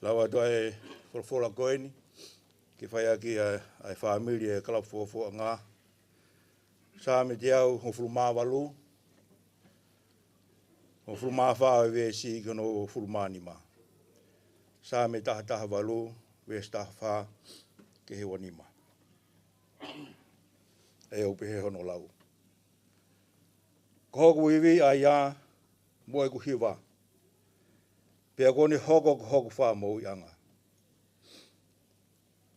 Lau atu ʻa e folofola ko eni ke fai ʻaki ʻa e, ʻa e fāmili ʻa e kalapu fofoʻanga. Saame teau hongofulu mā valu, hongofulu mā fā ʻo e veesi ki hono hongofulu mā nima. Saame taha taha valu, veesi taha fā ki he ua nima. ʻE ʻoku pehē hono lau: Ko hoku ivi ʻa ia mo ʻeku hiva, pea kuo ne hoko ko hoku fakamoʻuiʻanga.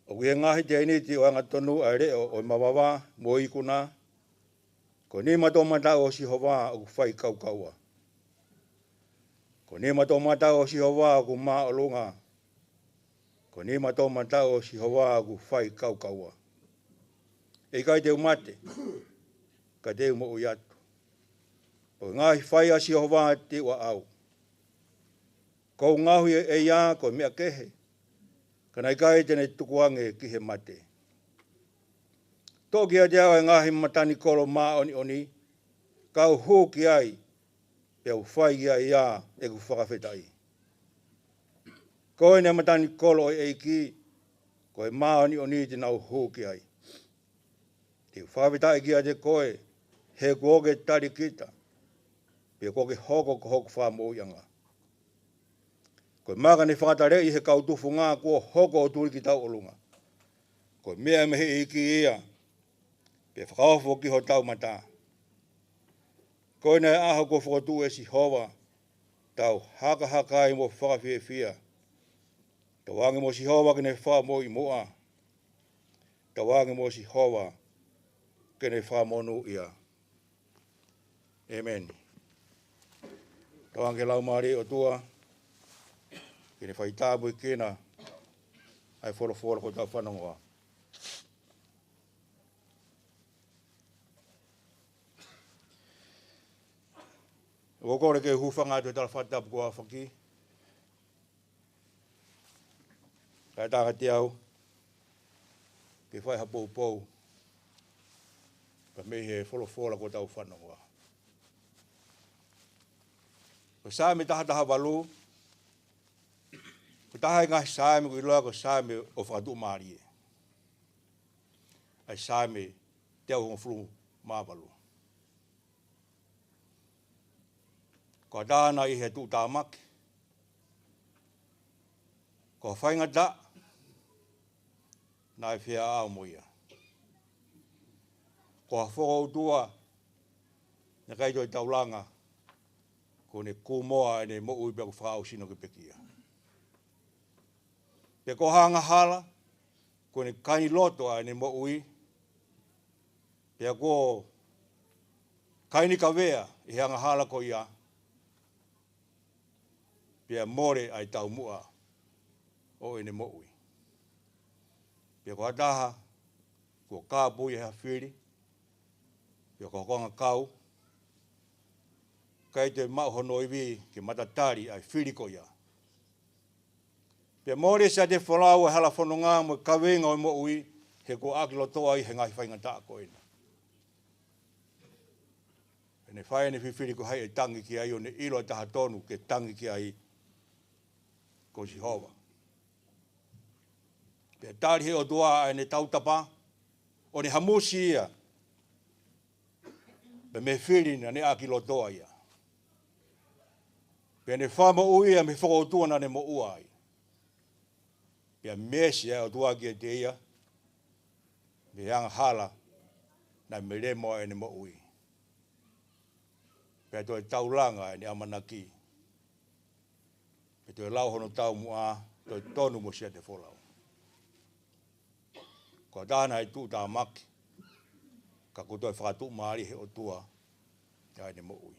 ʻOku ʻi he ngaahi tēniti ʻo e angatonu ʻa e leʻo ʻo e mavava mo e ikuna. Ko e nima toʻomataʻu ʻo Sihova ʻoku faikaukaua. Ko e nima toʻomataʻu ʻo Sihova ʻoku māʻolunga. Ko e nima toʻomataʻu ʻo Sihova ʻoku faikaukaua. ʻE ʻikai te u mate, ka te u moʻui atu. ʻOku ngaahi fai ʻa Sihova te u aʻau. Ko u ngaohi ʻe ia ko e meʻa kehe, ka naʻe ʻikai te ne tukuange ki he mate. Toʻo kiate au ʻa e ngaahi matanikolo māʻoniʻoni, kau hū ki ai, pea u fai kiate ia ʻeku fakafetaʻi. Ko eni ʻa e matanikolo ʻo e ʻEiki, ko e māʻoniʻoni te nau hū ki ai. Te u fakafetaʻi kiate koe, he kuo ke tali kita, pea kuo ke hoko ko hoku fakamoʻuiʻanga. Ko e maka ne fakataleʻi he kau tufunga kuo hoko ʻo tuli ki tauʻolunga. Ko e meʻa mei he ʻEiki ia, pea fakaofo ki hotau mata. Ko eni ʻa e ʻaho kuo fokotuʻu ʻe Sihova, tau hakahaka ai mo fakafiefia. Tauange mo Sihova ke ne fakamoʻui muʻa. Tauange mo Sihova ke ne fakamonūʻia. ʻĒmeni. Tauange ki he Laumālie ʻo e ʻOtua ke ne fai tāpuekina ʻa e folofola kuo tau fanongoa. ʻOku ou kole ke u hūfanga atu he tala fakatapu kuo aofaki, kae ʻatā kiate au ke fai ha poupou pea mei he folofola kuo tau fanongoa. Ko e Saame taha taha valu, ko e taha ʻi he ngaahi saame ʻoku ʻiloa ko e saame ʻo e fakatuʻumālie. ʻA e Saame teau hongofulu mā valu. Ko ha taha naʻe ʻi he tuʻutāmaki, ko ha faingataʻa naʻe feʻao mo ia. Ko ha fokoutua naʻe ʻikai toe taulanga, kuo ne kumoa ʻene moʻui pea kuo fakaʻau sino ke pekia. Pea ko ha angahala, kuo ne kainiloto ʻa ʻene moʻui, pea kuo kainikavea ʻi he angahala ko ia, pea mole ʻa e taumuʻa ʻo ʻene moʻui. Pea ko ha taha kuo kāpui ʻe ha fili, pea ko ha konga kau, ʻikai toe maʻu hono ivi ke matatali ʻa e fili ko ia. Pea mole ʻe Siaosi Folau ʻa e hala fononga mo e kaveinga ʻo e moʻui, he kuo ʻākilotoa ʻi he ngaahi faingataʻa ko ena. Pea ne fai ʻene fifili ko hai ʻe tangi ki ai, ʻo ne ʻilo ʻe taha tonu ke tangi ki ai, ko Sihova. Pea tali ʻe he ʻOtua ʻa ʻene tautapa, ʻo ne hamusi ia pea mei he fili naʻa ne ʻākilotoa ia. Pea ne fakamoʻui ia mei he fokoutua naʻa ne moʻua ai. Pea meesi ʻa e ʻOtua kiate ia mei he angahala naʻe melemo ai ʻene moʻui. Pea toe taulanga ʻene ʻamanaki. Pea toe lau hono taumuʻa, toe tonu mo Siaosi Folau. Ko ha taha naʻe tuʻutāmaki, ka kuo toe fakatuʻumālie ʻe he ʻOtua ʻa ʻene moʻui.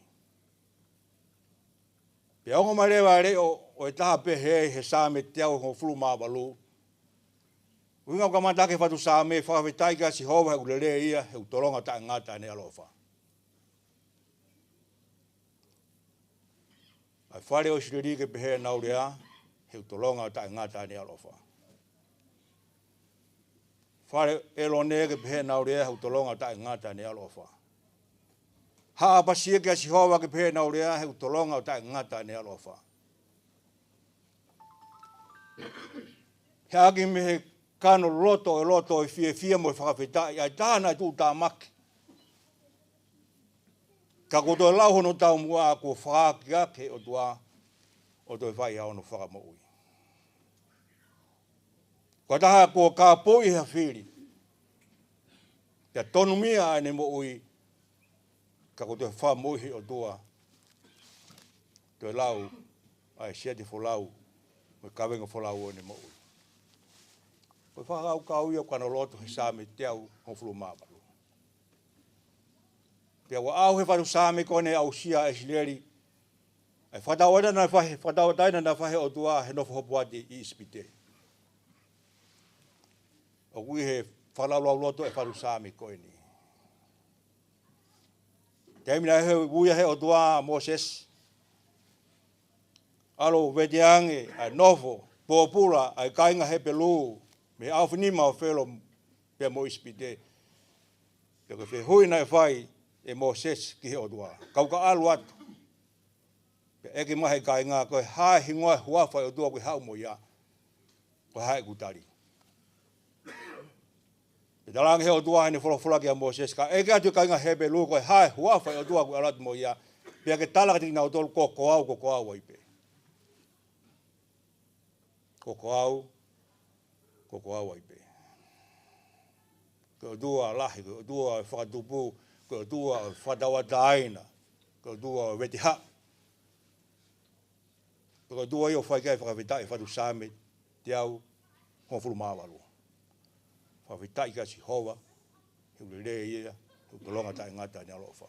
Pea ongo mai leva ʻa e leʻo ʻo e taha pehē he Saame teau hongofulu mā valu. ʻUhinga ʻoku kamata ʻaki ʻe he fatu saame: Fakafetaʻi kia Sihova he ʻoku lelei ia, he ʻoku tolonga taʻengata ʻene ʻaloʻofa. ʻA e fale ʻo ʻIsileli ke pehē ʻenau lea, he ʻoku tolonga taʻengata ʻene ʻaloʻofa. Fale ʻo ʻĒlone ke pehē ʻenau lea, he ʻoku tolonga taʻengata ʻene ʻaloʻofa. Haʻa ʻapasia kia Sihova ke pehē ʻenau lea, he ʻoku tolonga taʻengata ʻene ʻaloʻofa. He ʻaki mei he kano loto ʻo e loto ʻo e fiefia mo e fakafetaʻi ʻa e taha naʻe tuʻutāmaki. Ka kuo toe lau hono taumuʻa kuo fakaaki ʻaki ʻe he ʻOtua ʻo toe fai ʻa hono fakamoʻui. Ko e taha kuo kāpui ʻe ha fili. Pea tonumia ʻa ʻene moʻui, ka kuo toe fakamoʻui ʻe he ʻOtua. Toe lau ʻa e siate folau, mo e kavenga folau ʻo ʻene moʻui. Ko e fakakaukau ia ʻoku kano loto he Saame teau hongofulu mā valu. Pea ʻoku ʻauha ʻe he fatu Saame ko eni ʻa e ʻaʻusia ʻa ʻIsileli. ʻA e fakatauʻatāina naʻe fai, fakatauʻatāina naʻe fai ʻe he ʻOtua he nofo hopoate ʻi ʻIsipite. ʻOku ʻi he fakalaulauloto ʻa e fatu Saame ko eni. Taimi naʻe ui ai ʻe he ʻOtua ʻa Mōsese, ʻalu ʻo vete ange ʻa e nofo pōpula ʻa e kāinga Hepelū mei he ʻaofinima ʻo Felo pea mo ʻIsipite. Pea ko e fehuʻi naʻe fai ʻe Mōsese ki he ʻOtua: Kau ka ʻalu atu? Pea ʻeke mai ʻe he kāinga: Ko e hā e hingoa ʻo e huafa ʻo e ʻOtua ʻoku ke haʻu mo ia? Ko e hā ʻeku tali? Pea talaange ʻe he ʻOtua heʻene folofola kia Mōsese: Ka ʻeke atu ʻe he kāinga Hepelū ko e hā e huafa ʻo e ʻOtua ʻoku ke ʻalu atu mo ia, pea ke tala kiate kinautolu ko, ko au, ko, ko au ai pē. Ko, ko au, ko, ko au ai pē. Ko e ʻOtua lahi, ko e ʻOtua ʻo e fakatupu, ko e ʻOtua ʻo e fakatauʻatāina, ko e ʻOtua ʻo e vetehaʻu. Ko e ʻOtua ia ʻoku fai ki ai e fakafetaʻi ʻa e fatu Saame teau hongofulu mā valu. Fakafetaʻi kia Sihova, he ʻoku lelei ia, he ʻoku tolonga taʻengata ʻene ʻaloʻofa.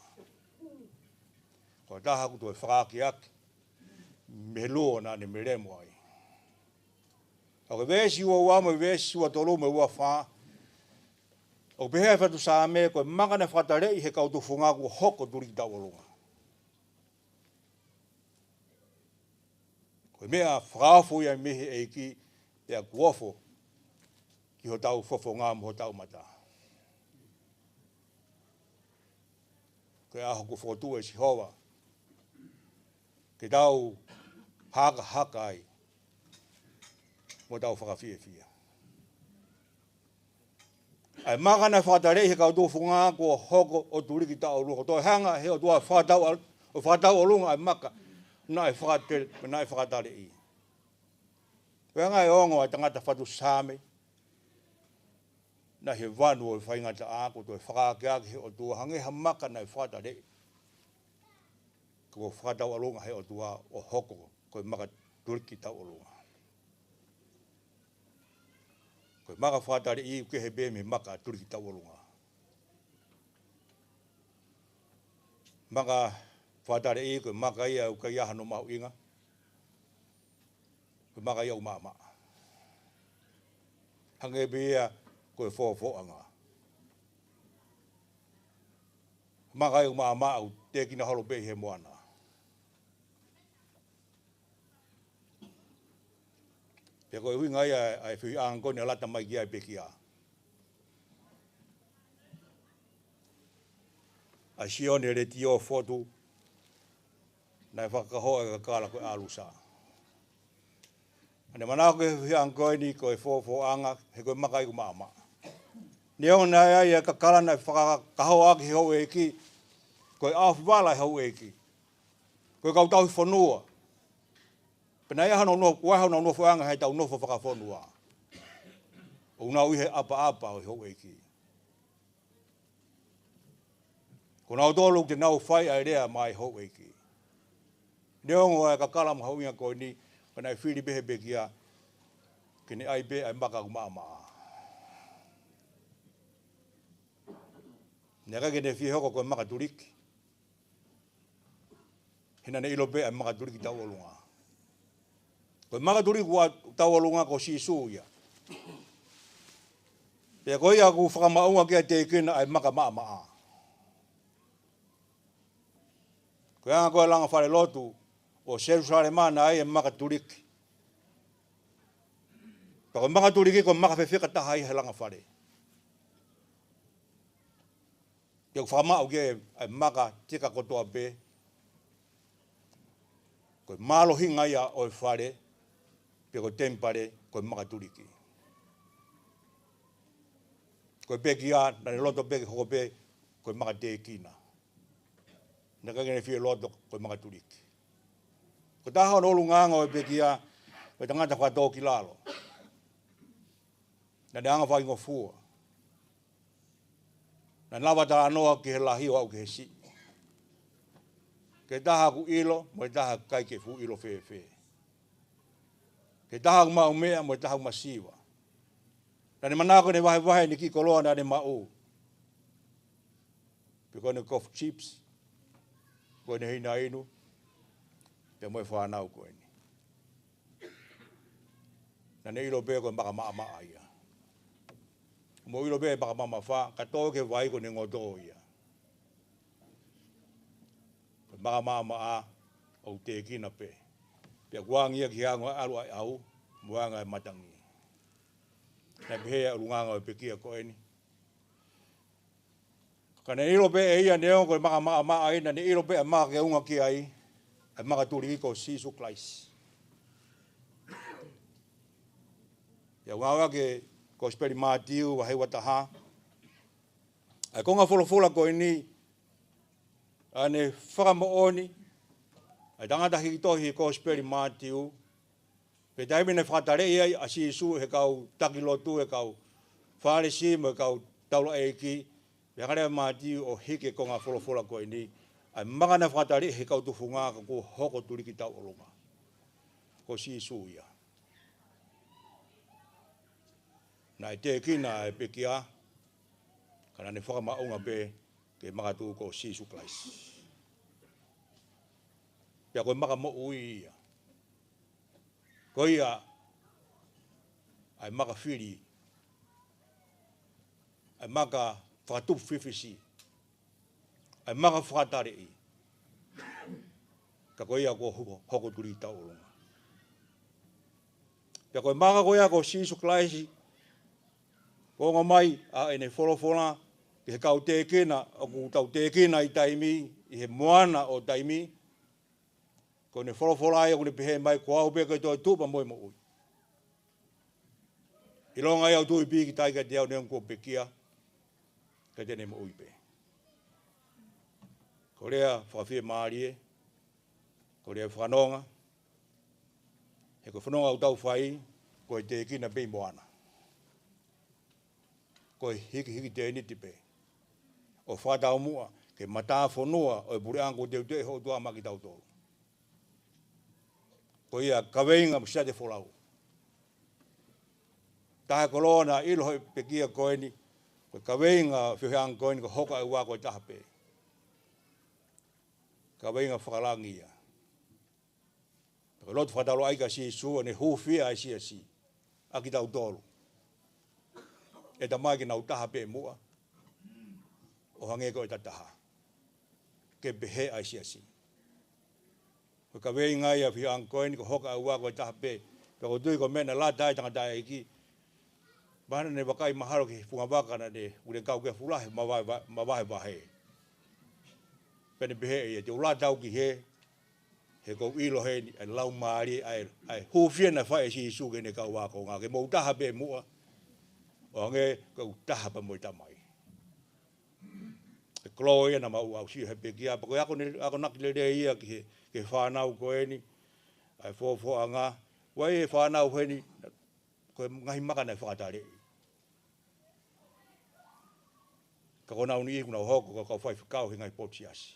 Ko e taha kuo toe fakaaki ʻaki mei he luo naʻa ne melemo ai. ʻA ia ko e veesi ua ua mo e veesi ua tolu mo e ua fā, ʻoku pehē ʻe he fatu Saame: Ko e maka naʻe fakataleʻi ʻe he kau tufunga kuo hoko tuliki tauʻolunga. Ko e meʻa fakaofo ia mei he ʻEiki, pea kuo ofo ki hotau fofonga mo hotau mata. Ko e ʻaho kuo fokotuʻu ʻe Sihova ke tau hakahaka ai mo tau fakafiefia. ʻA e maka naʻe fakataleʻi ʻe he kau tufunga kuo hoko ʻo tuliki tauʻolunga. Ko e toe hanga ʻe he ʻOtua ʻo fakatau al-, ʻo fakatauʻolunga ʻa e maka naʻe fakate-, naʻe fakataleʻi. Ko e anga e ongo ʻa e tangata fatu Saame, naʻe ʻi he vanu ʻo e faingataʻa, kuo toe fakaake ʻaki ʻe he ʻOtua, hangē ha maka naʻe fakataleʻi, kuo fakatauʻolunga ʻe he ʻOtua ʻo hoko ko e maka tuliki tauʻolunga. Ko e maka fakataleʻi ʻoku kehe pē mei he maka tuliki tauʻolunga. Maka fakataleʻi ko e maka ia ʻoku ʻikai hano mahuʻinga. Ko e maka ia ʻoku maʻamaʻa. Hangē pē ia ko e fōfōʻanga. Maka ia ʻoku maʻamaʻa, ʻoku tēkina holo pē ʻi he moana. Pea ko e ʻuhinga ia ʻa e fehuʻiʻanga ko eni ʻa e lata mai ki ai e pekia. ʻA Sione Letiō Fotu, naʻe fakakahoa e kakala ko e ʻalusa. ʻA ʻene manako ki he fehuʻiʻanga ko eni ko e fōfōʻanga, he ko e maka ia ʻoku maʻamaʻa. Neongo naʻe ʻi ai e kakala naʻe fakakahoa ʻaki ʻe he houʻeiki, ko e ʻaofivala ʻo e houʻeiki, ko e kau tauhi fonua. Pea naʻe ʻi ai hano nofo, ʻoku ʻi ai hano nofoʻanga he tau nofo fakafonua. ʻOku nau ʻi he ʻapaʻapa ʻo e houʻeiki. Ko nautolu te nau fai ʻa e lea maʻa e houʻeiki. Neongo ʻa e kakala mahuʻinga ko eni, ka naʻe fili pē ʻe he pekia ke ne ʻai pē ʻa e maka ʻoku maʻamaʻa. Naʻe ʻikai ke ne fie hoko ko e maka tuliki. He naʻa ne ʻilo pē ʻa e maka tuliki tauʻolunga. Ko e maka tuliki ua tauʻolunga ko Sīsū ia. Pea ko ia ʻoku fakamaʻunga ke tēkina ʻa e maka maʻamaʻa. Ko e anga ko ē e langa falelotu ʻo Selusalema naʻe ʻi ai e maka tuliki. Pea ko e maka tuliki ko e maka fefeka taha ia he langa fale. Pea ʻoku fakamaʻu ki ai ʻa e maka teka kotoa pē. Ko e mālohinga ia ʻo e fale, pe ko e temipale, ko e makatuliki. Ko e pekia, naʻa ne loto pē ke hoko pē ko e makatekina. Naʻe ʻikai ke ne fie loto ko e makatuliki. Ko e taha hono ʻulungaanga ʻo e pekia, ko e tangata fakatōkilalo. Naʻa ne anga faingofua. Naʻa ne lava talanoa ki he lahi ʻo aʻu ki he siʻi. Ke taha ʻoku ʻilo, mo e taha ʻikai ke fuʻu ʻilo fēfē. Ke taha ʻoku maʻu meʻa, mo e taha ʻoku masiva. Naʻa ne manako ke ne vahevahe ʻene kiʻi koloa naʻa ne maʻu. Pe ko ʻene kofu chips, ko ʻene hina inu, pea mo e fānau ko eni. Naʻa ne ʻilo pē ko e maka maʻamaʻa ia. Mo ʻilo pē maka mamafa, ka tō ki he vai ko ʻene ngoto ia. Ko e maka maʻamaʻa ʻoku tekina pē. Pea kuo angi ia ki he anga ʻalu ʻa e ʻau, mo e anga e matangi. Naʻe pehē ʻa e ʻulungaanga ʻo e pekia ko eni. Ka ne ʻilo pē ʻe ia neongo ko e maka maʻamaʻa ia, naʻa ne ʻilo pē ʻa e maka ke unga ki ai, ʻa e makatuliki ko Sīsū Kalaisi. ʻI he ngāue ʻa e Kosipeli Mātiu, vahe ua taha. ʻA e konga folofola ko eni, ʻa ʻene fakamoʻoni, ʻa e tangata hiki tohi ʻi he Kosipeli Mātiu, pea taimi naʻe fakataleʻi ai ʻa Sīsū ʻe he kau taki lotu, ʻe he kau Fālesi, mo e kau taulaʻeiki, pea hanga leva ʻe Mātiu ʻo hiki e konga folofola ko eni, ʻa e maka naʻe fakataleʻi ʻe he kau tufunga ka kuo hoko tuliki tauʻolunga. Ko Sīsū ia. Naʻe tekina e pekia, ka naʻa ne fakamaʻunga pē ki he makatuʻu ko Sīsū Kalaisi. Pea ko e maka moʻui ia. Ko ia ʻa e maka fili, ʻa e maka fakatupu fifisi, ʻa e maka fakataleʻi. Ka ko ia kuo hoko, hoko tuliki tauʻolunga. Pea ko e maka ko ia ko Sīsū Kalaisi, kuo ongo mai ʻa ʻene folofola ki he kau tekina, ʻoku tau tekina ʻi taimi, ʻi he moana ʻo taimi, ko ʻene folofola ia ʻoku ne pehē mai ko au pē ko e toetuʻu pea mo e moʻui. ʻIlonga ia ʻoku tui pīkitai kiate au neongo kuo pekia, ka te ne moʻui pē. Ko e lea fakafiemālie, ko e lea fakanonga, he ko e fononga ʻoku tau fai, ko e tekina pē ʻi moana. Ko e hikihiki tēniti pē. ʻO fakataumuʻa ki he matāfonua ʻo e puleʻanga kuo teuteu ʻe he ʻOtua maʻa kitautolu. Ko ia kaveinga mo siate folau. Taha e koloa naʻe ʻilo ʻe he pekia ko eni, ko e kaveinga feohiʻanga ko eni ko e hoko ʻa e ua ko e taha pē. Kaveinga fakalangi ia. Ko e lotu fakataulaʻeiki ʻa Sīsū ʻo ne hūfia ʻa e siasi, ʻa kitautolu. ʻE Tamai ke nau taha pē muʻa, ʻo hangē ko ʻeta taha. Ke pehē ʻa e siasi. Ko e kaveinga ia feohiʻanga ko eni ko e hoko ʻa e ua ko e taha pē. Pea ʻoku ou tui ko e meʻa naʻe lata ai e tangataʻeiki. Mahalo naʻa ne vakai mahalo ki he funga vaka naʻa ne ʻulinga kau ki he fulahi, mavahe, mavahevahe. Pea ne pehē ia, te u lata au ki hē, he ʻoku ou ʻilo heni, ʻa e laumālie, ʻa e, ʻa e hūfia naʻe fai ʻe Sīsū ki heʻene kau ākonga, ke mou taha pē muʻa, ʻo hangē ko ʻeku taha pē mo e Tamai. Ko e koloa ia naʻa mau aʻusia ʻe he pekia, pea ko e ako ne, akonaki lelei ia ki he, ki he fānau ko eni, ʻa e fofoʻanga, ʻoku ʻi ai e fānau heni, ko e ngaahi maka naʻe fakataleʻi. Ka ko ʻenau niʻihi kuo nau hoko ko e kau faifekau he ngaahi potu siasi.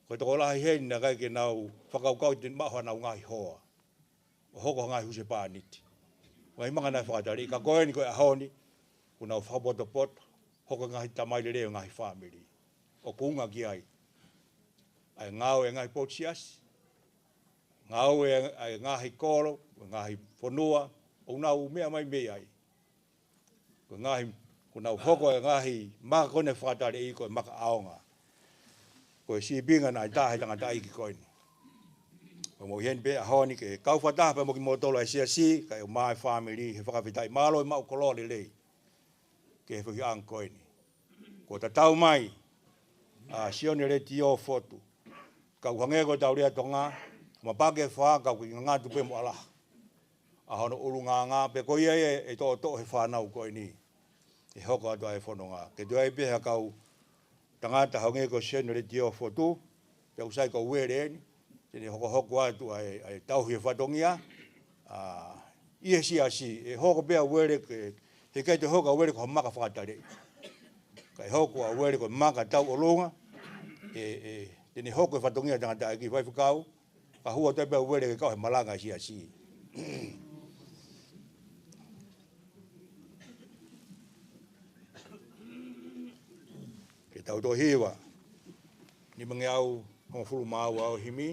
Ko e tokolahi heni naʻe ʻikai ke nau fakakaukau te nau maʻu haʻanau ngaahi hoa. ʻO hoko ha ngaahi husepāniti. Ngaahi maka naʻe fakataleʻi, ka ko eni ko e ʻaho ni, kuo nau fakapotopoto, hoko ngaahi tamai lelei ʻo e ngaahi fāmili. ʻOku unga ki ai. ʻA e ngāue ʻa e ngaahi potu siasi. Ngāue ʻa e ngaahi kolo, ngaahi fonua, ʻoku nau meʻa mai mei ai. Ko e ngaahi, kuo nau hoko e ngaahi maka ko eni naʻe fakataleʻi ko e maka ʻaonga. Ko e sīpinga naʻe tā ʻe he tangataʻeiki ko eni. Pea mou ʻi heni pē ʻaho ni ke kau fakataha pē mo kimoutolu ʻa e siasi, kae ʻumaʻā e fāmili, he fakafetaʻi, mālō e maʻu koloa lelei. Ki he feohiʻanga ko eni. Kuo tatau mai ʻa Sione Letiō Fotu. Ka ʻoku hangē ko ʻetau lea Tonga, mapake fā, ka ʻoku ngangatu pē mo ʻalaha. ʻa hono ʻulungaanga, pea ko ia ia ʻe toʻotoʻo he fānau ko eni ʻe hoko atu ai e fononga. Ke toe ʻi ai pē ha kau tangata hangē ko Senior Letiō Fotu, pea ʻoku sai ko e uele eni, te ne hokohoko atu ai ʻa e tauhi e fatongia ʻa e siasi. ʻE hoko pē ʻa e uele ke, heʻikai te hoko ʻa e uele ko ha maka fakataleʻi, kae hoko ʻa e uele ko e maka tauʻolunga. ʻE, ʻe, te ne hoko e fatongia tangataʻeiki. Faifekau, ka hua toe pē ʻa e uele ke kau he malanga ʻa e siasi. Ke tau toe hiva. Nimangeau hongofulu mā ua ʻo e himi.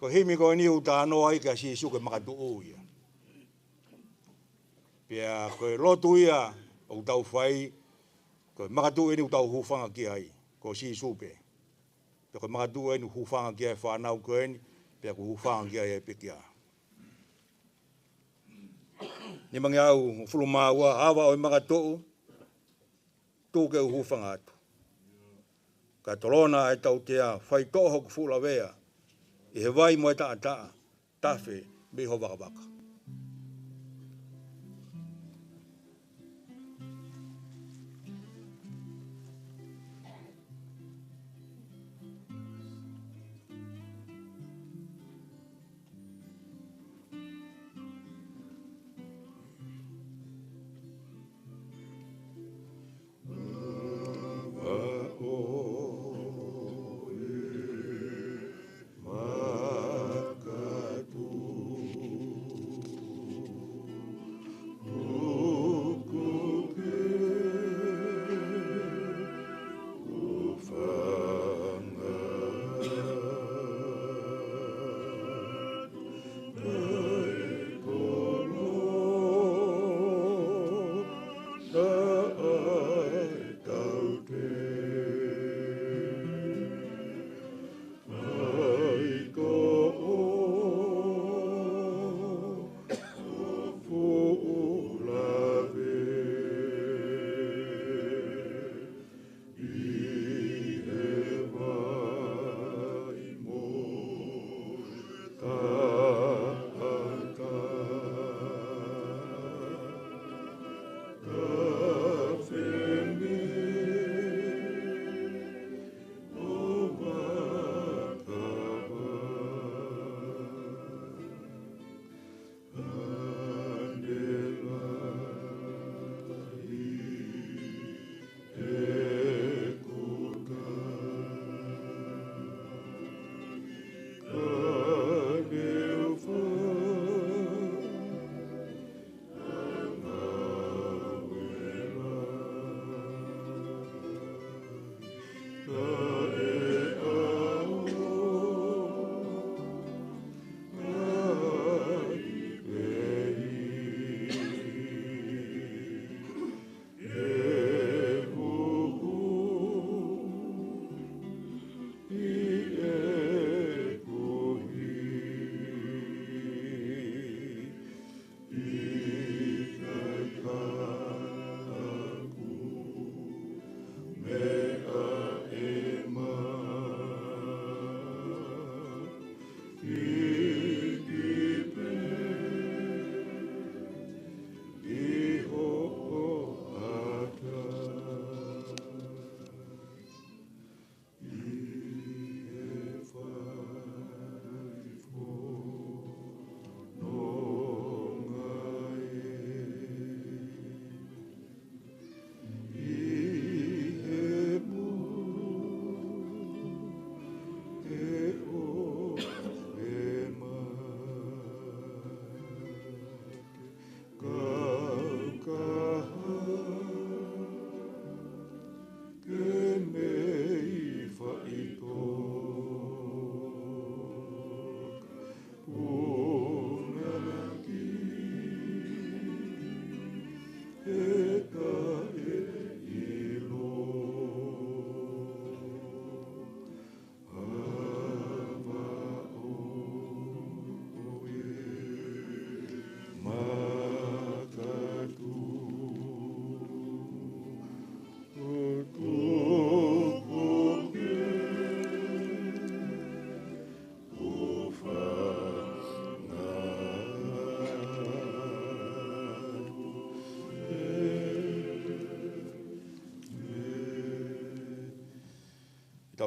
Ko e himi ko eni ʻoku talanoa ai kia Sīsū ko e makatuʻu ia. Pea ko e lotu ia ʻoku tau fai, ko e makatuʻu eni ʻoku tau hūfanga ki ai, ko Sīsū pē. Pea ko e makatuʻu eni ʻoku hūfanga ki ai e fānau ko eni, pea ʻoku hūfanga ki ai ʻa e pekia. Nimangeau hongofulu mā ua, ava ʻo e makatuʻu, tuku ke u hūfanga atu. Ka tolona ʻa e tautea, faitoʻo hoku fuʻu lavea ʻi he vai mo e taʻataʻa, tafe mei ho vakavaka.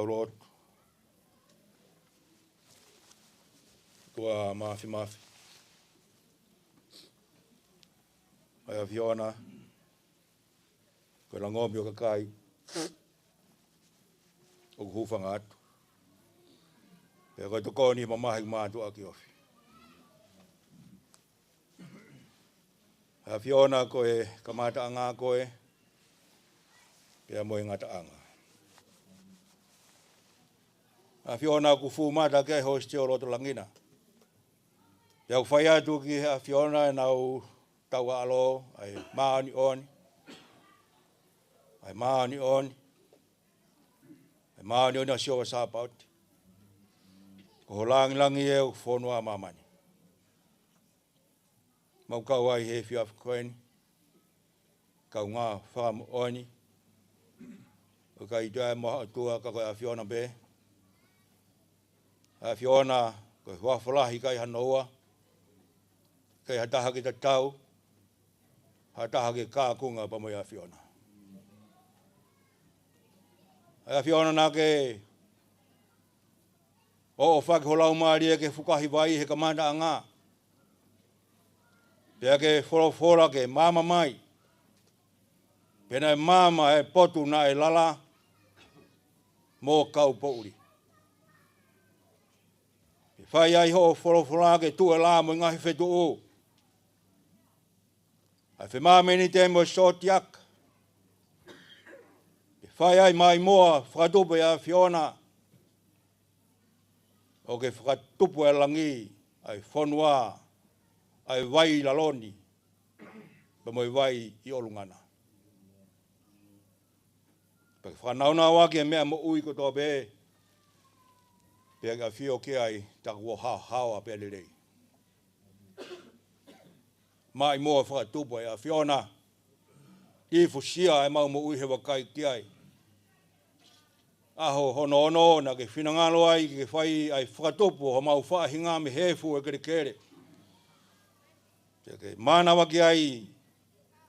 Tau lotu. ʻOtua Māfimafi, ʻa e ʻAfiona, ko e langomi ʻo e kakai ʻoku hūfanga atu, pea ko e tokoni mamahi ʻoku mātuʻaki ofi. ʻAfiona, ko e kamataʻanga koe pea mo e ngataʻanga. ʻAfiona, ʻoku fuʻu mata ki ai ho siteoloto langi na. Pea ʻoku fai atu ki he ʻAfiona ʻenau tauʻalo, ʻa e māʻoniʻoni, ʻa e māʻoniʻoni, ʻa e māʻoniʻoni ʻa Sihova Sāpaoti. Ko ho langilangi ʻe ʻo e fonua ʻa māmani. Mau kau ai he efiafi ko eni, kaungā fakamoʻoni ʻoku ʻikai toe ʻi ai mo ha ʻOtua ka ko e ʻAfiona pē. ʻAfiona, ko e huafa lahi ʻikai hano ua, ʻikai ha taha ke tatau, ha taha ke kākunga pea mo e ʻAfiona. ʻAfiona, naʻa ke ʻoʻofaki ho Laumālie ke fukahi vai he kamataʻanga, pea ke folofola ke maama mai, pea naʻe maama e potu naʻe lala mo kau poʻuli. Ke fai ai hoʻo folofola ke tuʻu e lā mo e ngaahi fetuʻu, ʻa e femāmeniti mo e sōtiaka. Ke fai ai maimoa fakatupu ʻe ʻAfiona, ʻo ke fakatupu e langi, ʻa e fonua, ʻa e vai ʻi lalo ni pea mo e vai ʻi ʻolunga na. Pea ke fakanaunauʻaki e meʻa moʻui kotoa pē, pea ke ʻafio ki ai, tā kuo haohaoa pea lelei. Maimoa fakatupu ʻe ʻAfiona, ke fusia ʻemau moʻui he vakai ki ai. ʻAho hono ono naʻa ke finangalo ai ke fai ʻa e fakatupu ʻo homau faʻahinga mei he efu ʻo e kelekele, pea ke mānava ki ai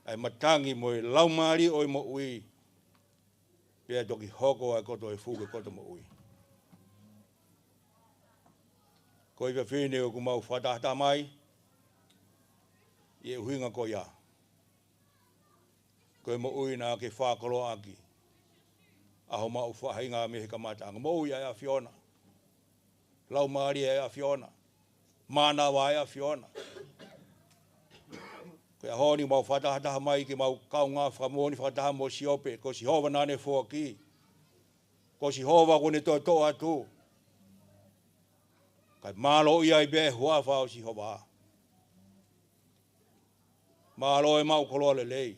ʻa e matangi mo e laumālie ʻo e moʻui, pea toki hoko ʻa e koto efu ke koto moʻui. Ko e efiafi ni ʻoku mau fakatahataha mai ʻi he ʻuhinga ko ia, ko e moʻui naʻa ke fakakoloaʻaki ʻa homau faʻahinga mei he kamataʻanga. Moʻui ʻa e ʻAfiona, laumālie ʻa e ʻAfiona, mānava ʻa e ʻAfiona. Ko e ʻaho ni mau fakatahataha mai ke mau kaungā fakamoʻoni fakataha mo Siope, ko Sihova naʻa ne foaki, ko Sihova kuo ne toʻotoʻo atu. Kae mālō ia ʻi he huafa ʻo Sihova. Mālō e maʻu koloa lelei.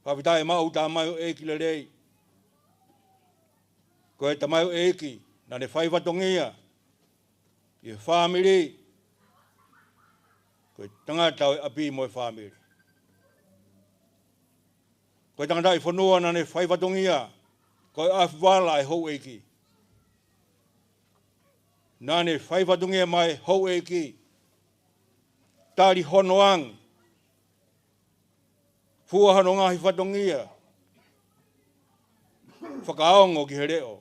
Fakafetaʻi e maʻu tamaioʻeiki lelei. Ko e tamaioʻeiki naʻa ne fai fatongia ʻi he fāmili, ko e tangata ʻo e ʻapi mo e fāmili. Ko e tangataʻi fonua naʻa ne fai fatongia, ko e ʻafivala ʻa e houʻeiki. Naʻa ne fai fatongia maʻa e houʻeiki, tali hono angi, fua hono ngaahi fatongia, fakaongo ki he leʻo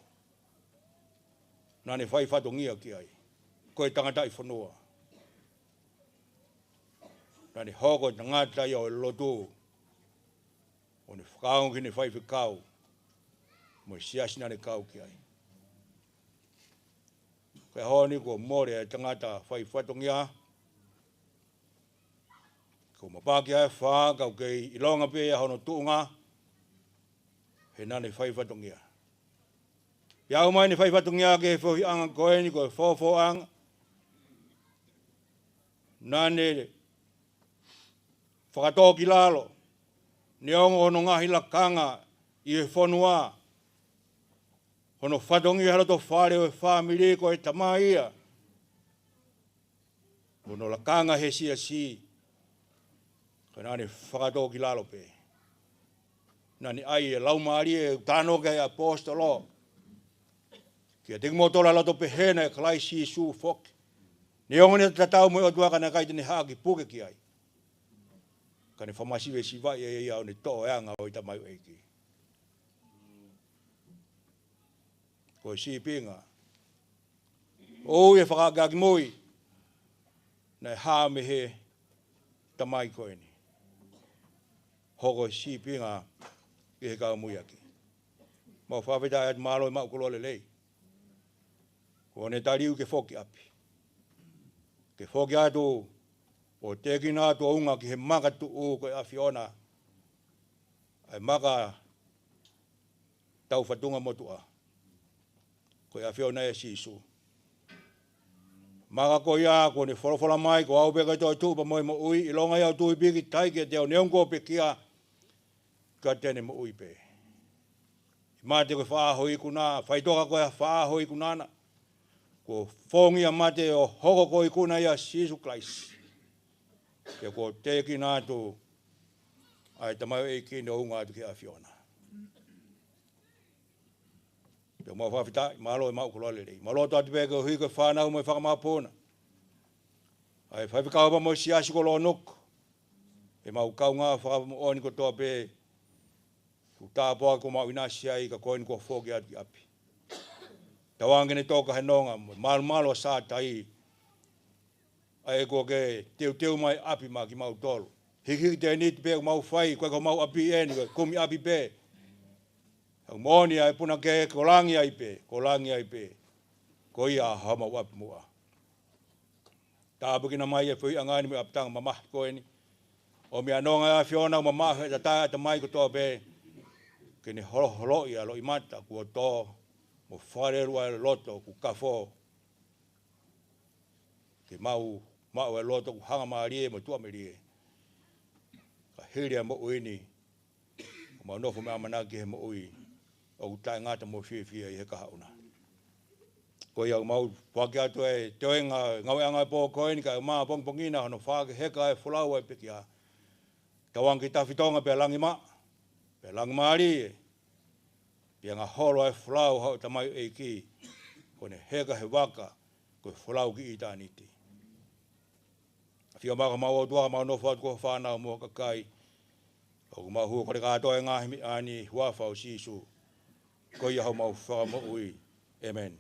naʻa ne fai fatongia ki ai. Ko e tangataʻi fonua. Naʻa ne hoko ko e tangata ia ʻo e lotu, ʻo ne fakaongo ki heʻene faifekau mo e siasi naʻa ne kau ki ai. Ko e ʻaho ni kuo mole e tangata fai fatongia. Kuo mapaki ʻa e fā, ka ʻoku kei ʻilonga pē ʻa hono tuʻunga, he naʻa ne fai fatongia. Pea aʻu mai ʻene fai fatongia ki he feohiʻanga ko eni, ko e fofoʻanga, naʻa ne fakatōkilalo, neongo hono ngaahi lakanga ʻi he fonua, hono fatongia he loto fale ʻo e fāmili ko e tamai ia, mo hono lakanga he siasi, ka naʻa ne fakatōkilalo pē. Naʻa ne ʻai e laumālie ʻoku talanoa ki ai e ʻaposetolo, kiate kimoutolu ʻa e loto pehē naʻe ʻia Kalaisi Sīsū foki. Neongo naʻe tatau mo e ʻOtua ka naʻe ʻikai te ne haʻaki puke ki ai, ka ne fakamasiva siva ia ʻo ne toʻo e anga ʻo e tamaioʻeiki. Ko e sīpinga ʻoku ʻi he fakaʻakiʻakimui naʻe hā mei he tamai ko eni. Hoko e sīpinga ki he kau muiaki. Mau fakafetaʻi atu, mālō e maʻu koloa lelei. Kuo ne taliu ke foki ʻapi. Ke foki atu ʻo tēkina atu ʻo unga ki he maka tuʻu ko e ʻAfiona. ʻA e maka tau fatunga motuʻa. Ko e ʻAfiona ʻa Sīsū. Maka ko ia kuo ne folofola mai, ko au pē ko e toetuʻu pea mo e moʻui, ʻilonga ʻe au tui piki tai ke te au neongo pekia, ka te ne moʻui pē. ʻI mate ko e faʻahi ikuna, faitoka ko e faʻahi ikuna na. Kuo fongia mate ʻo hoko ko e ikuna ʻia Sīsū Kalaisi. Pea kuo tēkina atu ʻa e tamaioʻeiki ni ʻo unga atu ki he ʻAfiona. Pea mau fakafetaʻi, mālō e maʻu koloa lelei. Mau lotu atu pē koeʻuhi ko e fānau mo e fakamāpuna. ʻA e faifekau pea mo e siasi ko Lonoku. ʻE mau kaungā fakamoʻoni kotoa pē. Kuo tāpuaki kuo mau ʻinasi ai ka ko eni kuo foki atu ki ʻapi. Tauange ke ne toka he nonga mo e malumalu ʻa Sātai. ʻA e kuo ke teuteu mai ʻapi maʻa kimautolu. Hikihiki tēniti pē ʻoku mau fai, ko e ko mau ʻapi eni, ko e kumi ʻapi pē. ʻOku moʻoni ʻa e punake, ko langi ai pē, ko langi ai pē. Ko ia ʻa homau ʻapi muʻa. Tāpuekina mai e foʻi anga ni mo e ʻapitanga mamahi ko eni. ʻOmi ʻa e nonga ʻa e ʻAfiona ʻo mamahi he tatae ʻa e tamai kotoa pē. Ke ne holoholoʻi ʻa e loʻimata kuo tō, mo fakalelua e loto kuo kafo. Ke mau maʻu e loto kuo hangamālie mo tuʻamelie. Ka hili ʻa e moʻui ni, ʻo mau nofo mo ʻamanaki he moʻui ʻoku taʻengata mo fiefia ʻi he kahaʻu na. Ko ia ʻoku mau foaki atu e toenga ngāueʻanga e pō ko eni kae ʻumaʻā pongipongi na hono fakaheka e folau ʻa e pekia. Tauange ke tafitonga pea langi maʻa, pea langi mālie, pea ngaholo ʻa e folau haʻo tamaioʻeiki, kuo ne heka he vaka, ko e folau ki ʻitāniti. ʻAfio mai ko homau ʻOtua, mau nofo atu ko ho fānau mo ho kakai. ʻOku mau hū ʻo kole kātoa e ngaahi meʻa ni ʻi he huafa ʻo Sīsū. Ko ia homau Fakamoʻui. ʻĒmeni.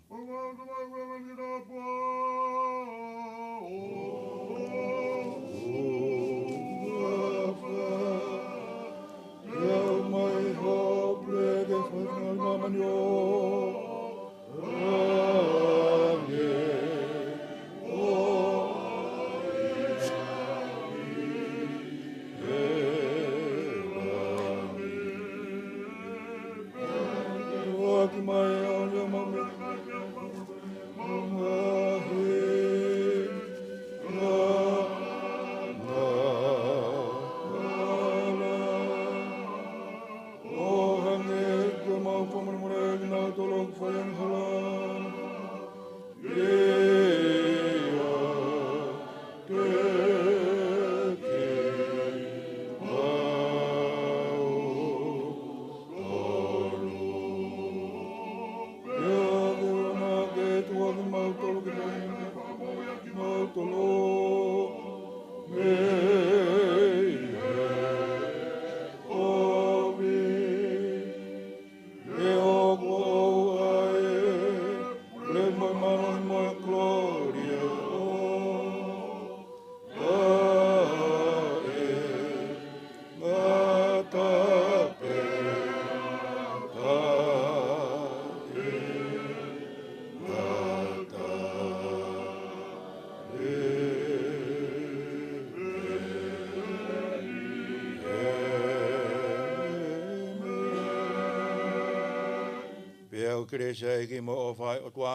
Pea ko e kelesi ʻa e ʻEiki mo e ʻofa ʻa e ʻOtua,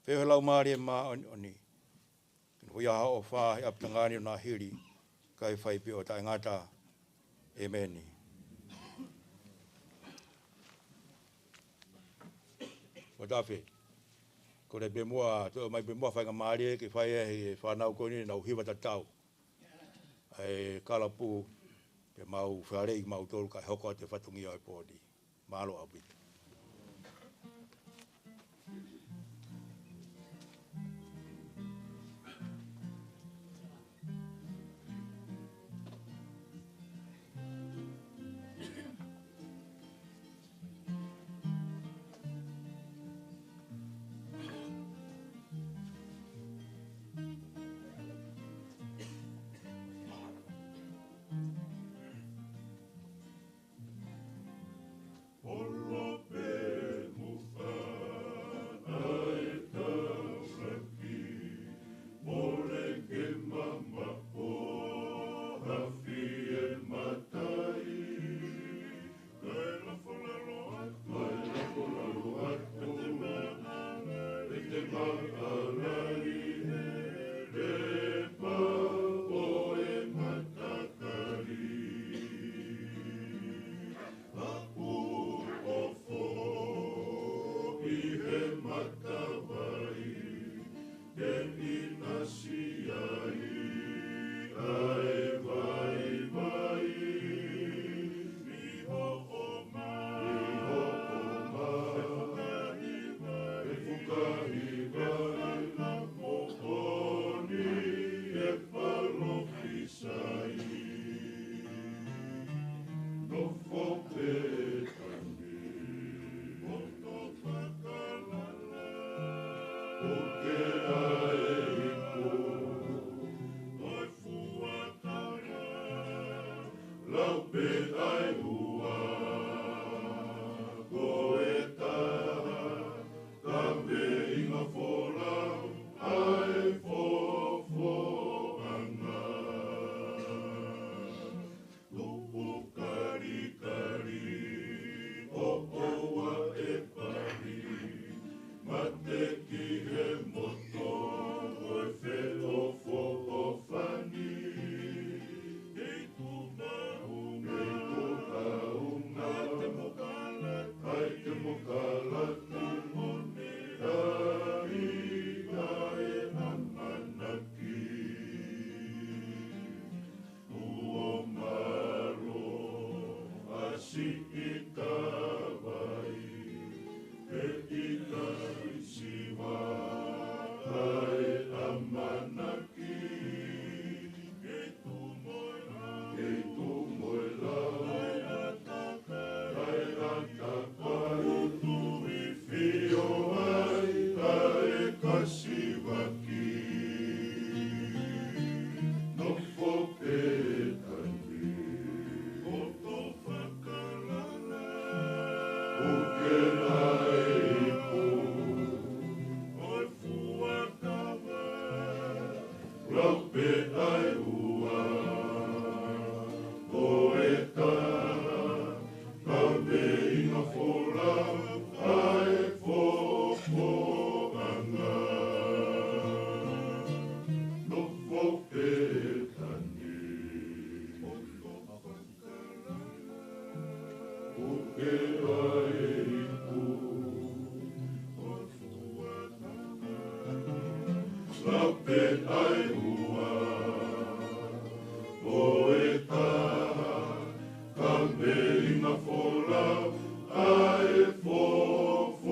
feohi ʻa e Laumālie Māʻoniʻoni, ke nofo ʻi hoʻo ʻofa he ʻapitanga ni ʻo nāhili, kae fai pē ʻo taʻengata. ʻĒmeni. Ua tafe. Kole pē muʻa, toe ʻomai pē muʻa faingamālie ke fai ʻe he fānau ko eni ʻenau hiva tatau ʻa e kalapu, pea mau fālei kimautolu kae hoko atu e fatongia ʻo e pō ni. Mālō ʻaupito. Alali he lepa ʻo e matakali. Apu ʻo fo ʻi he matavai, ke ʻinasi ai ʻa e vaivai. ʻI hoʻo mā, ʻi hoʻo mā, e fukahi vai, e fukahi vai, e fanga moʻoni, e palōfisai. Nofo pē tangi, poto fakalala, ʻoku ke ʻai ko e fuakava. Lau pē ʻa e ua, ko e taha, kaveinga folau ʻa e fofoʻanga. Tupu kalikali, ʻo ʻoua ʻe pali, mate ki he moto, ko e feʻofoʻofani. Kei tuʻunga, kei tuʻunga, ʻa e temokalati, ʻa e temokalati, ʻai ʻa e ʻamanaki. Tuʻo mālō ʻa siʻi kavai, he ʻikai siva ʻa e ʻamanaki. Kei tuʻu mo e lau, kei tuʻu mo e lau, ʻa e ʻatakai, ʻa e ʻatakai, ʻo tui fio ai ʻa e kasivaki. Nofo pē tangi, poto fakalala, ʻoku ke ʻai ko e fuakava. Lau pē ʻa e ua, ko e taha, kaveinga folau ʻa e fofoʻanga. Nofo pē tangi, poto fakalala, ʻoku ke ʻai ko e fuakava. Lau pē ʻa e ua, ko e taha, kaveinga folau ʻa e fofoʻanga.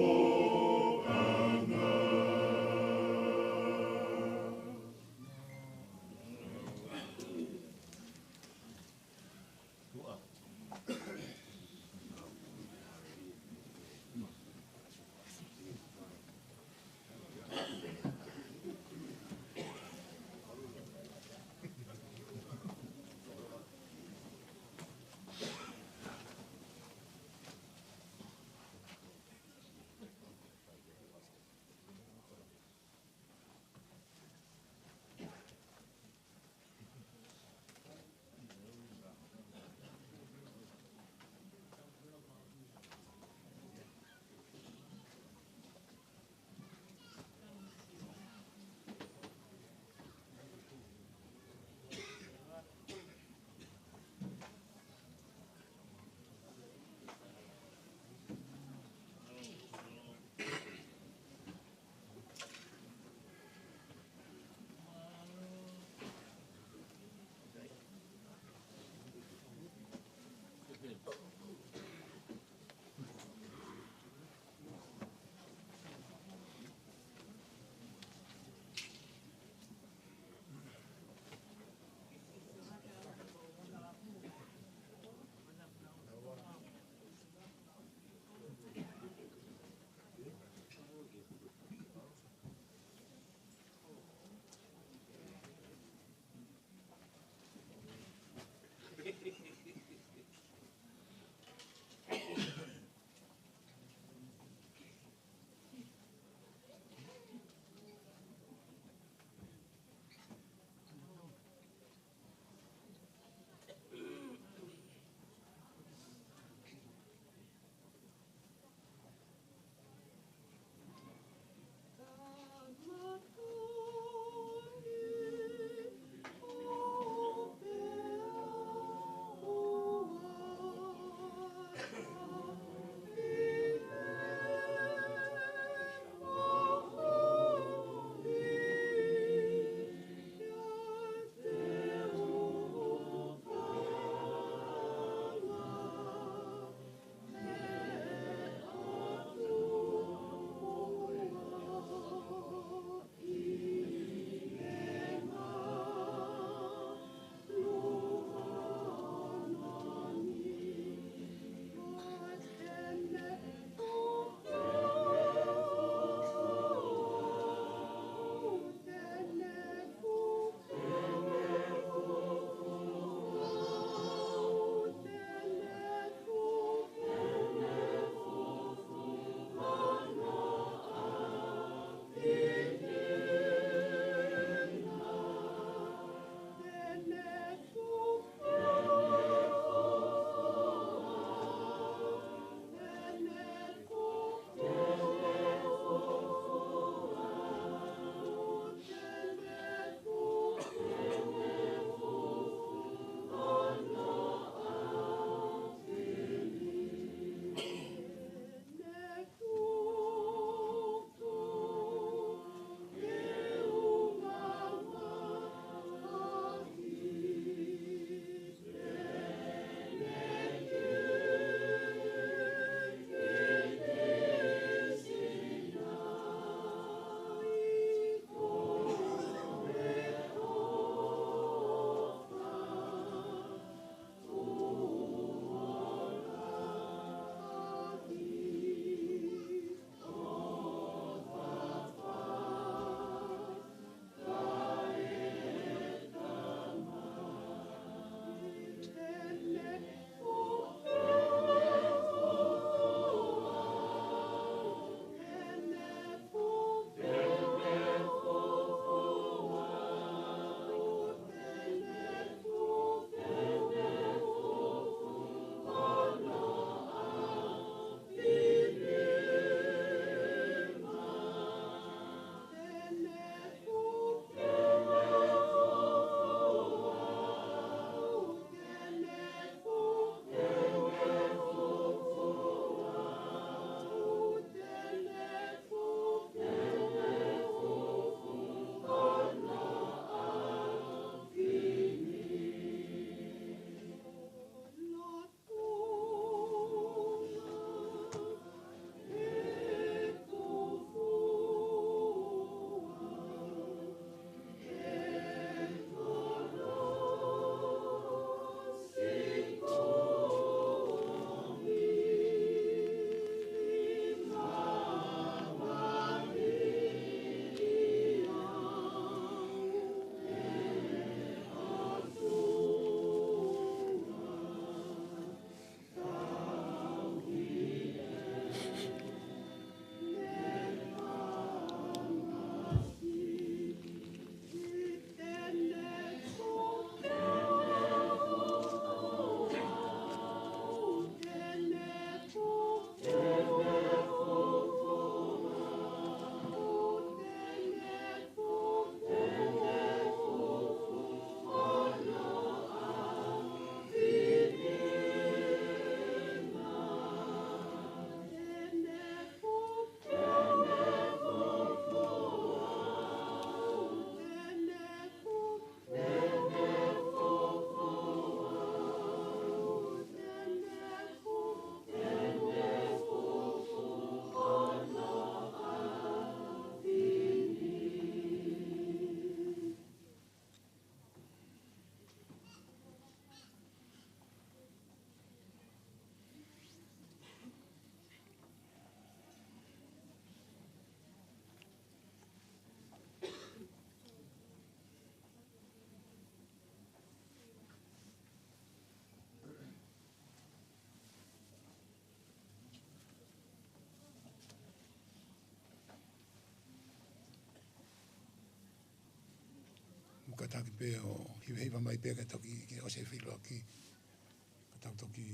Kātaki pē ʻo hivahiva mai pē ka toki ke ʻosi e feʻiloaki. Ka tau toki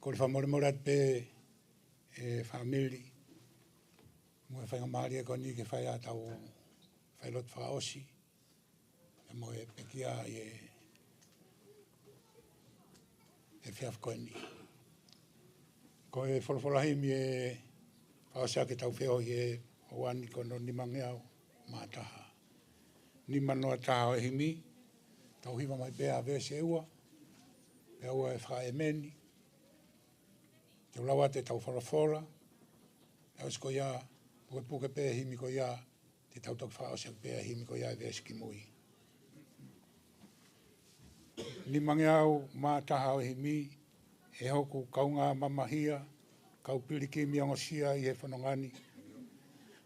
Kole fakamolemole atu pē e fāmili mo e faingamālie ko eni ke fai ʻetau failotu fakaʻosi, pea mo e pekia ʻi he, he efiafi ko eni. Ko e folofola himi ʻe fakaʻosi ʻaki ʻetau feohi ʻe ʻOani ko hono nimangeau mā taha. Nima noa taha ʻo e himi, tau hiva mai pē ʻa e veesi ʻe ua, pea ʻoua ʻe fakaʻēmeni. Te u lau atu ʻetau folofola, pea ʻosi ko ia, pukepuke pē himi ko ia, te tau toki fakaʻosi ʻaki pē ʻa e himi ko ia ʻi he veesi kimui. Nimangeau mā taha ʻo e himi, ʻe hoku kaungā mamahia, kau pilikimi ongosia ʻi he fononga ni.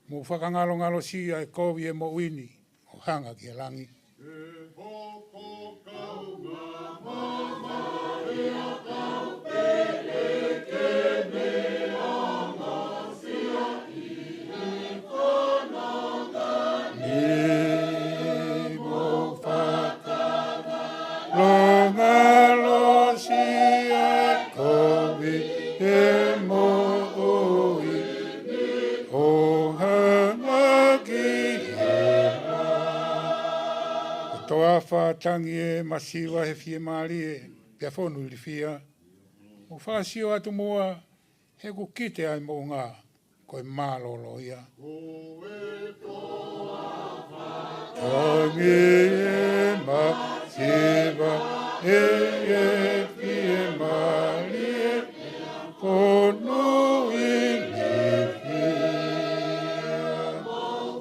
Mou fakangalongalosia e kovi ʻo e moʻui ni, ʻo hanga ki he langi. Ni mo fakalongalosia e kovi ʻo e moʻui ni, ʻo hanga ki he langi. Ko e toafa tangi ʻe masiva he fiemālie, pea fonu ilifia. Mou fakasio atu muʻa, he ʻoku kite ʻa e moʻunga, ko e mālōlō ia. Tangi ʻe masiva he fiemālie, fonu ilifia.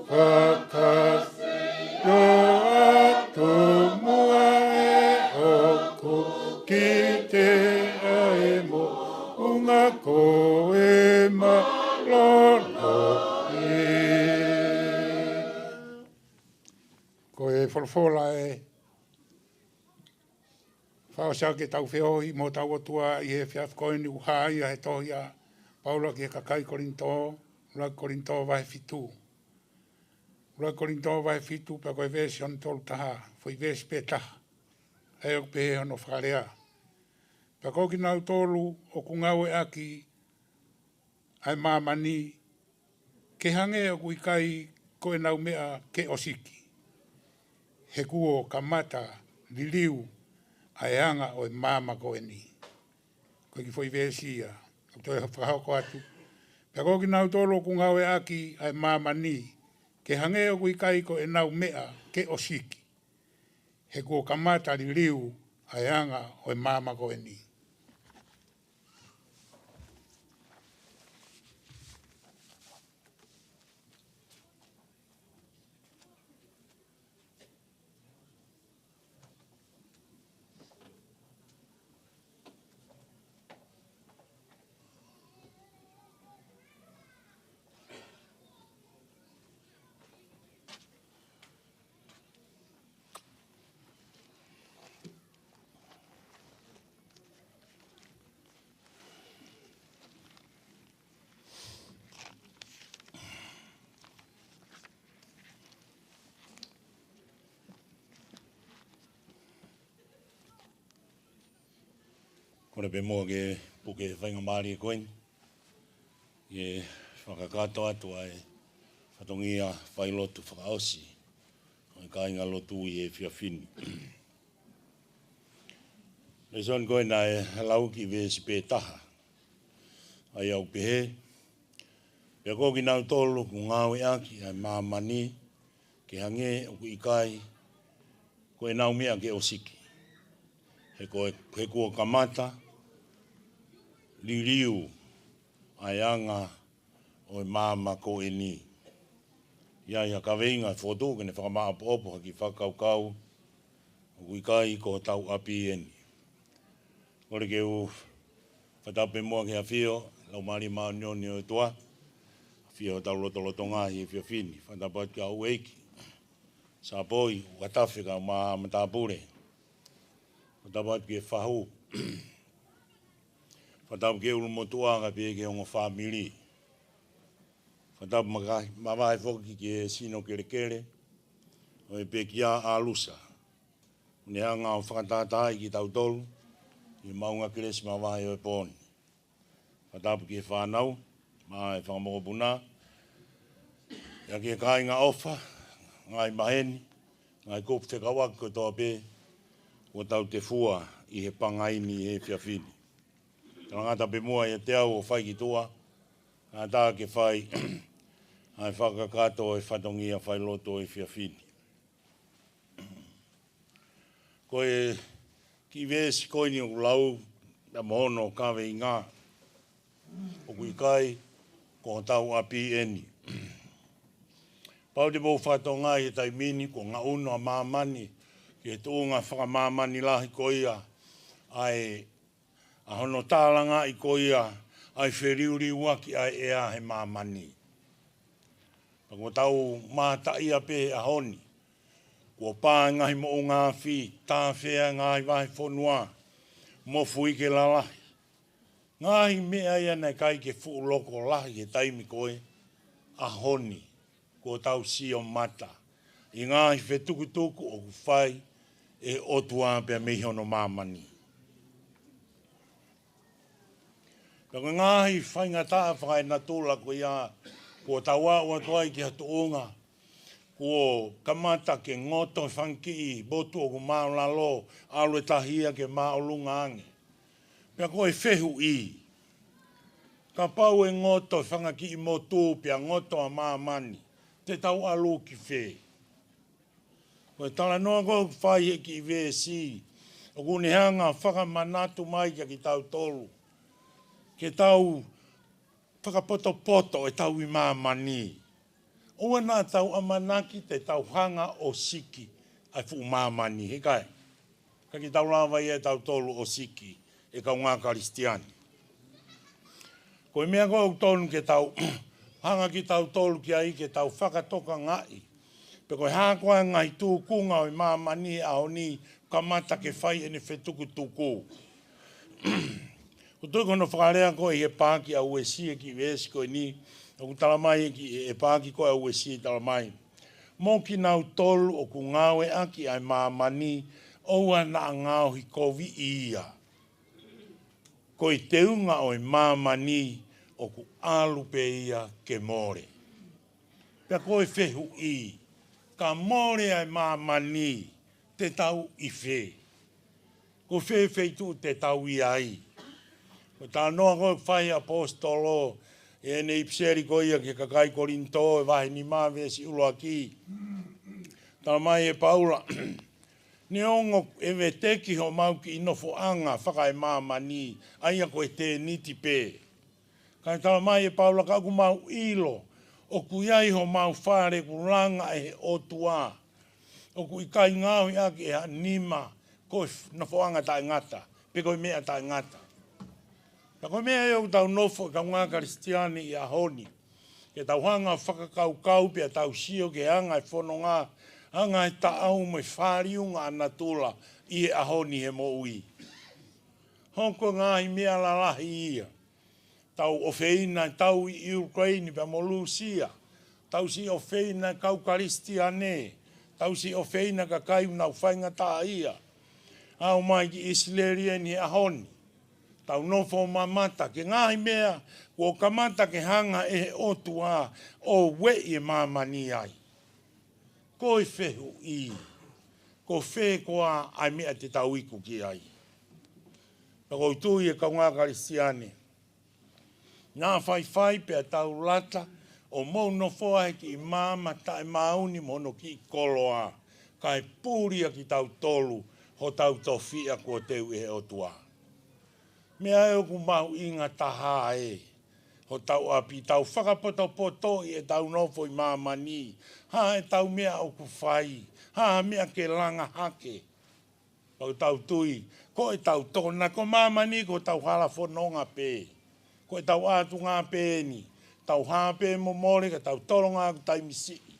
Fakasio atu muʻa, he ʻoku kite ʻa e moʻunga, ko e mālōlō ia. Ko e folofola ʻe fakaʻosi ʻaki ʻetau feohi mo hotau ʻOtua ʻi he efiafi ko eni, ʻoku hā ia he tohi ʻa Paula ki he kakai Kolinitō, ʻuluaki Kolinitō vahe fitu. ʻUluaki Kolinitō vahe fitu, pea ko e veesi hono tolu taha, foʻi veesi pē taha. ʻA ia ʻoku pehē hono fakalea: Pea ko kinautolu ʻoku ngāueʻaki ʻa e māmani, ke hangē ʻoku ʻikai ko ʻenau meʻa ke ʻosiki, he kuo kamata liliu ʻa e anga ʻo e maama ko eni. Ko e kiʻi foʻi veesi ia, ʻoku toe fakahoko atu: Pea ko kinautolu ʻoku ngāueʻaki ʻa e māmani, ke hangē ʻoku ʻikai ko ʻenau meʻa ke ʻosiki, he kuo kamata liliu ʻa e anga ʻo e maama ko eni. Kole pē muʻa ke puke faingamālie ko eni ke fakakakato atu ʻa e fatongia failotu fakaʻosi ʻo e kāingalotu ʻi he efiafi ni. Lēsoni ko ē naʻe lau ki he veesi pē taha, ʻa ia ʻoku pehē: Pea ko kinautolu ʻoku ngāueʻaki ʻa e māmani, ke hangē ʻoku ʻikai ko ʻenau meʻa ke ʻosiki, he ko e, he kuo kamata liliu ʻa e anga ʻo e maama ko eni. ʻI ai ha kaveinga ʻe fokotuʻu ke ne fakamāʻopoʻopo ha kiʻi fakakaukau ʻoku ʻikai ko hotau ʻapi eni. Kole ke u fakatapu pē muʻa ki he ʻafio ʻa e Laumālie Māʻoniʻoni ʻo e ʻOtua, ʻafio ʻi hotau lotolotonga ʻi he efiafi ni. Fakatapu atu ki he houʻeiki, Sāpoi, Uatafe kae ʻumaʻā matāpule. Fakatapu atu ki he fahu. Fakatapu ki he ʻulumotuʻa kae pehē ki he ongo fāmili. Fakatapu maka-, mavahe foki ki he sino kelekele ʻo e pekia ʻAlusa, ʻoku ne hanga ʻo fakatātaaʻi kitautolu ʻi he maʻunga kelesi mavahe ʻo e pō ni. Tapu ki he fānau, mo e fanga mokopuna, ʻa e kāinga ʻofa, ngaahi maheni, ngaahi kupu fekauʻaki kotoa pē, kuo tau tefua ʻi he pangai ni he efiafi ni. Talangata pē muʻa ʻiate au ʻo fai ki tuʻa, kae ʻatā ke fai ʻa e fakakakato ʻo e fatongia failotu ʻo e efiafi ni. Ko e kiʻi veesi ko eni ʻoku lau, pea mo hono kaveinga, ʻoku ʻikai ko hotau ʻapi eni. Pau te mou fakatokangaʻi he taimi ni, kuo ngaʻunu ʻa māmani ki he tuʻunga fakamāmani lahi ko ia, ʻa e ʻa hono tālangaʻi ko ia ʻa e feliuliuaki ʻa e ʻea he māmani. Pea kuo tau mātaʻia pē he ʻaho ni, kuo pā e ngaahi moʻunga afi, tāfea e ngaahi vahefonua, mofuike lalahi. Ngaahi meʻa ia naʻe ʻikai ke fuʻu loko lahi he taimi ko ē, ʻaho ni kuo tau sio mata ʻi he ngaahi fetukutuku ʻoku fai ʻe he ʻOtua pea mei hono māmani. Pea ko e ngaahi faingataʻa fakaenatula ko ia, kuo tau aʻu atu ai ki ha tuʻunga kuo kamata ke ngoto e fanga kiʻi motu ʻoku māʻulalo, ʻalu e tahi ia ke māʻolunga ange. Pea ko e fehuʻi, kapau ʻe ngoto e fanga kiʻi motu pea ngoto ʻa māmani, te tau ʻalu ki fē? Ko e talanoa ko ē ʻoku fai he kiʻi veesi, ʻoku ne hanga ʻo fakamanatu mai kia kitautolu ke tau fakapotopoto ʻetau ʻi māmani. ʻOua naʻa tau ʻamanaki te tau hanga ʻo siki ʻa e fuʻu māmani, heʻikai. Ka ke tau lava ia ʻe tautolu ʻo siki, ʻe kaungā Kalisitiane. Ko e meʻa ko ē ʻoku tonu ke tau hanga kitautolu ki ai, ke tau fakatokangaʻi pe ko e hā koā e ngaahi tūkunga ʻo e māmani he ʻaho ni, kamata ke fai ʻene fetukutuku. ʻOku tui ko hono fakalea ko ē ʻe he paaki ʻa Uesi e kiʻi veesi ko eni, ʻoku talamai ki he paaki ko ē ʻa Uesi, talamai: Mo kinautolu ʻoku ngāueʻaki ʻa e māmani, ʻoua naʻa ngaohi koviʻi ia. Ko e teunga ʻo e māmani ʻoku ʻalu pē ia ke mole. Pea ko e fehuʻi, ka mole ʻa e māmani, te tau ʻi fē? Ko fē feituʻu te tau ʻi ai? Ko e talanoa ko ē ʻoku fai ʻe he ʻaposetolo ʻi heʻene ʻipiseli ko ia ki he kakai Kolinitō, ʻi he vahe nima veesi ʻuluaki. Talamai ʻe Paula, neongo ʻe veteki homau kiʻi nofoʻanga fakaemāmani, ʻa ia ko e tēniti pē. Kae talamai ʻe Paula, ka ʻoku mau ʻilo ʻoku ʻi ai homau fale ʻoku langa ʻe he ʻOtua, ʻoku ʻikai ngaohi ʻaki ʻe ha nima, ko e f-, nofoʻanga taʻengata, pe ko e meʻa taʻengata. Ka ko e meʻa ia ʻoku tau nofo, kaungā Kalisitiane, ʻi he ʻaho ni, ke tau hanga ʻo fakakaukau pea tau sio ki he anga e fononga, anga e taʻau mo e fāliunga ʻa natula ʻi he ʻaho ni he moʻui. Hoko e ngaahi meʻa lalahi ia. Tau ʻofeina e tau ʻi ʻIukuleini pea mo Lūsia. Tau siʻi ʻofeina e kau Kalisitiane. Tau siʻi ʻofeina e kakai ʻoku nau faingataʻaʻia. Aʻu mai ki ʻIsileli eni he ʻaho ni. Tau nofo mamata ki he ngaahi meʻa kuo kamata ke hanga ʻe he ʻOtua ʻo ueʻi e māmani ai. Ko e fehuʻi, ko fē koā ʻa e meʻa te tau iku ki ai? Pea ʻoku ou tui, ʻe kaungā Kalisitiane, naʻa faifai pea tau lata ʻo mou nofoa he kiʻi maama taʻemaau ni mo hono kiʻi koloa, kae puli ʻa kitautolu hotau tofiʻa kuo teu ʻe he ʻOtua. Meʻa ē ʻoku mahuʻinga taha ē, hotau ʻapi, tau fakapotopotoʻi ʻetau nofo ʻi māmani, hā ʻetau meʻa ʻoku fai, hā ha meʻa ke langa hake. Pea ʻoku tau tui, ko ʻetau tokona, ko māmani ko hotau hala fononga pē. Ko ʻetau ʻātunga pē eni, tau hā pē mo mole ka tau tolonga ʻoku taimi siʻi.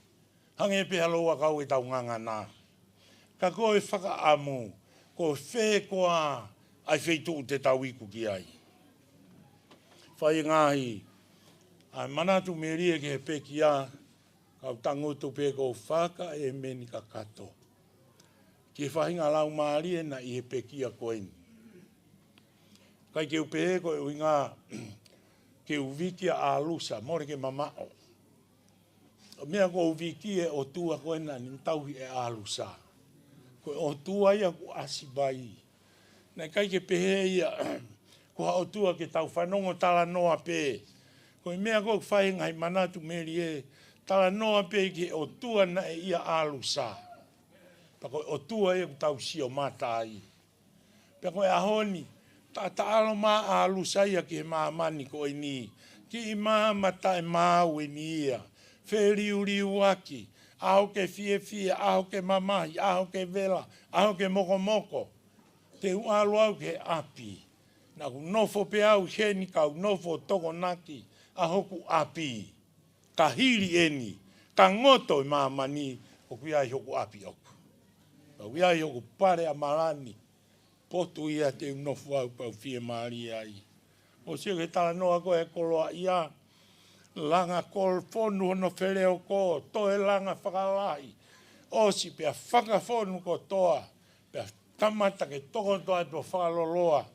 Hangē pē ha lou ʻakau ʻetau ngangana. Ka ko e fakaʻamu, ko fē koā ʻa e feituʻu te tau iku ki ai? Fai e ngaahi, ʻa e manatu melie ki he pekia, kau tangutu pē ʻoku ou fakaʻēmeni kakato ki he faʻahinga laumālie naʻe ʻi he pekia ko eni. ʻIkai ke u pehē ko e ʻuhinga ke u viki ʻa ʻAlusa, mole ke mamaʻo. ʻA e meʻa ko u viki e ʻOtua ko ē naʻa ne tauhi ʻe ʻAlusa. Ko e ʻOtua ia kuo ʻasi mai. Naʻe ʻikai ke pehē ia, ko ha ʻOtua ke tau fanongo talanoa pē. Ko e meʻa ko ē ʻoku fai he ngaahi manatu melie, talanoa pē ki he ʻOtua naʻe ʻia ʻAlusa. Pea ko e ʻOtua ia ʻoku tau sio mata ai. Pea ko e ʻaho ni, taʻataʻalo mai ʻa ʻAlusa ia ki he māmani ko eni. Kiʻi maama taʻemaau eni ia. Feliuliuaki, ʻaho ke fiefia, ʻaho ke mamahi, ʻaho ke vela, ʻaho ke mokomoko. Te u ʻalu au ki he ʻapi. Naʻa ku nofo pē au heni kau nofo tokonaki ʻa hoku ʻapi. Ka hili eni, ka ngoto e māmani, ʻoku ʻi ai hoku ʻapi ʻoku. Ka ʻoku ʻi ai hoku pale ʻa malani, potu ia te u nofo au pea u fiemālie ai. ʻOsi ʻoku ke talanoa ko e koloaʻia, langa kolo fonu hono feleoko, toe langa fakalahi. ʻOsi pea fakafonu kotoa, pea kamata ke tokoto atu ʻo fakaloloa,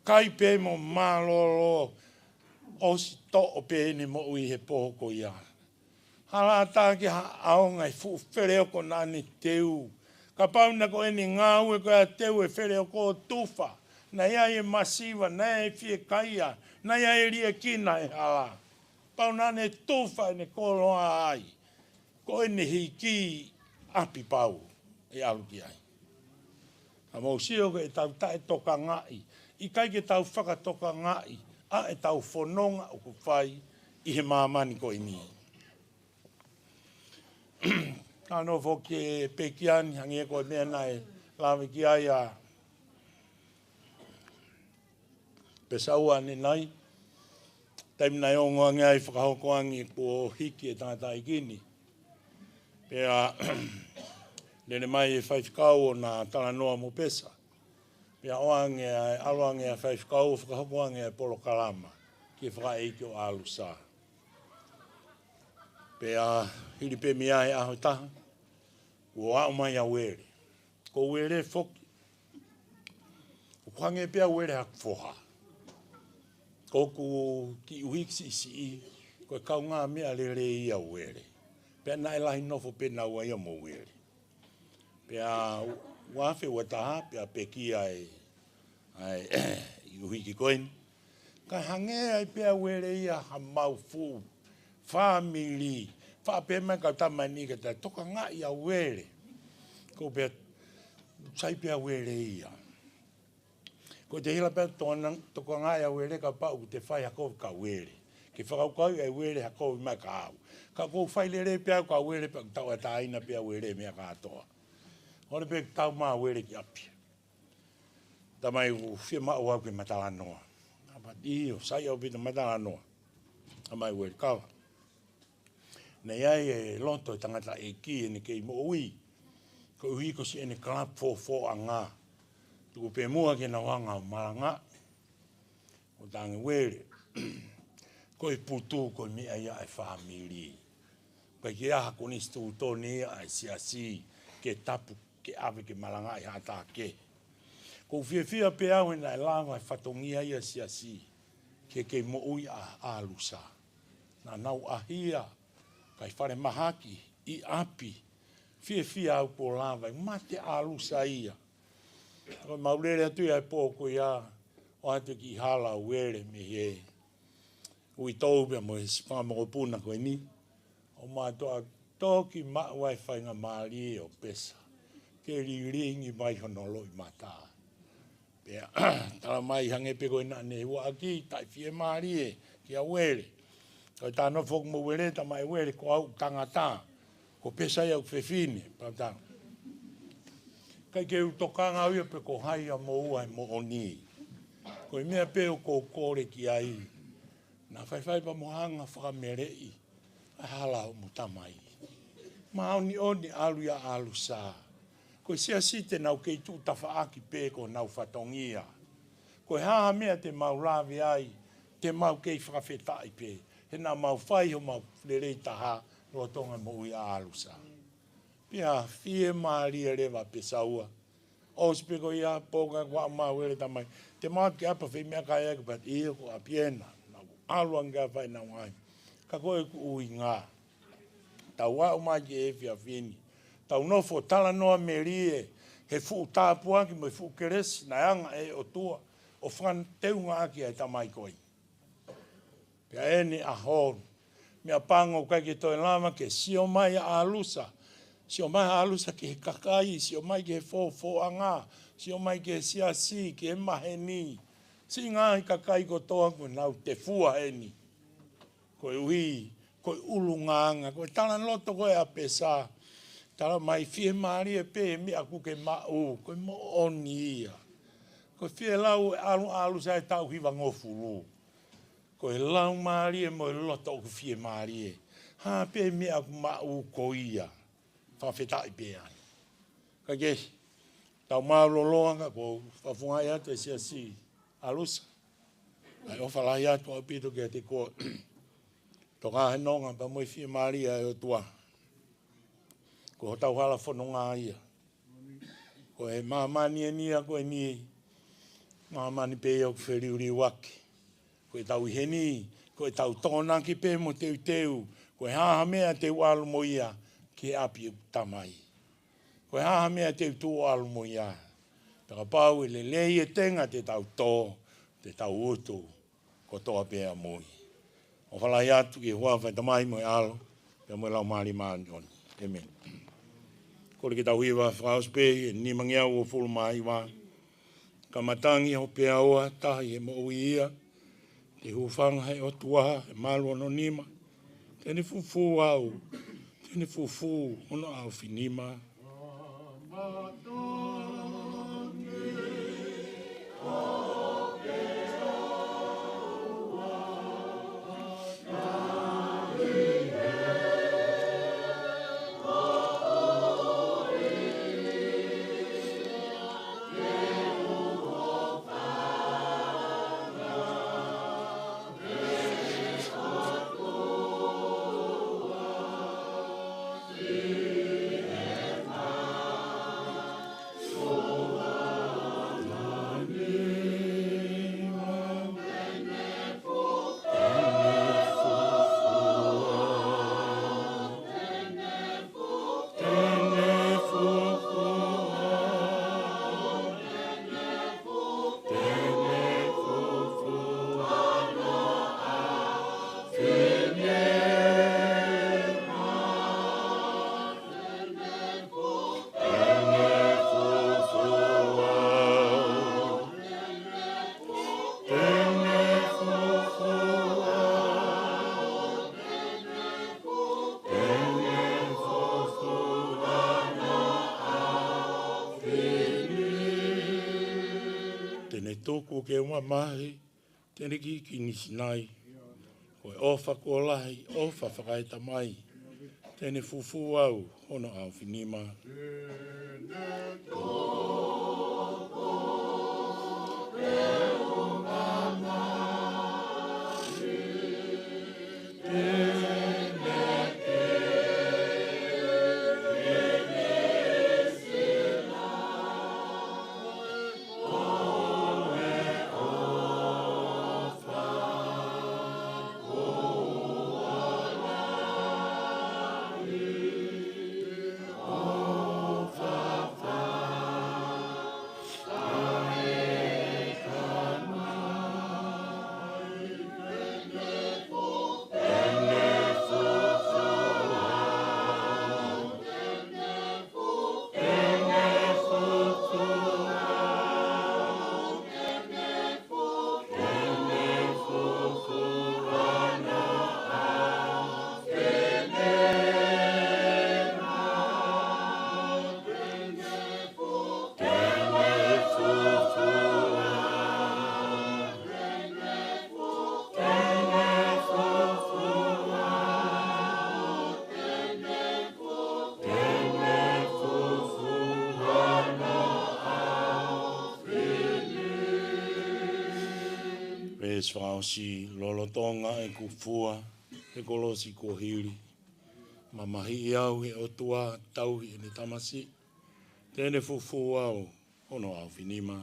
kai pē mo mālōlō, ʻosi toʻo pē ʻene moʻui he pō ko ia. Hala ʻatā ke ha ʻaonga e fuʻu feleoko naʻa ne teu. Kapau naʻe ko ʻene ngāue ko ē ʻa teu e feleoko ʻo tufa. Naʻe ʻi ai e masiva, naʻe ʻi ai e fiekaia, naʻe ʻi ai e liʻekina he hala. Pau naʻa ne tufa ʻene koloa ai. Ko ʻene hiki ʻapi pau ʻe ʻalu ki ai. Ka mou sio ko e tau taʻetokangaʻi, ʻikai ke tau fakatokangaʻi, ʻa e tau fononga ʻoku fai ʻi he māmani ko eni. Ka nofo foki e pekia ni hangē ko e meʻa naʻe lave ki ai ʻa Pesaua ʻanenai, taimi naʻe ongo ange ai fakahoko ange kuo hiki e tangataʻeiki ni. Pea lele mai e faifekau ʻo na talanoa mo Pesa. Pea ʻoange ai, ʻalu ange ʻa e faifekau ʻo fakahoko ange ʻa e polokalama ki he fakaʻeiki ʻo ʻAlusa. Pea hili pē meʻa he ʻaho ʻe taha, kuo aʻu mai ʻa Uele. Ko Uele foki, ʻoku hangē pē ʻa Uele ha foha. ʻOku kiʻi ʻuhiki siʻisiʻi, ko e kaungāmeʻa lelei ia ʻo Uele. Pea naʻe lahi nofo pē naua ia mo Uele. Pea ua afe ua taha, pea pekia ai ʻa e ʻuhiki ko eni. Ka hangē ai pē ʻa Uele ia ha mau fuʻu fāmili. Faʻa pehē mai kau tama ni ka ta tokangaʻi ʻa Uele. Ko pea sai pē ʻa Uele ia. Ko te hila pea tona tokangaʻi ʻa Uele kapau ʻoku te fai ha kovi kia Uele. Ke fakakaukauʻi ʻe Uele ha kovi mai kia au. Ka ʻoku ou fai lelei pē au kia Uele pea ʻoku tauʻatāina pē ʻa Uele meʻa kātoa. Hone pē tau mai ʻa Uele ki ʻapi. Tamai, ʻoku fiemaʻu au ke ma talanoa. Apa ʻio, sai ʻaupito ma talanoa. Tamai Uele, kava. Naʻe ʻi ai e loto e tangataʻeiki ʻene kei moʻui. Koeʻuhi ko siʻene kalapu fōfōʻanga. Tuku pē muʻa ke nau hanga ʻo malangaʻi. ʻO talaange Uele. Ko e putu ko e meʻa ia ʻa e fāmili. ʻIkai ke ʻi ai ha konisitūtone ia ʻa e siasi ke tapu ke ʻave ke malangaʻi ha taha kehe. ʻOku ou fiefia pē au he naʻe lava e fatongia ia ʻa e siasi ke kei moʻui ʻa ʻAlusa. Naʻa nau ʻaʻahi ia, kai falemahaki, ʻi ʻapi, fiefia au kuo lava, ʻi mate ʻAlusa ia. Ko e mau lele atu ia he pō ko ia, ʻoatu e kiʻi hala ʻo Uele mei he uitou pea mo e siʻi fanga mokopuna ko eni. ʻO mātuʻa toki maʻu ai e faingamālie ʻo Pesa ke lilingi mai hono loʻimata. Pea tala mai hangē pē ko e naʻa ne huaʻaki taʻefiemālie kia Uele. Ko e tā nofo foki mo Uele, tamai Uele, ko au tangata, ko Pesa ia ʻoku fefine, pea u tala. ʻIkai ke u tokanga au ia pe ko hai ʻa moua he moʻoni. Ko e meʻa pē ʻoku ou kole ki ai, naʻa faifai pea mo hanga fakameleʻi ʻa e hala ʻo homo tamai. Māʻoniʻoni ʻalu ia ʻAlusa. Ko e siasi te nau kei tuʻu tafaʻaki pē ko honau fatongia. Ko e hā ha meʻa te mau lave ai, te mau kei fakafetaʻi pē. He naʻa mau fai homau lelei taha lolotonga e moʻui ʻa ʻAlusa. Pea fiemālie leva Pesaua. ʻOsi pē ko ia, pō ko ia kuo aʻu mai ʻa Uele, tamai. Te mau ō ki ʻapi ʻo fai meʻakai ʻaki, pea ʻio, ko ʻapi ena. Naʻa ku ʻalu ange ki he fainauʻahi. Ka ko ʻeku ʻuhinga, tau aʻu mai ki he efiafi ni, tau nofo ʻo talanoa melie he fuʻu tāpuaki mo e fuʻu kelesi naʻe anga ʻe he ʻOtua ʻo fakateungaʻaki ʻa e tamai ko eni. Pea ʻi heʻene ʻaho, meʻapango ʻoku ʻikai ke toe lava ke sio mai ʻa ʻAlusa, sio mai ʻa ʻAlusa ki he kakai, sio mai ki he fofoʻanga, sio mai ki he siasi, ki he maheni, siʻi ngaahi kakai kotoa kuo nau tefua heni. Koeʻuhi ko e ʻulungaanga, ko e talanoa ko ē ʻa Pesa, tala mai fiemālie pē he meʻa ʻoku ke maʻu, ko e moʻoni ia. Ko e fielau ʻa ʻAlu, ʻAlusa he taʻu hivangofulu. Ko e laumālie mo e loto ʻoku fiemālie. Hā pē meʻa ʻoku maʻu ko ia. Fakafetaʻi pē ai. Ka ke, tau mālōlō ange, ko e fakafofongaʻi atu e siasi ʻAlusa. ʻA e ʻofa lahi atu ʻaupito kiate koe. Toka he nonga pea mo e fiemālie ʻa e ʻOtua. Ko hotau hala fononga ia. Ko e māmani eni ia ko eni. Māmani pē ia ʻoku feliuliuaki. Ko ʻetau ʻi heni, ko ʻetau tokonaki pē mo teuteu. Ko e hā ha meʻa te u ʻalu mo ia ki he ʻapi ʻo e Tamai. Ko e hā ha meʻa te u tuʻu ʻo ʻalu mo ia. Pea kapau ʻe lelei e tenga te tau tō, te tau utu kotoa pē ʻamui. ʻOfa lahi atu ki he huafa ʻo e Tamai mo e ʻAlo, pea mo e Laumālie Māʻoniʻoni. ʻĒmeni. Kole ke tau hiva fakaʻosi pē, ʻe nimangeau uofulu mā hiva. Ka matangi hopeau ʻa e tahi he moʻui ia, te u hūfanga he ʻOtua, he malu hono nima, te ne fufū au, te ne fufū hono ʻaofinima. Te ne tuku ke u mamahi, te ne kiʻi kiʻi nisinai. Ko e ʻofa kuo lahi, ʻofa fakaetamai. Te ne fufū au hono ʻaofinima. Veesi fakaʻosi, lolotonga ʻeku fua he kolosi kuo hili, mamahiʻi au he ʻOtua, tauhi ʻene tamasiʻi, te ne fufū au hono ʻaofinima.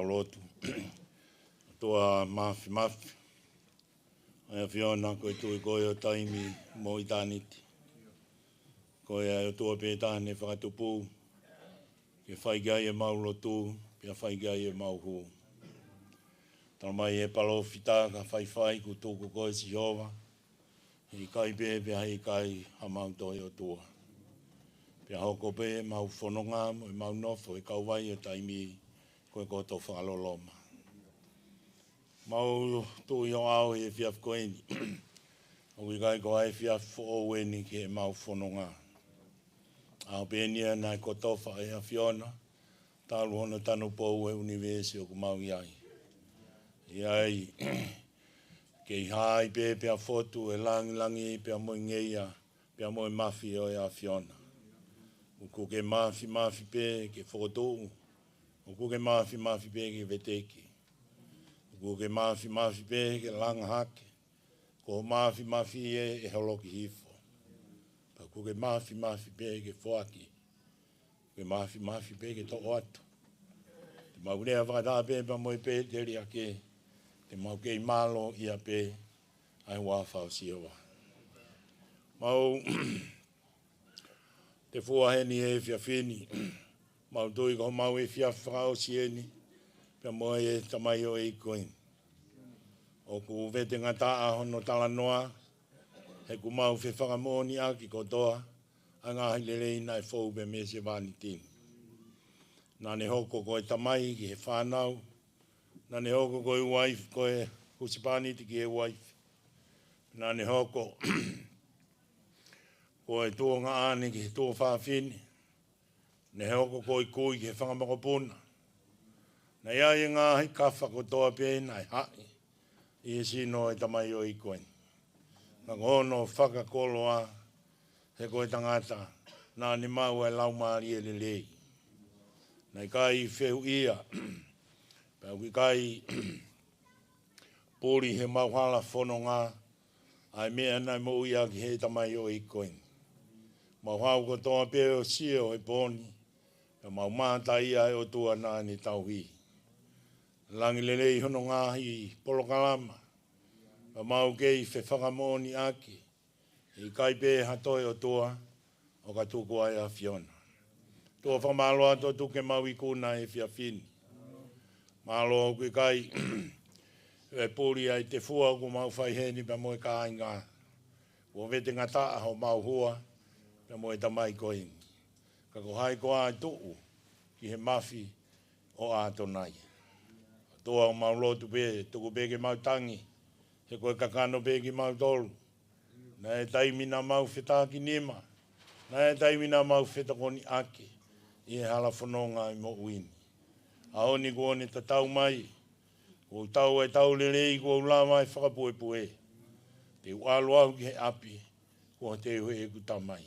lotu. ʻOtua Māfimafi, ʻa e ʻAfiona, ko e Tuʻi koe ʻo taimi mo ʻitāniti. Ko e ʻOtua pē taha ne fakatupu, ke fai ki ai ʻemau lotu, pea fai ki ai ʻemau hū. Talamai ʻe he palōfita, ka faifai kuo tuku koe Sihova, heʻikai pē, pea heʻikai haʻamau toe ʻOtua. Pea hoko pē ʻemau fononga mo ʻemau nofo he kauvai ʻo e taimi ko e koto fakaloloma. Mau tuʻu ʻi ho ʻao he efiafi ko eni. ʻOku ʻikai ko ha efiafi foʻou eni ki heʻemau fononga. ʻAho pē eni ia naʻe kotofa ʻe he ʻAfiona, talu hono tanupou ʻa e ʻunivēsi ʻoku mau ʻi ai. ʻI ai, kei hā ai pē pea fotu ʻa e langilangi pea mo e ngeia, pea mo e mafi ʻo e ʻAfiona. ʻOku ke māfimafi pē ke fokotuʻu. ʻOku ke māfimafi pē ke veteki. ʻOku ke māfimafi pē ke langa hake. Ko e māfimafi ē ʻe holoki hifo. Pea ʻoku ke māfimafi pē ke foaki. ʻOku ke māfimafi pē ke toʻo atu. Te mau lea fakataha pē pea mo e pēteliake. Te mau kei mālōʻia pē ʻa e huafa ʻo Sihova. Mau tefua heni he efiafi ni. Mau tui ko homau efiafi fakaʻosi eni, pea mo e tamaioʻeiki ko eni. ʻOku vetengataʻa hono talanoa, he ʻoku mau fefakamoʻoniʻaki kotoa ʻa e ngaahi lelei naʻe fou pē mei he sevāniti ni. Naʻa ne hoko ko e tamai ki he fānau. Naʻa ne hoko ko e uaifi, ko e husepāniti ki he uaifi. Naʻa ne hoko ko e tuongaʻane ki he tuofāfine. Ne hoko ko e kui ki he fanga mokopuna. Naʻe ʻi ai e ngaahi kafa kotoa pē naʻe haʻi ʻi he sino ʻo e tamaioʻeiki ko eni. Ka ko hono fakakoloa, he ko e tangata naʻa ne maʻu ʻa e laumālie lelei. Naʻe ʻikai fehuʻia, pea ʻoku ʻikai puli he mau hala fononga, ʻa e meʻa naʻe moʻui ʻaki he tamaioʻeiki ko eni. Mau haʻu kotoa pē ʻo sio he pō ni, pea mau mātā ʻa e ʻOtua naʻa ne tauhi. Langi lelei hono ngaahi polokalama, pea mau kei fefakamoʻoniʻaki, heʻikai pē ha toe ʻOtua, ʻo ka tuku ai ʻa e ʻAfiona. ʻOtua fakamālō atu ʻoku ke mau ikuna he efiafi ni. Mālō ʻoku ʻikai ʻe puli ʻa e tefua ʻoku mau fai heni pea mo e kāinga. Kuo vetengataʻa homau hua, pea mo e tamai ko eni. Ka ko hai koā ʻe tuʻu ki he mafi ʻo ʻAtonai. ʻOtua ʻoku mau lotu pē, tuku pē ke mau tangi, he ko e kakano pē kimautolu. Naʻe taimi naʻa mau fetakinima. Naʻe taimi naʻa mau fetokoniʻaki ʻi he hala fononga ʻi moʻui ni. ʻAho ni kuo ne tatau mai. Kuo tau ʻa e tau lelei, kuo lava ʻa e fakapuepue. Te u ʻalu au ki he ʻapi kuo teu ʻe heʻeku tamai.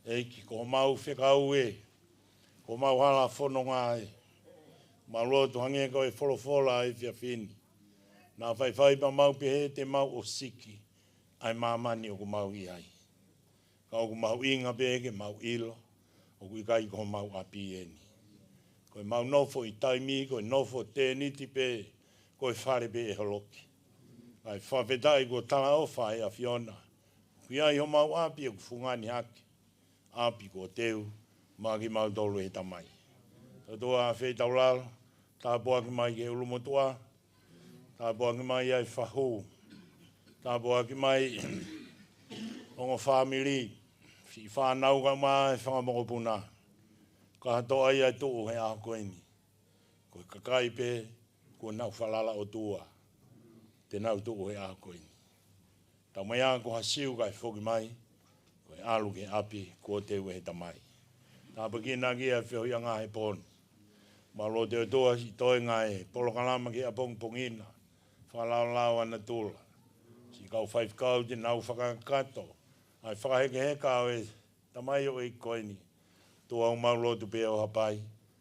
ʻEiki, ko homau fekau ē, ko homau hala fononga ē. Mau lotu hangē ko e folofola ʻa e efiafi ni. Naʻa faifai pea mau pehē te mau ʻosiki ʻa e māmani ʻoku mau ʻi ai. Ka ʻoku mahuʻinga pē ke mau ʻilo, ʻoku ʻikai ko homau ʻapi eni. Ko ʻemau nofo ʻi taimi, ko e nofo tēniti pē, ko e fale pē ʻe holoki. Kae fakafetaʻi kuo talaʻofa ʻe he ʻAfiona. ʻOku ʻi ai homau ʻapi ʻoku fungani hake. ʻApi kuo teu maʻa kimautolu ʻe he Tamai. ʻOtua, feitaulalo, tāpuaki mai ki he ʻulumotuʻa, tāpuaki mai ʻa e fahu, tāpuaki mai ongo fāmili, siʻi fānau kae ʻumaʻā e fanga mokopuna. Kātoa ia ʻe tuʻu he ʻaho ko eni. Ko e kakai pē kuo nau falala ʻOtua, te nau tuʻu he ʻaho ko eni. Tau mai ā ko ha siu kae foki mai, ko e ʻalu ki he ʻapi kuo teu ʻe he Tamai. Tāpuekina ʻaki ʻa e feohiʻanga he pō ni. Mālō ʻOtua, siʻi toenga e polokalama ki he ʻapongipongi na, fakalaolao ʻa natula. Siʻi kau faifekau te nau fakakakato ʻa e fakahekeheka ʻo e tamaioʻeiki ko eni. ʻOtua, ʻoku mau lotu pē ʻo hapai,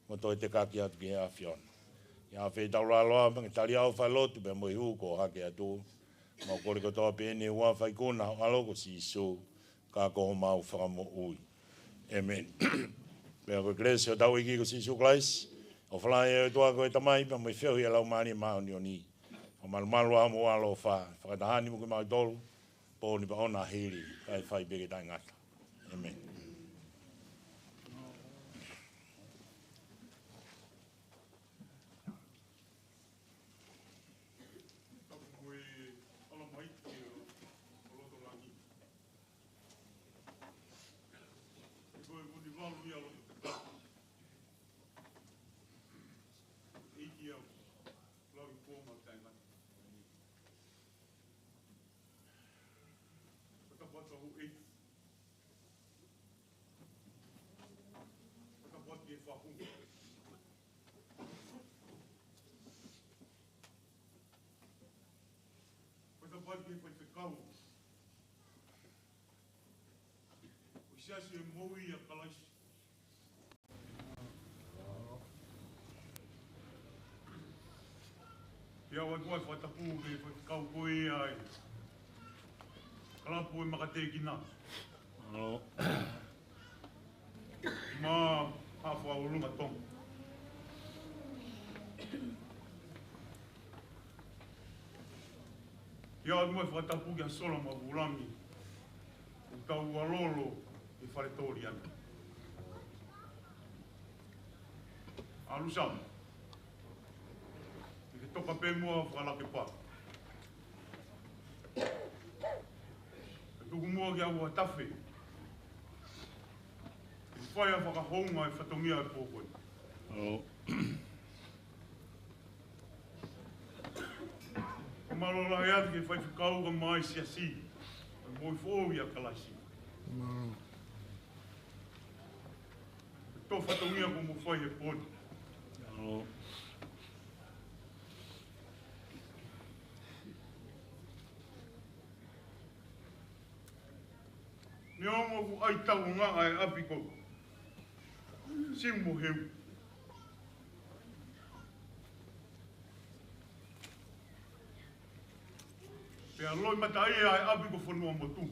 mo toe tekaki atu ki he ʻAfiona. ʻIo, feitaulalo ā, mo e tali ʻofa e lotu pea mo e hū kuo hake atu. Mau kole kotoa pē eni ʻi he huafa ikuna ho ʻAlo ko Sīsū, ka ko homau Fakamoʻui. ʻĒmeni. Pea ko e kelesi ʻa hotau ʻEiki ko Sīsū Kalaisi, ʻOfa lahi ʻa e ʻOtua ko e Tamai pea mo e feohi ʻa e Laumālie Māʻoniʻoni, ʻo malumalu ʻa hoʻomou ʻaloʻofa, fakataha ni mo kimautolu, pō ni pea ʻo na hili, kae fai pē ke taʻengata. ʻĒmeni. Tapu mo e ʻalamaiki ʻo loto langi. Ko e vunivalu ia ʻo loto tapu. ʻEiki ʻa e lau i kuo mau taʻengata. Ko e tapu atu ʻa e ʻEiki. Ko e tapu atu ki he fahu. Ko e tapu atu ki he faifekau. Ko e siasi ʻo e moʻui ʻa Kalaisi. Pea ʻoatu ai e fakatapu ki he faifekau ko ia ʻa e kalapu ʻo e Makatekina. Mālō. Mo Haʻa Fakaʻulunga Tonga. Pea ʻoatu mo e fakatapu kia Sola mo Vūlangi, ʻoku tau ʻalolo ʻi he fale Toliana. ʻAlu Sam, ʻi he toka pē muʻa ʻo fakalakepa. Ka tuku muʻa kia Uatafe, ʻi he fai ʻa e fakahounga ʻo e fatongia ʻo e pō ko eni. ʻO. Mālō lahi atu ki he faifekau kae ʻumaʻā e siasi ʻo e moʻui foʻou ʻia Kalaisi. Mālō. Ko e fatongia kuo mou fai he pō ni. Mālō. Neongo ʻoku ʻai tauʻanga ʻa e ʻapi ko Simu mo Heu, pea loʻimataʻia ʻa e ʻapi ko Fonuamotu.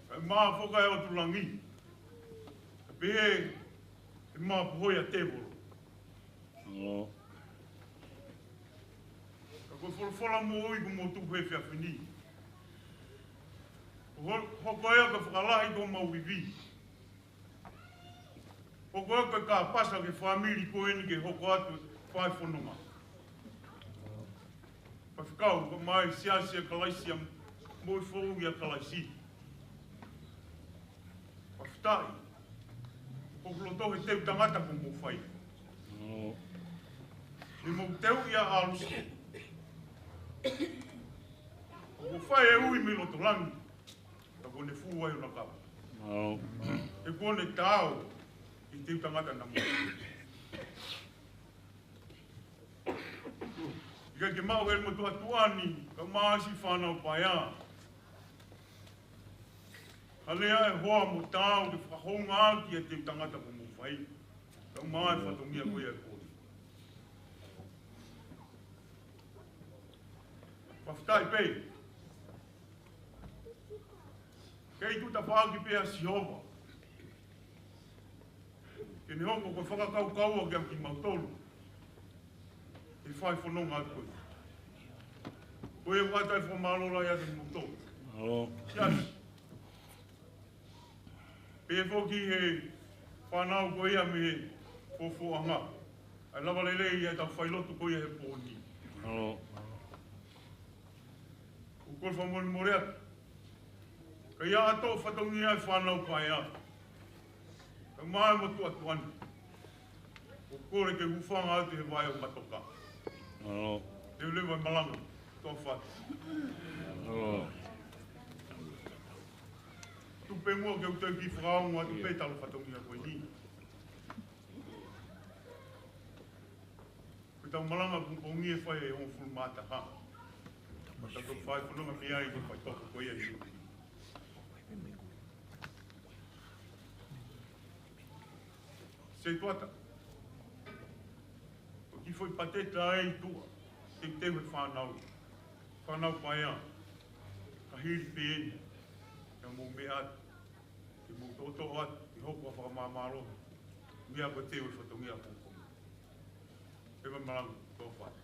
Kae mā foki ʻa e ʻOtu Langi, kae pehē ʻe mā poho ia tēvolo. ʻO. Ka ko e folofola moʻui kuo mou tuku he efiafi ni, ʻoku ho-, hoko ia ko e fakalahi ʻo homau ivi. Hoko ia ko e kāpasa ki he fāmili ko eni ke hoko atu e fai fononga. Faifekau, kae ʻumaʻā e siasi ʻa Kalaisi ʻa e moʻui foʻou ʻia Kalaisi. Fakafetaʻi. ʻOku loto he teu tangata kuo mou fai. ʻO. Ni mou teu ia ʻalu si. ʻOku fai e ui mei loto langi. Ka kuo ne fua ʻi hona kapa. ʻO. He kuo ne taau ʻi he teu tangata naʻa mou. ʻIkai ke maʻu he motuʻa tuʻa ni, kae ʻumaʻā siʻi fānau paea, ha lea ʻe hoa mo taau ke fakahoungaʻaki ʻa e teu tangata kuo mou fai, kae ʻumaʻā e fatongia ko ia ʻo e pō ni. Fakafetaʻi pē. Kei tuʻu tafaʻaki pē ʻa Sihova ke ne hoko ko e fakakaukaua kiate kimautolu ʻi he fai fononga atu ko eni. Ko ia ʻoku ʻoatu ai e fakamālō lahi atu kiate kimoutolu. ʻO. Siasi. Pehē foki ki he fānau ko ia mei he fuofuaʻanga, ʻa e lava lelei ʻa ʻetau failotu ko ia he pō ni. ʻO. ʻOku ou kole fakamolemole atu. Ka ʻi ai ha fatongia ʻa e fānau paea, kae ʻumaʻā e motuʻa tuʻa ni, ʻoku ou kole ke u hūfanga atu he vaʻe ʻo Matoka. ʻO. Leveleva e malanga. Tofa. ʻO. Tuku pē muʻa ke u toe kiʻi fakaongo atu pē ʻetau fatongia ko eni. Ko ʻetau malanga pongipongi ʻe fai ʻe hongofulu mā taha. Ka tau fai fononga mei ai ko e faitoʻo ko ia ʻi Luke. Setuata. Ko e kiʻi foʻi pateta ʻi tuʻa. Teuteu he fānau. Fānau paea. Ka hili pē eni. Ka mou meʻa atu, ke mou toʻotoʻo atu, ke hoko ʻa e fakamāmālohi, meʻa ko e teu ʻo e fatongia ʻa e pongipongi. Pea mou malanga, tō fai.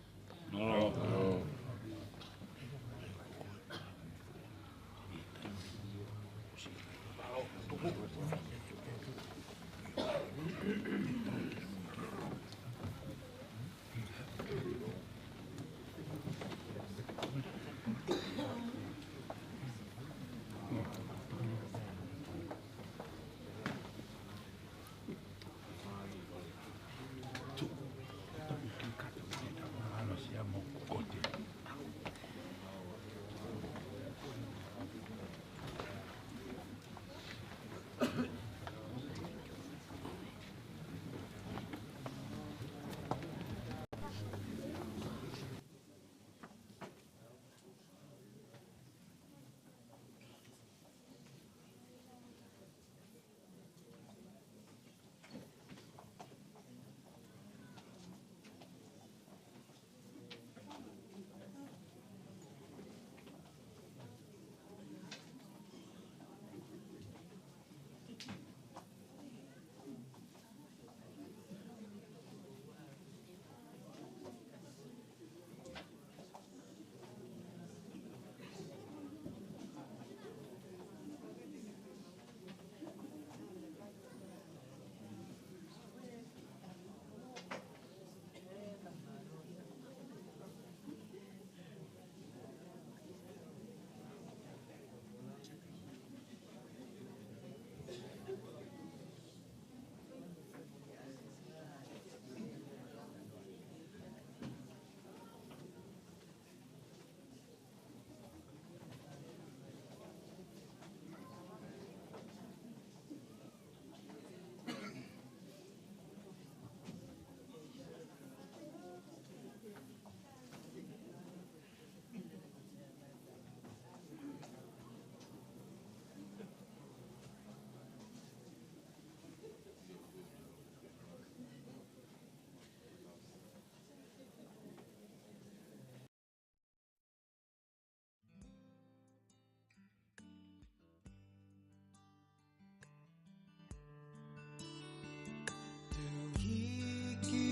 Te u hiki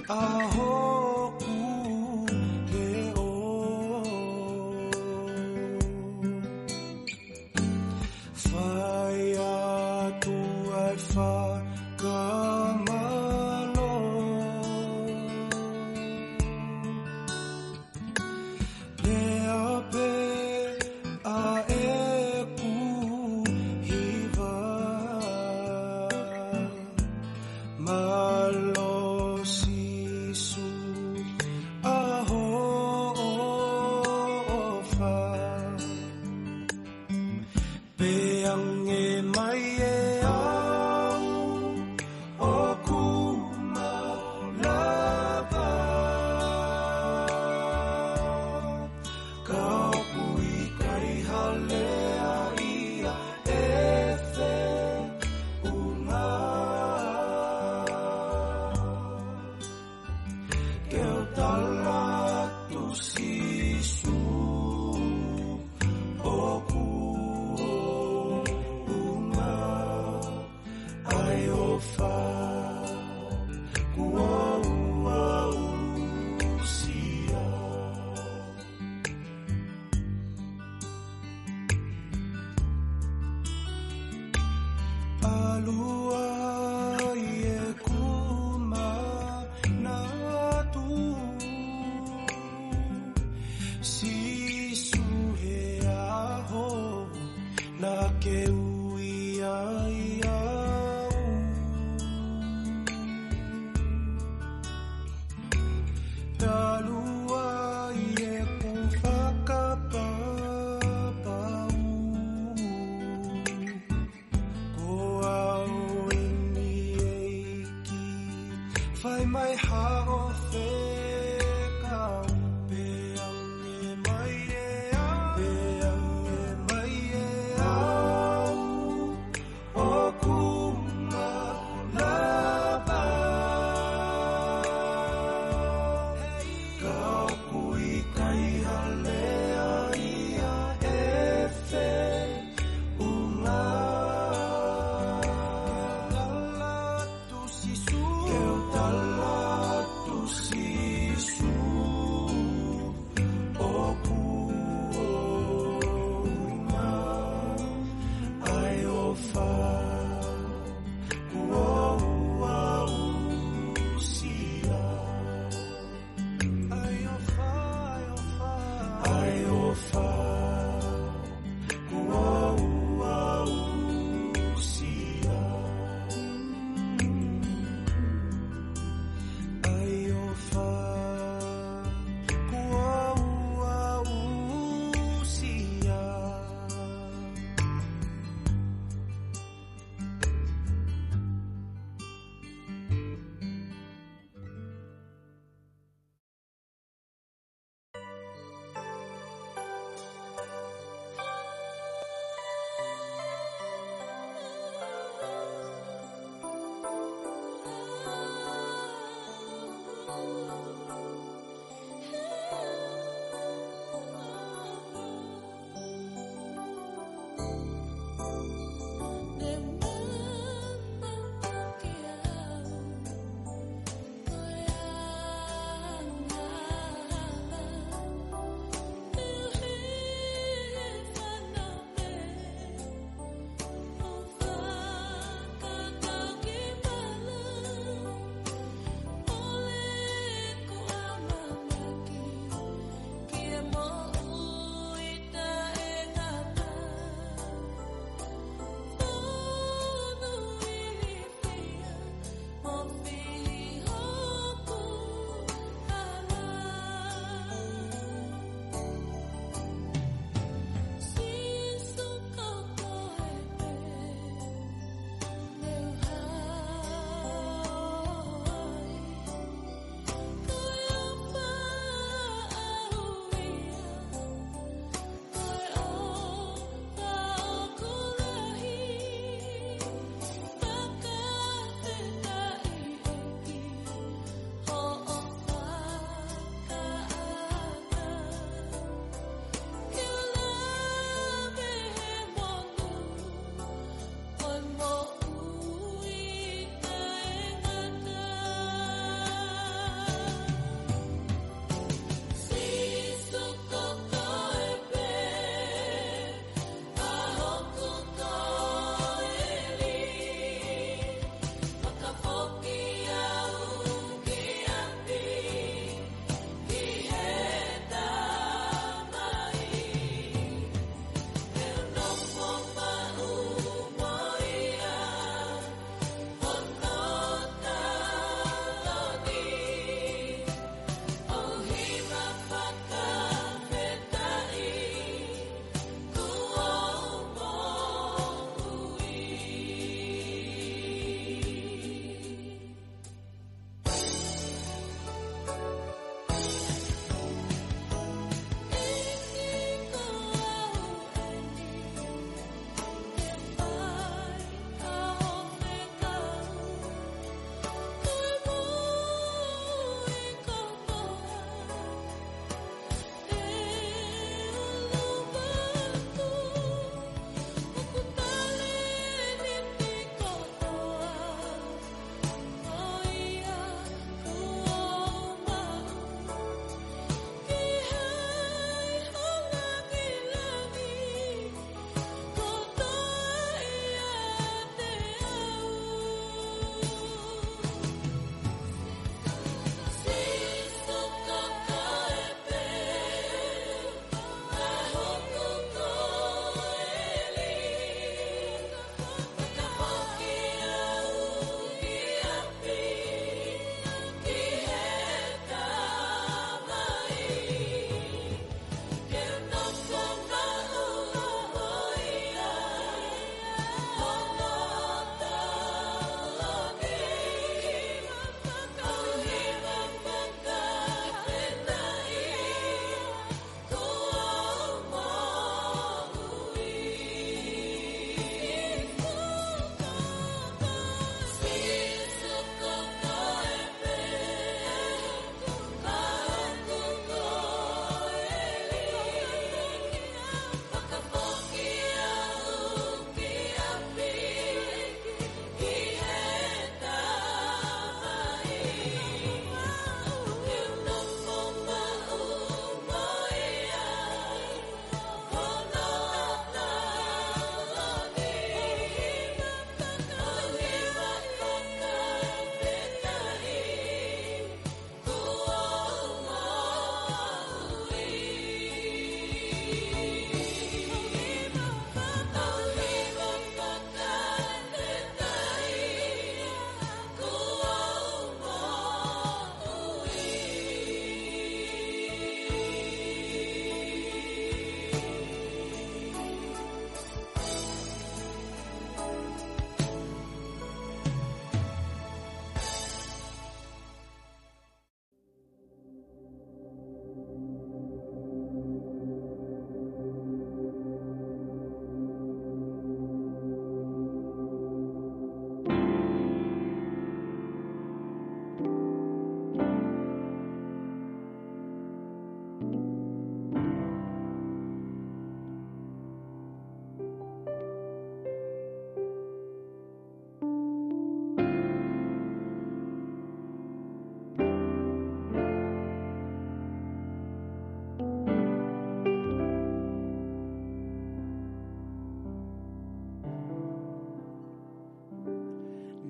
ʻa hoku leʻo, fai atu ai fakamālō. Pea pē ʻa ʻeku hiva, mālō Sīsū ʻa hoʻo ʻofa. Pea hangē mai ʻe au ʻoku mau lava, ka ʻoku ʻikai ha lea ia ʻe feʻunga. Ke u tala atu Sīsū ʻoku ʻoʻunga ʻa e ʻofa kuo u aʻusia. ʻAlu ai ʻeku manatu, Sīsū, he ʻaho naʻa ke ui ai au. Talu ai ʻeku fakapapau, ko au eni ʻEiki, fai mai haʻo fekau. Pea hangē mai ʻe au, pea hangē mai ʻe au ʻoku mau lava, ka ʻoku ʻikai ha lea ia ʻe fe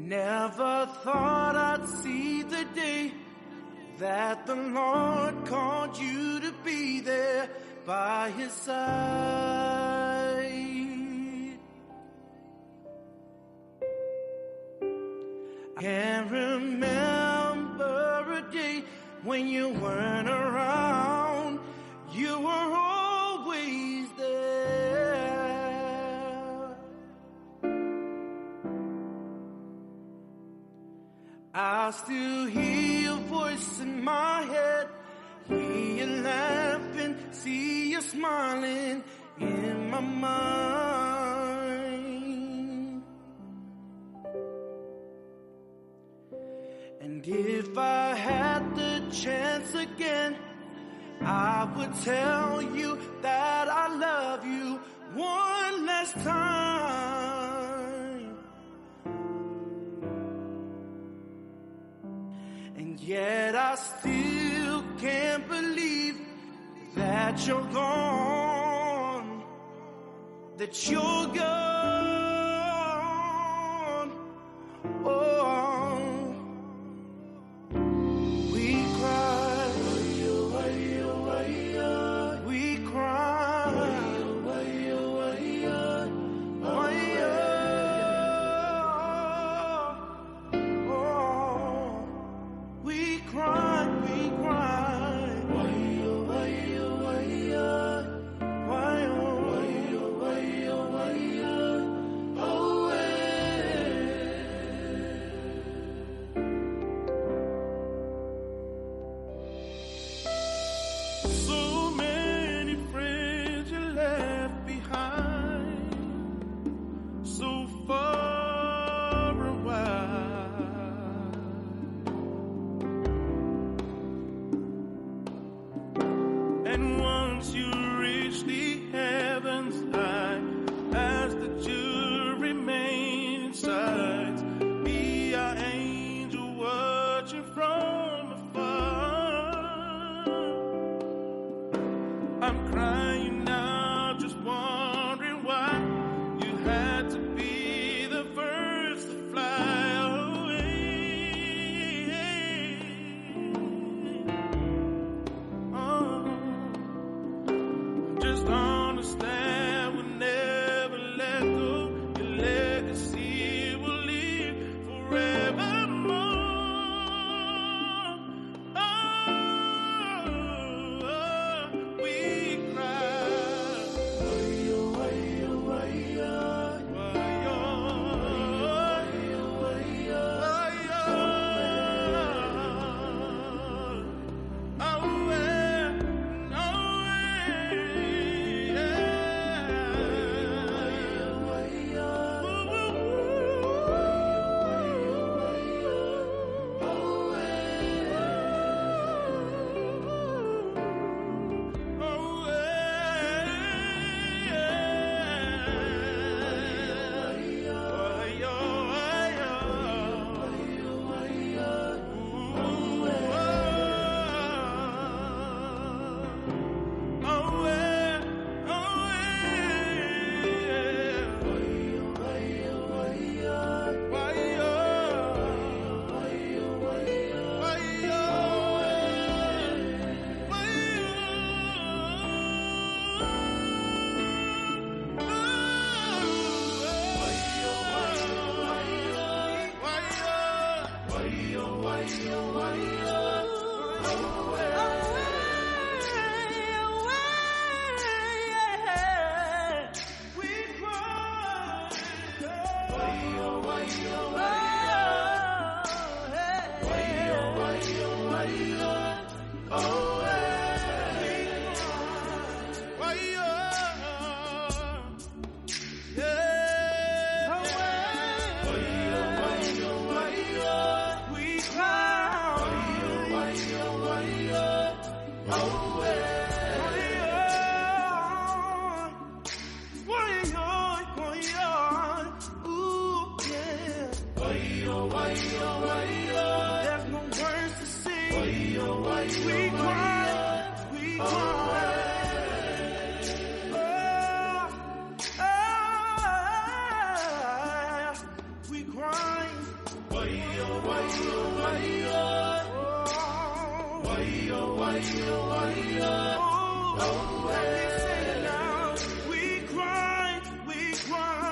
Never thought I'd see the day that the Lord called you to be there by his side. I can remember a day when you weren't around. You were always there. I still hear your voice in my head. Hear you laughing, see you smiling in my mind. And if I had the chance again, I would tell you that I love you one last time. And yet I still can't believe that you're gone, that you're gone. Oh, we cry, we cry, oh, we cry, we cry. So many friends you left behind, so far and wide. And once you reach the heavens high, ask that you remain inside. Be our angel watching from afar. I'm crying now, just wondering why you had to be the first to fly away. Oh, just understand we'll never let go. Your legacy will live forevermore. Oh, we cry. We cry, we cry.